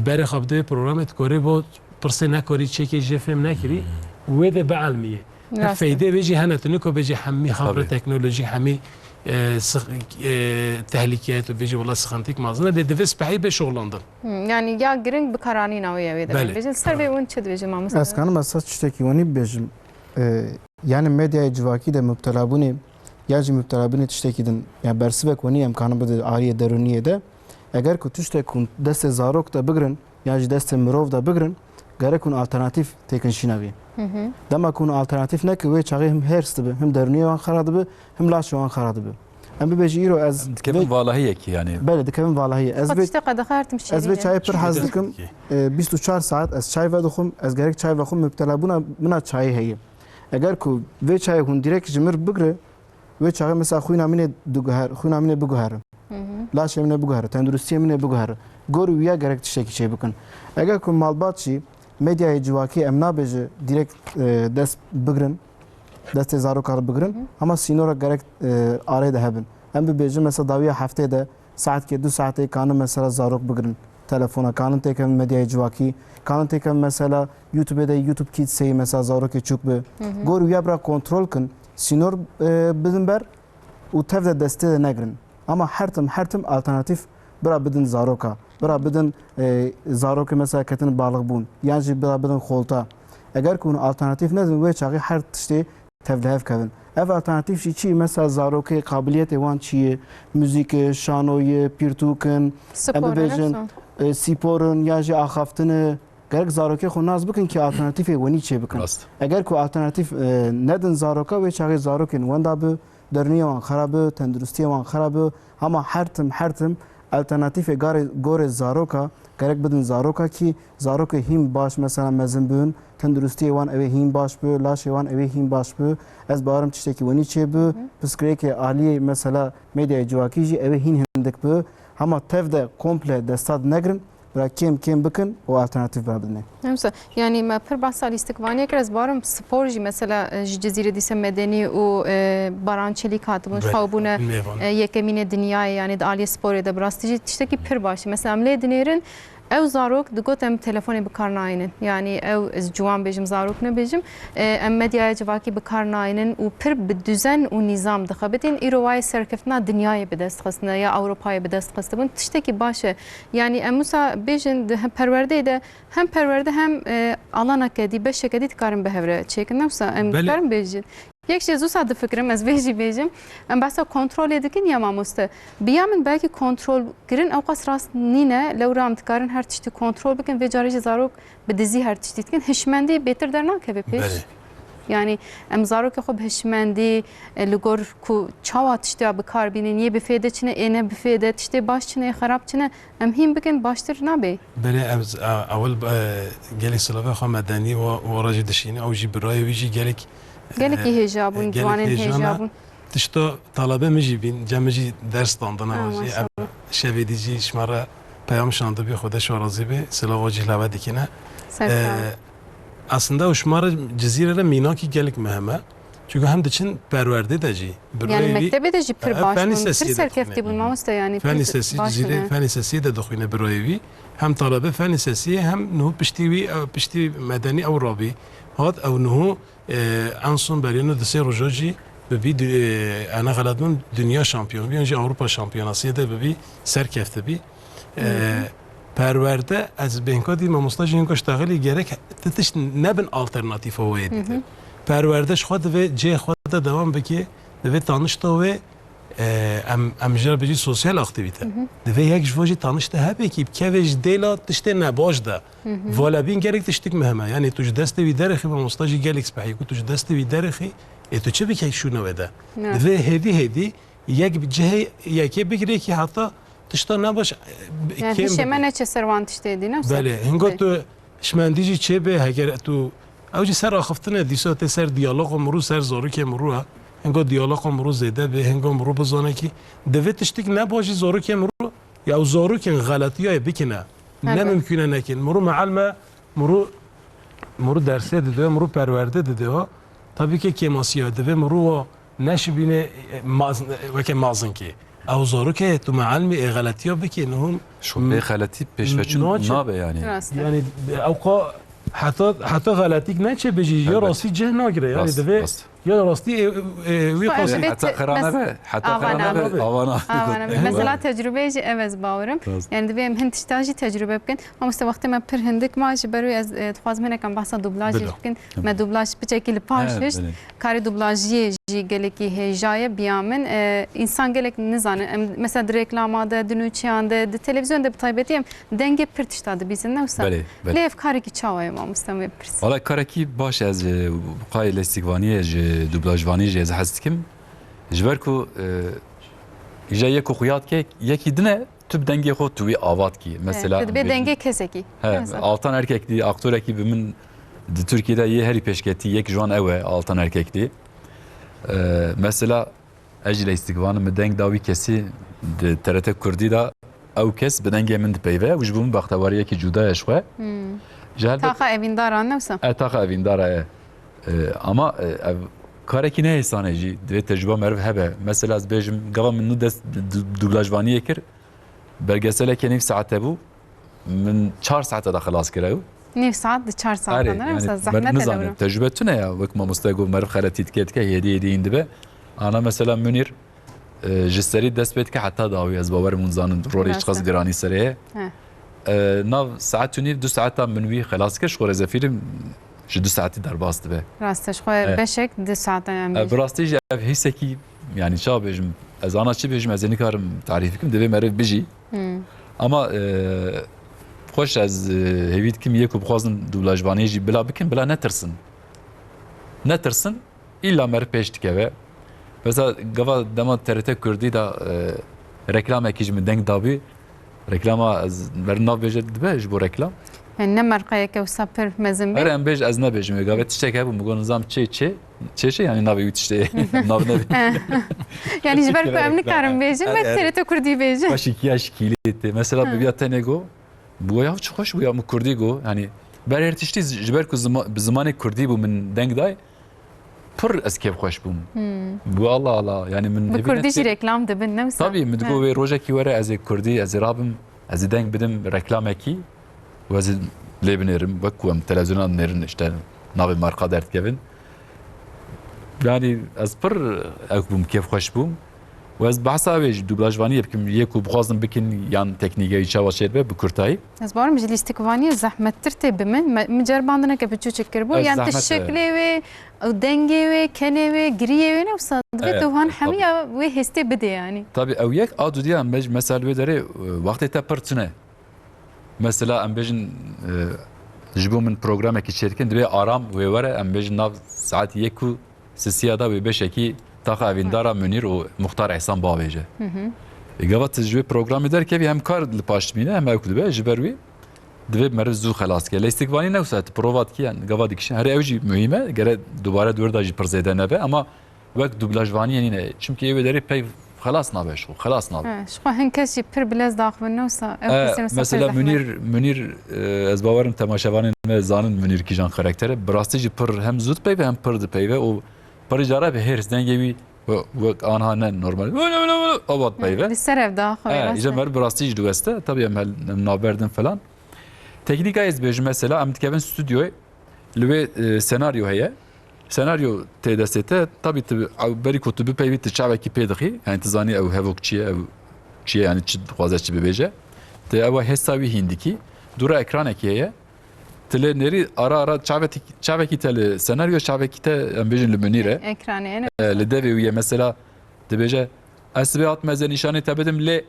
Berê xwe bidê programê, tu korê bo pirsê nekorî çêkê jê fêm nekirî, wê de bielmiyê. Rast e. Feyde vê jî hene, tu niko bêjî hemî xabre Tabii. teknolojî, hemî, e, six-, e, tehlîke, tu bêjî wela sixantik mazin e, dê divê spehî bê şoxlandin. Hmm, yani ya giring bi karanîna wê ye wê de Belê. bêjin. Ser vê win çi dibêjin mamoste? Ez kanim ez saz tiştekî wenî bibêjim. E, Yani medyayê civakî de mubtelabûnê ya jî mubtelabûnê tiştekî din, ya bersivek wenî em kanin bide ariyê derûniyê de. Eger ku tiştek hûn destê zarok de bigirin ya jî destê mirov de bigirin, gerek hûn alternatîf têkin şîna vî. Hı hı. Dema ku hûn alternatîf neke, wê çaxê him hêrs dibi, him derûniyê wan xera dibi, him laşê wan xera dibi. Em bibêjin îro ez Em dikevin vê valahiyekî, yani. Belê, dikevin valahiyê. Ez Xwe vê, tiştê qedexe her tim ez vê şîrîn e. çayê pir Şîrîn hez e. dikim. E, bîst û çar saet ez çay vedikim. Ez gerek çay vexwim, müptela bûna mina çayê heye. Eger ku vê çayê hûn direkt ji mir bigre, wê çaxê mesela xwîna min ê diguher-, xwîna min ê biguhere. Hı hı. Laşê min ê biguhere, tenduristiyê min ê biguhere. Gor wiya gerek tiştekî çê bikin. Eger ku malbat jî medyayê civakî em nabêje direkt, e, dest bigrin, destê zaroka bigirin, Hı hı. ama sînora gerek, e, arê de hebin. Em bibêjin mesela dawiya heftê de saetkê du saetê kanin mesela zarok bigirin telefona, kanin têkevin medyayê civakî, kanin têkevin mesela YouTube de YouTube Kids seyî mesela zarokê çûk bi. Hı hı. Gor wiya bira kontrol kin, sînor, e, bidin ber û tev de destê de negirin. Ama her tim, her tim alternatîf bira bidin zaroka. Bira bidin, e, zarokê mesela ketin balix bûn. Yan jî bira bidin xolta. Eger ku hûn alternatîf nedin, wê çaxî her tiştê tev li hev kevin. Ev alternatîf jî çi? Mesela zarokê qabiliyetê wan çi ye? Muzîk e, şano ye, pirtûk in, em Spor e, bibêjin, nasıl? e, spor in, ya jî axaftin e. Gerek zarokê xwe nas bikin ki alternatîfê wenî çê bikin. Rast. Eger ku alternatîf, e, nedin zaroka, wê çaxê zarokên wenda bi, derniyê wan xera bi, tenduristiyê wan xera bi. Hema her tim, her tim alternatîfê garê, gorê zaroka gerek bidin zaroka ki zarokê hîn baş mesela mezin bin, tenduristiyê wan ew ê hîn baş bi, laşê wan ew ê hîn baş bi. Ez bawerim tiştekî wenî çê bi, Hı. pirsgirêkê aliyê mesela medyayê civakî jî ew ê hîn hindik bi. Hema tev de komple desta dinegirin, bira kêm kêm bikin û alternatîf bira bidinê. Hemsa, yani me pir behsa lîstikvaniyê kir, ez barim spor jî mesela, e, ji Cizîrê dîse medenî û, e, Baran Çelîk hatibûn, Belê, xew bûne, mêvan. e, yekemînê dinyayê, yani di aliyê sporê de bi rastî jî tiştekî pir baş e. Mesela em lê dinêrin, ew zarok digot em telefonê bi kar nayînin. Yani ew, ez ciwan bêjim, zarok nebêjim, e, em medyaya civakî bi kar nayînin û pir bi düzen û nîzam dixebitin. Îro wayê serkeftina dinyayê bi dest xistine ya Ewropayê bi dest xistibûn. Tiştekî baş e. Yani em wisa bêjin di hem perwerdeyê de hem perwerde hem, e, alaneke dî, beşeke dî dikarin bi hev re çêkin. Ne wisa em Belê. dikarin bêjin. Yek jî ez wisa difikirim, ez vê jî bêjim. Em behsa kontrolê dikin ya mamoste. Bi ya min belkî kontrol kirin ew qas rast nîne. Lewra em dikarin her tiştî kontrol bikin. Vê carê jî zarok bi dizî her tiştî dikin. Hişmendî bêtir dernakeve pêş. Belê. Yani em zarokê xwe bi hişmendî, e, li gor ku çawa tiştiya bi kar bînin, yê bi fêde çine, ê ne bi fêde, tiştê baş çine, ê xerab çine, em hîn bikin baştir nabe. Belê, em z-, a, ewil, e, gelek silavê xwe medenî û, û re jî dişîne, ew jî birayê wî jî gelek, Gelekî e, hêja bûn, gelek ciwanên hêja hêja ne. bûn. Tişta talebe min jî bîn, cem min jî ders dandine Ha, wajî. Em maşallah. şevê dî jî ji me re peyam şandibî, Xwedê ji we razî be, silava jî leve dikine. Ser E, sağ ol. Aslında û ji me re Cizîrê re mînakî gelek muhim e. Çünkü hem diçin perwerdê de jî. Yani birayê wî mektebê de jî pir E, baş fen bûn, pir lisesiyê de serkeftî dixwîne. bûn mamoste yani, Fen pir lisesî baş Cizîrê, bûne. fen lisesiyê de dixwîne birayê wî. Hem talebe fen lisesiyê hem niho piştî wî, e, piştî medenî ew rabî. Hat ew niho, e, en son berî nû di sê roja jî bibî dü-, e, ena xelet bûn, dinya şampiyon bî, yan jî Ewropa şampiyonasiyê de bibî serkefte bî. E, Hı hı. Perwerde, ez bêhnka dî mamosta jî hinka ştexilî gerek ti tişt nebin alternatîfa wê dîtir. Hı hı. Perwerde ji xwe divê cihê xwe de dewam bike, divê tanişta wê, e, em, em ji re bijî sosyal aktîvîte. Hı hı. Divê yek ji vo jî tanişte hebe kî bikeve ji dêla tiştê nebaş de. Hı hı. Valebîn gelek tiştik muhim e. Yani tu ji destê wî derexî, mamosta jî gelek spehî ku tu ji destê wî derexî, ê tu çi bike şûna wê de? Ya. Divê hêdî hêdî yek bi cihê yekê bigirê kî heta tişta nebaş, e, Yani kêm hişê me bibe. neçe ser wan tiştê dî, ne wisa? Belê, hingo Belê. tu hişmendî jî çê bê, heger tu ew jî ser axiftin e, dîsa tê ser diyaloga mirû, ser zarokê mirû e. Hingo diyaloga mirû zêde bê, hingo mirû bizane kî divê tiştik nebaş jî zarokê mirû, ya ew zarokên xeletiyayê bikine. Hebe. Ne mimkûn e nekin. Mirû meal me, mirû, mirû dersê dide, mirû perwerde dide. Tabii ki kêmasiya divê mirû wa neşibîne, e, maz-, weke mazinkê. Ew zarokê tu mealmî ê xeletiya bikê, nihum Şopê xeletî pêşveçûn nabe yani. Rast e. Yani ew ka heta, heta xeletîk neçe bijî, ya Elbet. rastî cih nagire. Yani Rast, divê rast. ya rastî, e, e, wî Xwe qasî. elbet Heta xira bes nebe, heta Ava xira nebe, nebe. ava nebe. Ava nebe. Mesela tecrübeyê jî ev ez bawerim. Rast. Yani divê em hin tişta jî tecrübe bikin. Mamoste, wextê me pir hindik ma, ji ber wê ez, e, dixwazim hinekam behsa dublajê Bila. bikin. Tamam. Me dublaj piçekî li paş He, hişt. belê. Karê dublajiyê jî gelekî hêja ye, biya min. E, însan gelek nizane. Em, mesela di reklama de, di nûçeyan de, di televîzyon de bi taybetî em dengê pir tişta dibîzin, ne wisa? Belê, belê. Lê ev karekî çawa ye mamoste, em ê bipirs? Wala karekî baş e, ez, e, qay lêstikvaniyê ji dublajvanî jî ez hez dikim. Ji ber ku, e, Ji yek û xuya dike, yekî dine, tu bi dengê xwe tu wî ava dikî. Mesela, tu dibê em bêjin, dengê kesekî. He, mesela. Altan Erkekli, aktorekî bi min di Tirkiyê de yê herî pêşketî, yek ji wan ew e, Altan Erkekli. Ee, mesela, ez jî leystikvan im, min deng da wî kesî di T R T Kurdî de, ew kes bi dengê min dipeyve û ji bo min bextewariyekî cuda ye ji xwe. Hmm. Ji helbet Taxa evîndaran ne wisa? E, taxa evîndara ye. E, ama, e, ev karekî ne hêsan e jî. Divê tecrûba meriv hebe. Mesela ez bêjim, gava min nû dest du-, du-, dublajvaniyê kir. Belgeseleke nîv saete bû. Min çar saete de xilas kir ew. Nîv saet di çar saetan Erê, de, yani, mesela, zehmet e nizanim, dewro. Tecrûbe tune ya, wek mamoste got, meriv xeletî dike, dike, hêdî, hêdî hîn dibe. Ana mesela Munîr, e, ji serî dest pê dike heta dawî, ez bawerim hûn zanin, rolê Rast e. Çiqas giranî serê ye. He. E, nav saet û nîv, du saeta min wî xelas kir, ji xwe rêzefîlim ji du saetî derbas dibe. Rast e, ji xwe He. beşek du saetan em E, bêjin. Bi rastî jî ev hîsekî, yani, ça bêjim, ez ana çi bêjim, ez ê nikarim tarîf bikim, divê meriv bijî. Hmm. Ama, e, xweş ez, e, hêvî dikim yê ku bixwazin dublajvaniyê jî bila bikin, bila netirsin. Netirsin, îlla meriv pêş dikeve. Mesela gava dema T R T Kurdî de, e, reklamekî ji min deng dabî. Reklama ez, meriv navbêje dibe ji bo reklam. Yani ne merqeyeke wisa pir mezin be? Her em bêj, ez nebêjim wê gavê tiştek hebû, min got nizam çê, çê, çê, çê, yani navê wî tiştê, nav nebê. Yani ji ber ku em nikarin bêjin, Her, me her. T R T Kurdî bêjin. Xweşikiya şikîlê tê. Mesela Ha. bi ya tenê go, bu ya çi xweş bû ya min kurdî go. Yani ber her tiştî ji ber ku zima-, bi zimanê kurdî bû min deng day, pir ez kêfxweş bûm. Hmm. Got, Allah Allah, yani min Bi hevî kurdî jî nediket. Reklam dibin, ne wisa? Tabii, min digot Ha. wê rojekî were, ez ê kurdî, ez ê rabim, ez ê deng bidim reklamekî, û ez ê lê binêrim, wek ku em televizyona dinêrin, işte, navê marka derdikevin. Yani ez pir ewk bûm, kêfxweş bûm. Û ez behsa wê jî dublajvaniyê bikim, yê ku bixwazin bikin, yan teknîkê wî çawa çêdibe, bi kurtayî. Ez bawerim ji lîstikvaniyê zehmettir tê bi min. Me, min ceribandineke biçûçik kiribû. Ez Yan ti zehmet e. şeklê wê û dengê wê, kenê wê, giriyê wê ne wisa. Divê Evet, tu han tabii. hemiya wê hêstê bidê yani. Tabii, ew yek a dudiya me, mesela wê derê, e, wextê te pir tune. Mesela em bêjin, e, ji bo min programekî çêdikin, divê aram wê were, em bêjin nav saet yek û sisiya da wê beşekî taxa evîndara Munîr û Muxtar Ehsan bavêje. Hı hı. E, gava tu ji wê programê derkevî hem kar li paş dimîne hem ewk dibe, ji ber wî divê meriv zû xelas ke. Leysikvanî ne wisa tu prova dikî, yani gava dikişin. Her ew jî muhîm e, gere dubare di wir de jî pir zêde nebe, ama wek dublajvaniyê nîne. Çimkî ê wê derê peyv xelas nabe ji xwe, xelas nabe. He, ji xwe hin kes jî pir bi lez daxivin, ne wisa ew E, kesên wisa pir mesela zehmet. Munîr, Munîr, e, ez bawerim temaşevanên me zanin Munîr kîjan karakter e. Bi rastî jî pir hem zû dipeyve hem pir dipeyve û pirî cara bi hêrs dengê wî we-, wek anha ne normal. Abat peyve. Li ser ev daxivê, E, rast îca e. mer bi rastî jî diweste. Tabii em hel, em navberdin falan. Teknîka ez dibêjim mesela em dikevin stûdyoyê. Li wê, e, senaryo heye. Senaryo tê destê te, tabî tu ew berî ku tu bipeyvî, tu çavekî pê dixî. Yani tu zanî ew hevok çi ye, ew çi ye, yani çi dixwaze çi bibêje. Tu ewa hêsa wî hîn dikî. Dûra ekranekî heye. Tu lê nêrî ara ara çavekî, çavekî te li senaryo, çavekî te em bêjin li Munîr e. Ekranê, ne? E, li devê wî ye. Mesela dibêje, ez sibê hatime ez ê nîşanê te bidim lê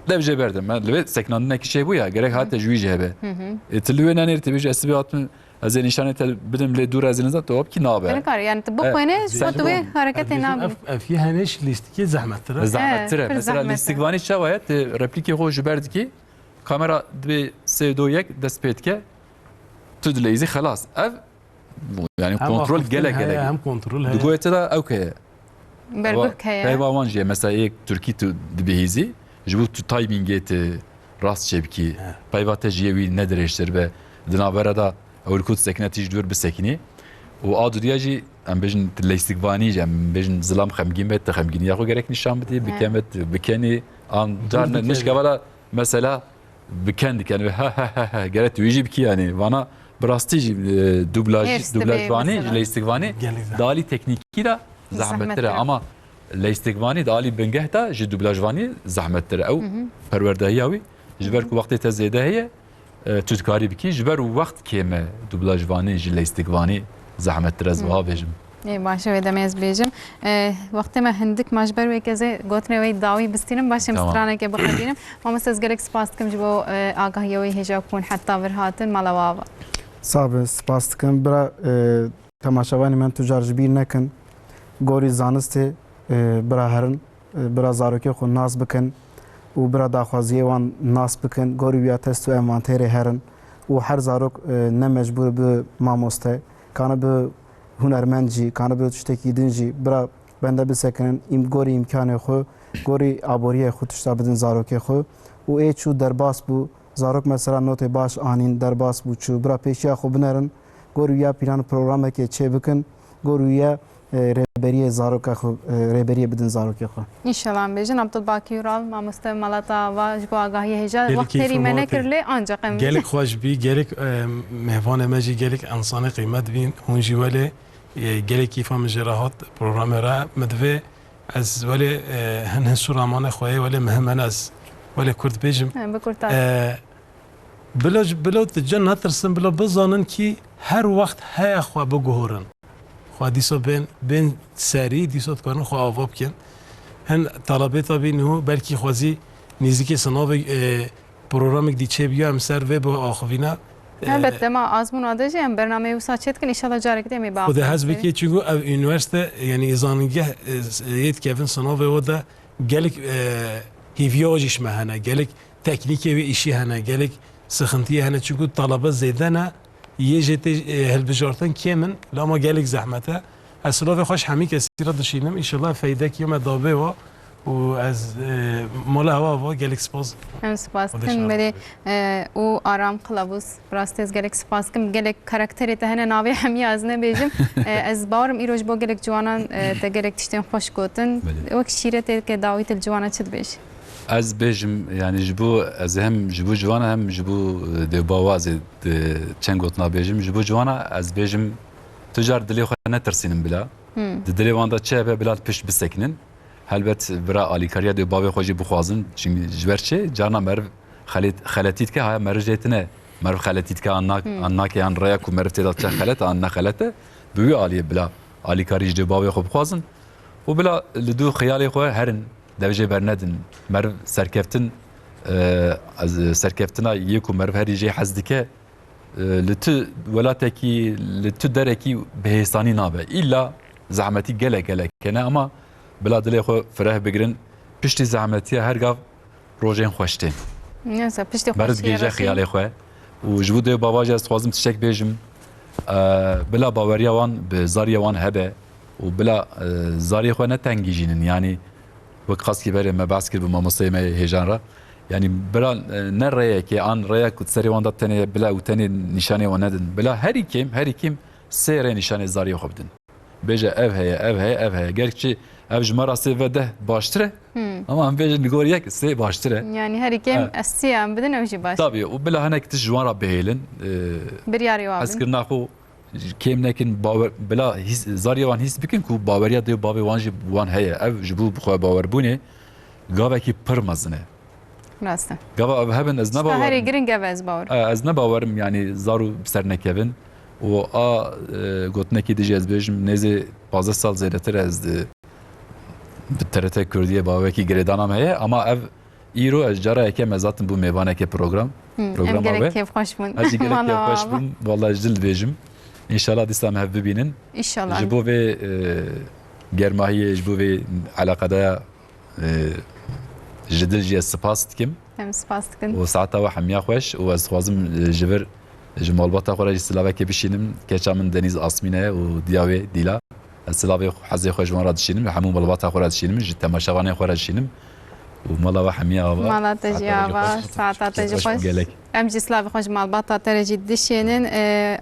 Dev jê berdim. Me li vê seknandinekî çêbû ya, gerek hate ji wî jî hebe. Hı hı. E, tu li wê nenêr, tu bêjî, ez sibê hatim, ez ê nîşanê te bidim, lê dûr ez ê nizam, tu wabkî nabe. Belê kar, yani tu E, bixwîne, ji xwe tu wê hareketê nabî. Ev, ev yê henê ji lîstikê zehmettir e. Zehmettir e. E, pir Mesela zehmet e. Lîstikvanî çawa ye? Tu replikê xwe ji ber dikî, kamera dibê sê do yek dest pê dike, tu dileyîzî, xelas. Ev Yani hem kontrol axiftin gelek heye, gelek. Hem kontrol heye. Di goyê te de ew heye. Berguh heye. Peyva wan jî ye. Mesela yek Tirkî tu dibihîzî, ji bo tu timingê tu rast çêbikî. He. Peyva te ji yê wî nedirêjtir be. Di navbera de ew li ku disekine tu jî dûr bisekinî. Û a dudiya jî em bêjin tu leysikvanî jî, em bêjin zilam xemgîn be, tu xemgîniya xwe gerek nîşan bidî, He. bikeme tu bikenî. An Dûr car ne, bikevî. Nişkeva de mesela bi ken diken ve ha ha ha ha, gere tu wî jî bikî yani. Vana bi rastî jî, e, dublaj, Hêrs dibe dublajvanî, mesela. Leysikvanî, Gelek zehmet. Di alî teknîkî de zehmettir e. Zehmettir e. Ama leysikvanî di alî bingeh de ji dublajvanî zehmettir e. Ew Hı hı. perwerdehiya wî, ji ber ku wextê te zêde heye, e, tu dikarî bikî. Ji ber wext kêm e, dublajvanî ji leysikvanî zehmettir, ez Hı. wiha bêjim. Ê, baş e, wê demê ez bêjim. E, wextê me hindik ma, ji ber wê kezê gotinê wê dawî bistînim, baş e, em Tamam. straneke bixebînim. Mamoste, ez gelek spas dikim ji bo, e, agahiya wê hêja ku hûn heta vir hatin, mala we ava. Sax be, spas dikim. Bira, e, temaşevanê me tu car ji bîr nekin. Gorî zanistê, e, bira herin. e, bira zarokê xwe nas bikin û bira daxwaziyê wan nas bikin, gorî wîya test û envanterê herin û her zarok, e, ne mecbûr bi mamoste, kane bi hunermend jî, kane bi tiştekî din jî, bira bende bisekinin, îm-, gorî îmkanê xwe, gorî aboriyê xwe tişta bidin zarokê xwe û ê çû derbas bû, zarok mesela notê baş anîn, derbas bû çû, bira pêşiya xwe binerin, gorî wîya plan programekê çê bikin, gorî wîya, e, rêberiyê zaroka xwe, e, rêberiyê bidin zarokê xwe. Înşallah em bêjin. Abdulbakî Ural, mamoste Malata Ava ji bo agahiyê hêja. Gelek wext keyfê me me nekir hate. Lê ancaq em Gelek xweş bî, gelek, e, mêvanê me jî gelek însanê qîmet bîn. Hûn jî welê, e, gelek keyfa min jê re hat programê re. Min divê ez welê, e, hin hin sûra mane xwe yê welê mihim hene ez welê kurt bêjim. He, bi kurtar. E, Bilo, bilo tu cin netirsin, bilo bizanin kî her wext heye xwe biguhorin. Xwe dîsa bên, bên serî, dîsa dikarin xwe ava bikin. Hin talebê tabî niho belkî xwezî nîzikê sinavê, e, programek dî çêbiya em ser vê biaxivîne. E, Helbet dema azmûna de jî em bernameyê wisa çêdikin, înşallah carek dê em ê Xwedê hez biaxivînin. Bike, çunku ev unîversîte, yanî zanîngeh, e, yê dikevin sinavê we de gelek, e, hîviya jî ji me hene, gelek teknîkê wê îşî hene, gelek sixintiyê hene, çunku talebe zêde ne, yê jê tê, e, hilbijartin kêm in, lê ama gelek zehmet e. Ez silavê xwe ji hemî kesî re dişînim, înşallah feydekî me dabê wa û ez, e, mala hewa va gelek spas. Em spas Xwedê dikin, şad belê, bike. E, û Aram Qilavuz, bi rastî ez gelek spas dikim, gelek karakterê te hene, navê hemî ez nebêjim. E, ez bawerim îro ji bo gelek ciwanan, e, te gelek tiştên xweş gotin. Belê. Wek şîretê ke dawî te li ciwana çi dibêjî? Ez bêjim, yanî ji bo, ez hem ji bo ciwana hem ji bo, e, dêvbava ez ê, e, çend gotina bêjim. Ji bo ciwana ez bêjim, tu car dilê xwe netirsînin bila. Hmm. Di dilê wan de çi hebe bila pişt bisekinin. Helbet bira alîkariya dêvbavê xwe jî bixwazin. Çimkî ji ber çi? Carna meriv xelet-, xeletî dike, haya meriv jê tine. Meriv xeletî dike, an nak-, Hmm. an nake, an rêya ku meriv tê de çe xelet, an ne xelet e. Bi wî aliyê bila alîkarî ji dêvbavê xwe bixwazin. Û bila li dû xiyalê xwe herin. Dev jê bernedin. Meriv serkeftin, e, ez, serkeftina yê ku meriv herî jê hez dike, e, li tu welatekî, li tu derekî bi hêsanî nabe. Îlla zehmetî gelek gelek hene, ama bila dilê xwe fireh bigirin, piştî zehmetiya her gav rojên xweş tên. Neyse, piştî Meriv xweşiyê digihîje re xiyalê xwe. Û ji bo dê û bava jî ez dixwazim tiştek bêjim. E, bila baweriya wan bi zariyê wan hebe û bila, e, zariyê xwe ne tengîjînin. Yanî wek qaskî berê me behs kir bi mamosteyê me hêjan re. Yanî bila, e, ne rêyekê an rêya ku serê wan de tenê bila û tenê nîşanê wan nedin. Bila herî kêm, herî kêm sê rê nîşanê zariyê xwe bidin. Bêje ev heye, ev heye, ev heye. Gerçi ev ji me re sê ve deh baştir e. Hmm. Ama em bêjin li gor yek sê baştir e. Yani herî kêm Ha. ez sê em bidin, ew jî baş. Tabii, û bila hinek tişt ji wan re bihêlin. E, Biryarê wan bin. Hezkirina xwe kêm nekin, bawer, bila hîs, zariyê wan hîs bikin ku baweriya dê û bavê wan jî wan heye. Ev ji bo bi xwe bawerbûnê gavekî pir mezin e. Rast e. Gava ev hebin, ez ne Tişta bawer herî im. Giring ev e, ez bawer. E, ez ne bawer im, yanî zaro bi ser nekevin. Û a, e, gotinekî dijî ez bêjim, nêzê pazdeh sal zêdetir ez di, bi T R T Kurdiyê bawekî girêdana me heye, ama ev îro ez cara yekem ez hatim bû mêvaneke program. Hı, em programa gelek we. Kêfxweş bûn. Ez jî gelek Mala kêfxweş bû. Bûm. Vallahi ji dil dibêjim. Înşallah dîsa em hev bibînin. Înşallah. Ji bo vê, e, germahiyê, ji bo vê eleqedaya E, ji dil jî ez spas dikim. Em spas dikin. Û saeta we hemiya xweş û ez dixwazim, e, ji vir ji malbata xwe re jî silavekê bişînim. Keça min Denîz Asmîn e û diya wê Dîla. Ez silavê xwe, hezê xwe ji wan re dişînim, li hemû malbata xwe re dişînim, ji temaşevanên xwe re dişînim. Û mala we hemiya ava. Mala te jî ava, saeta te jî xweş. Gelek. Em jî silavê xwe ji malbata te re jî dişênin. E,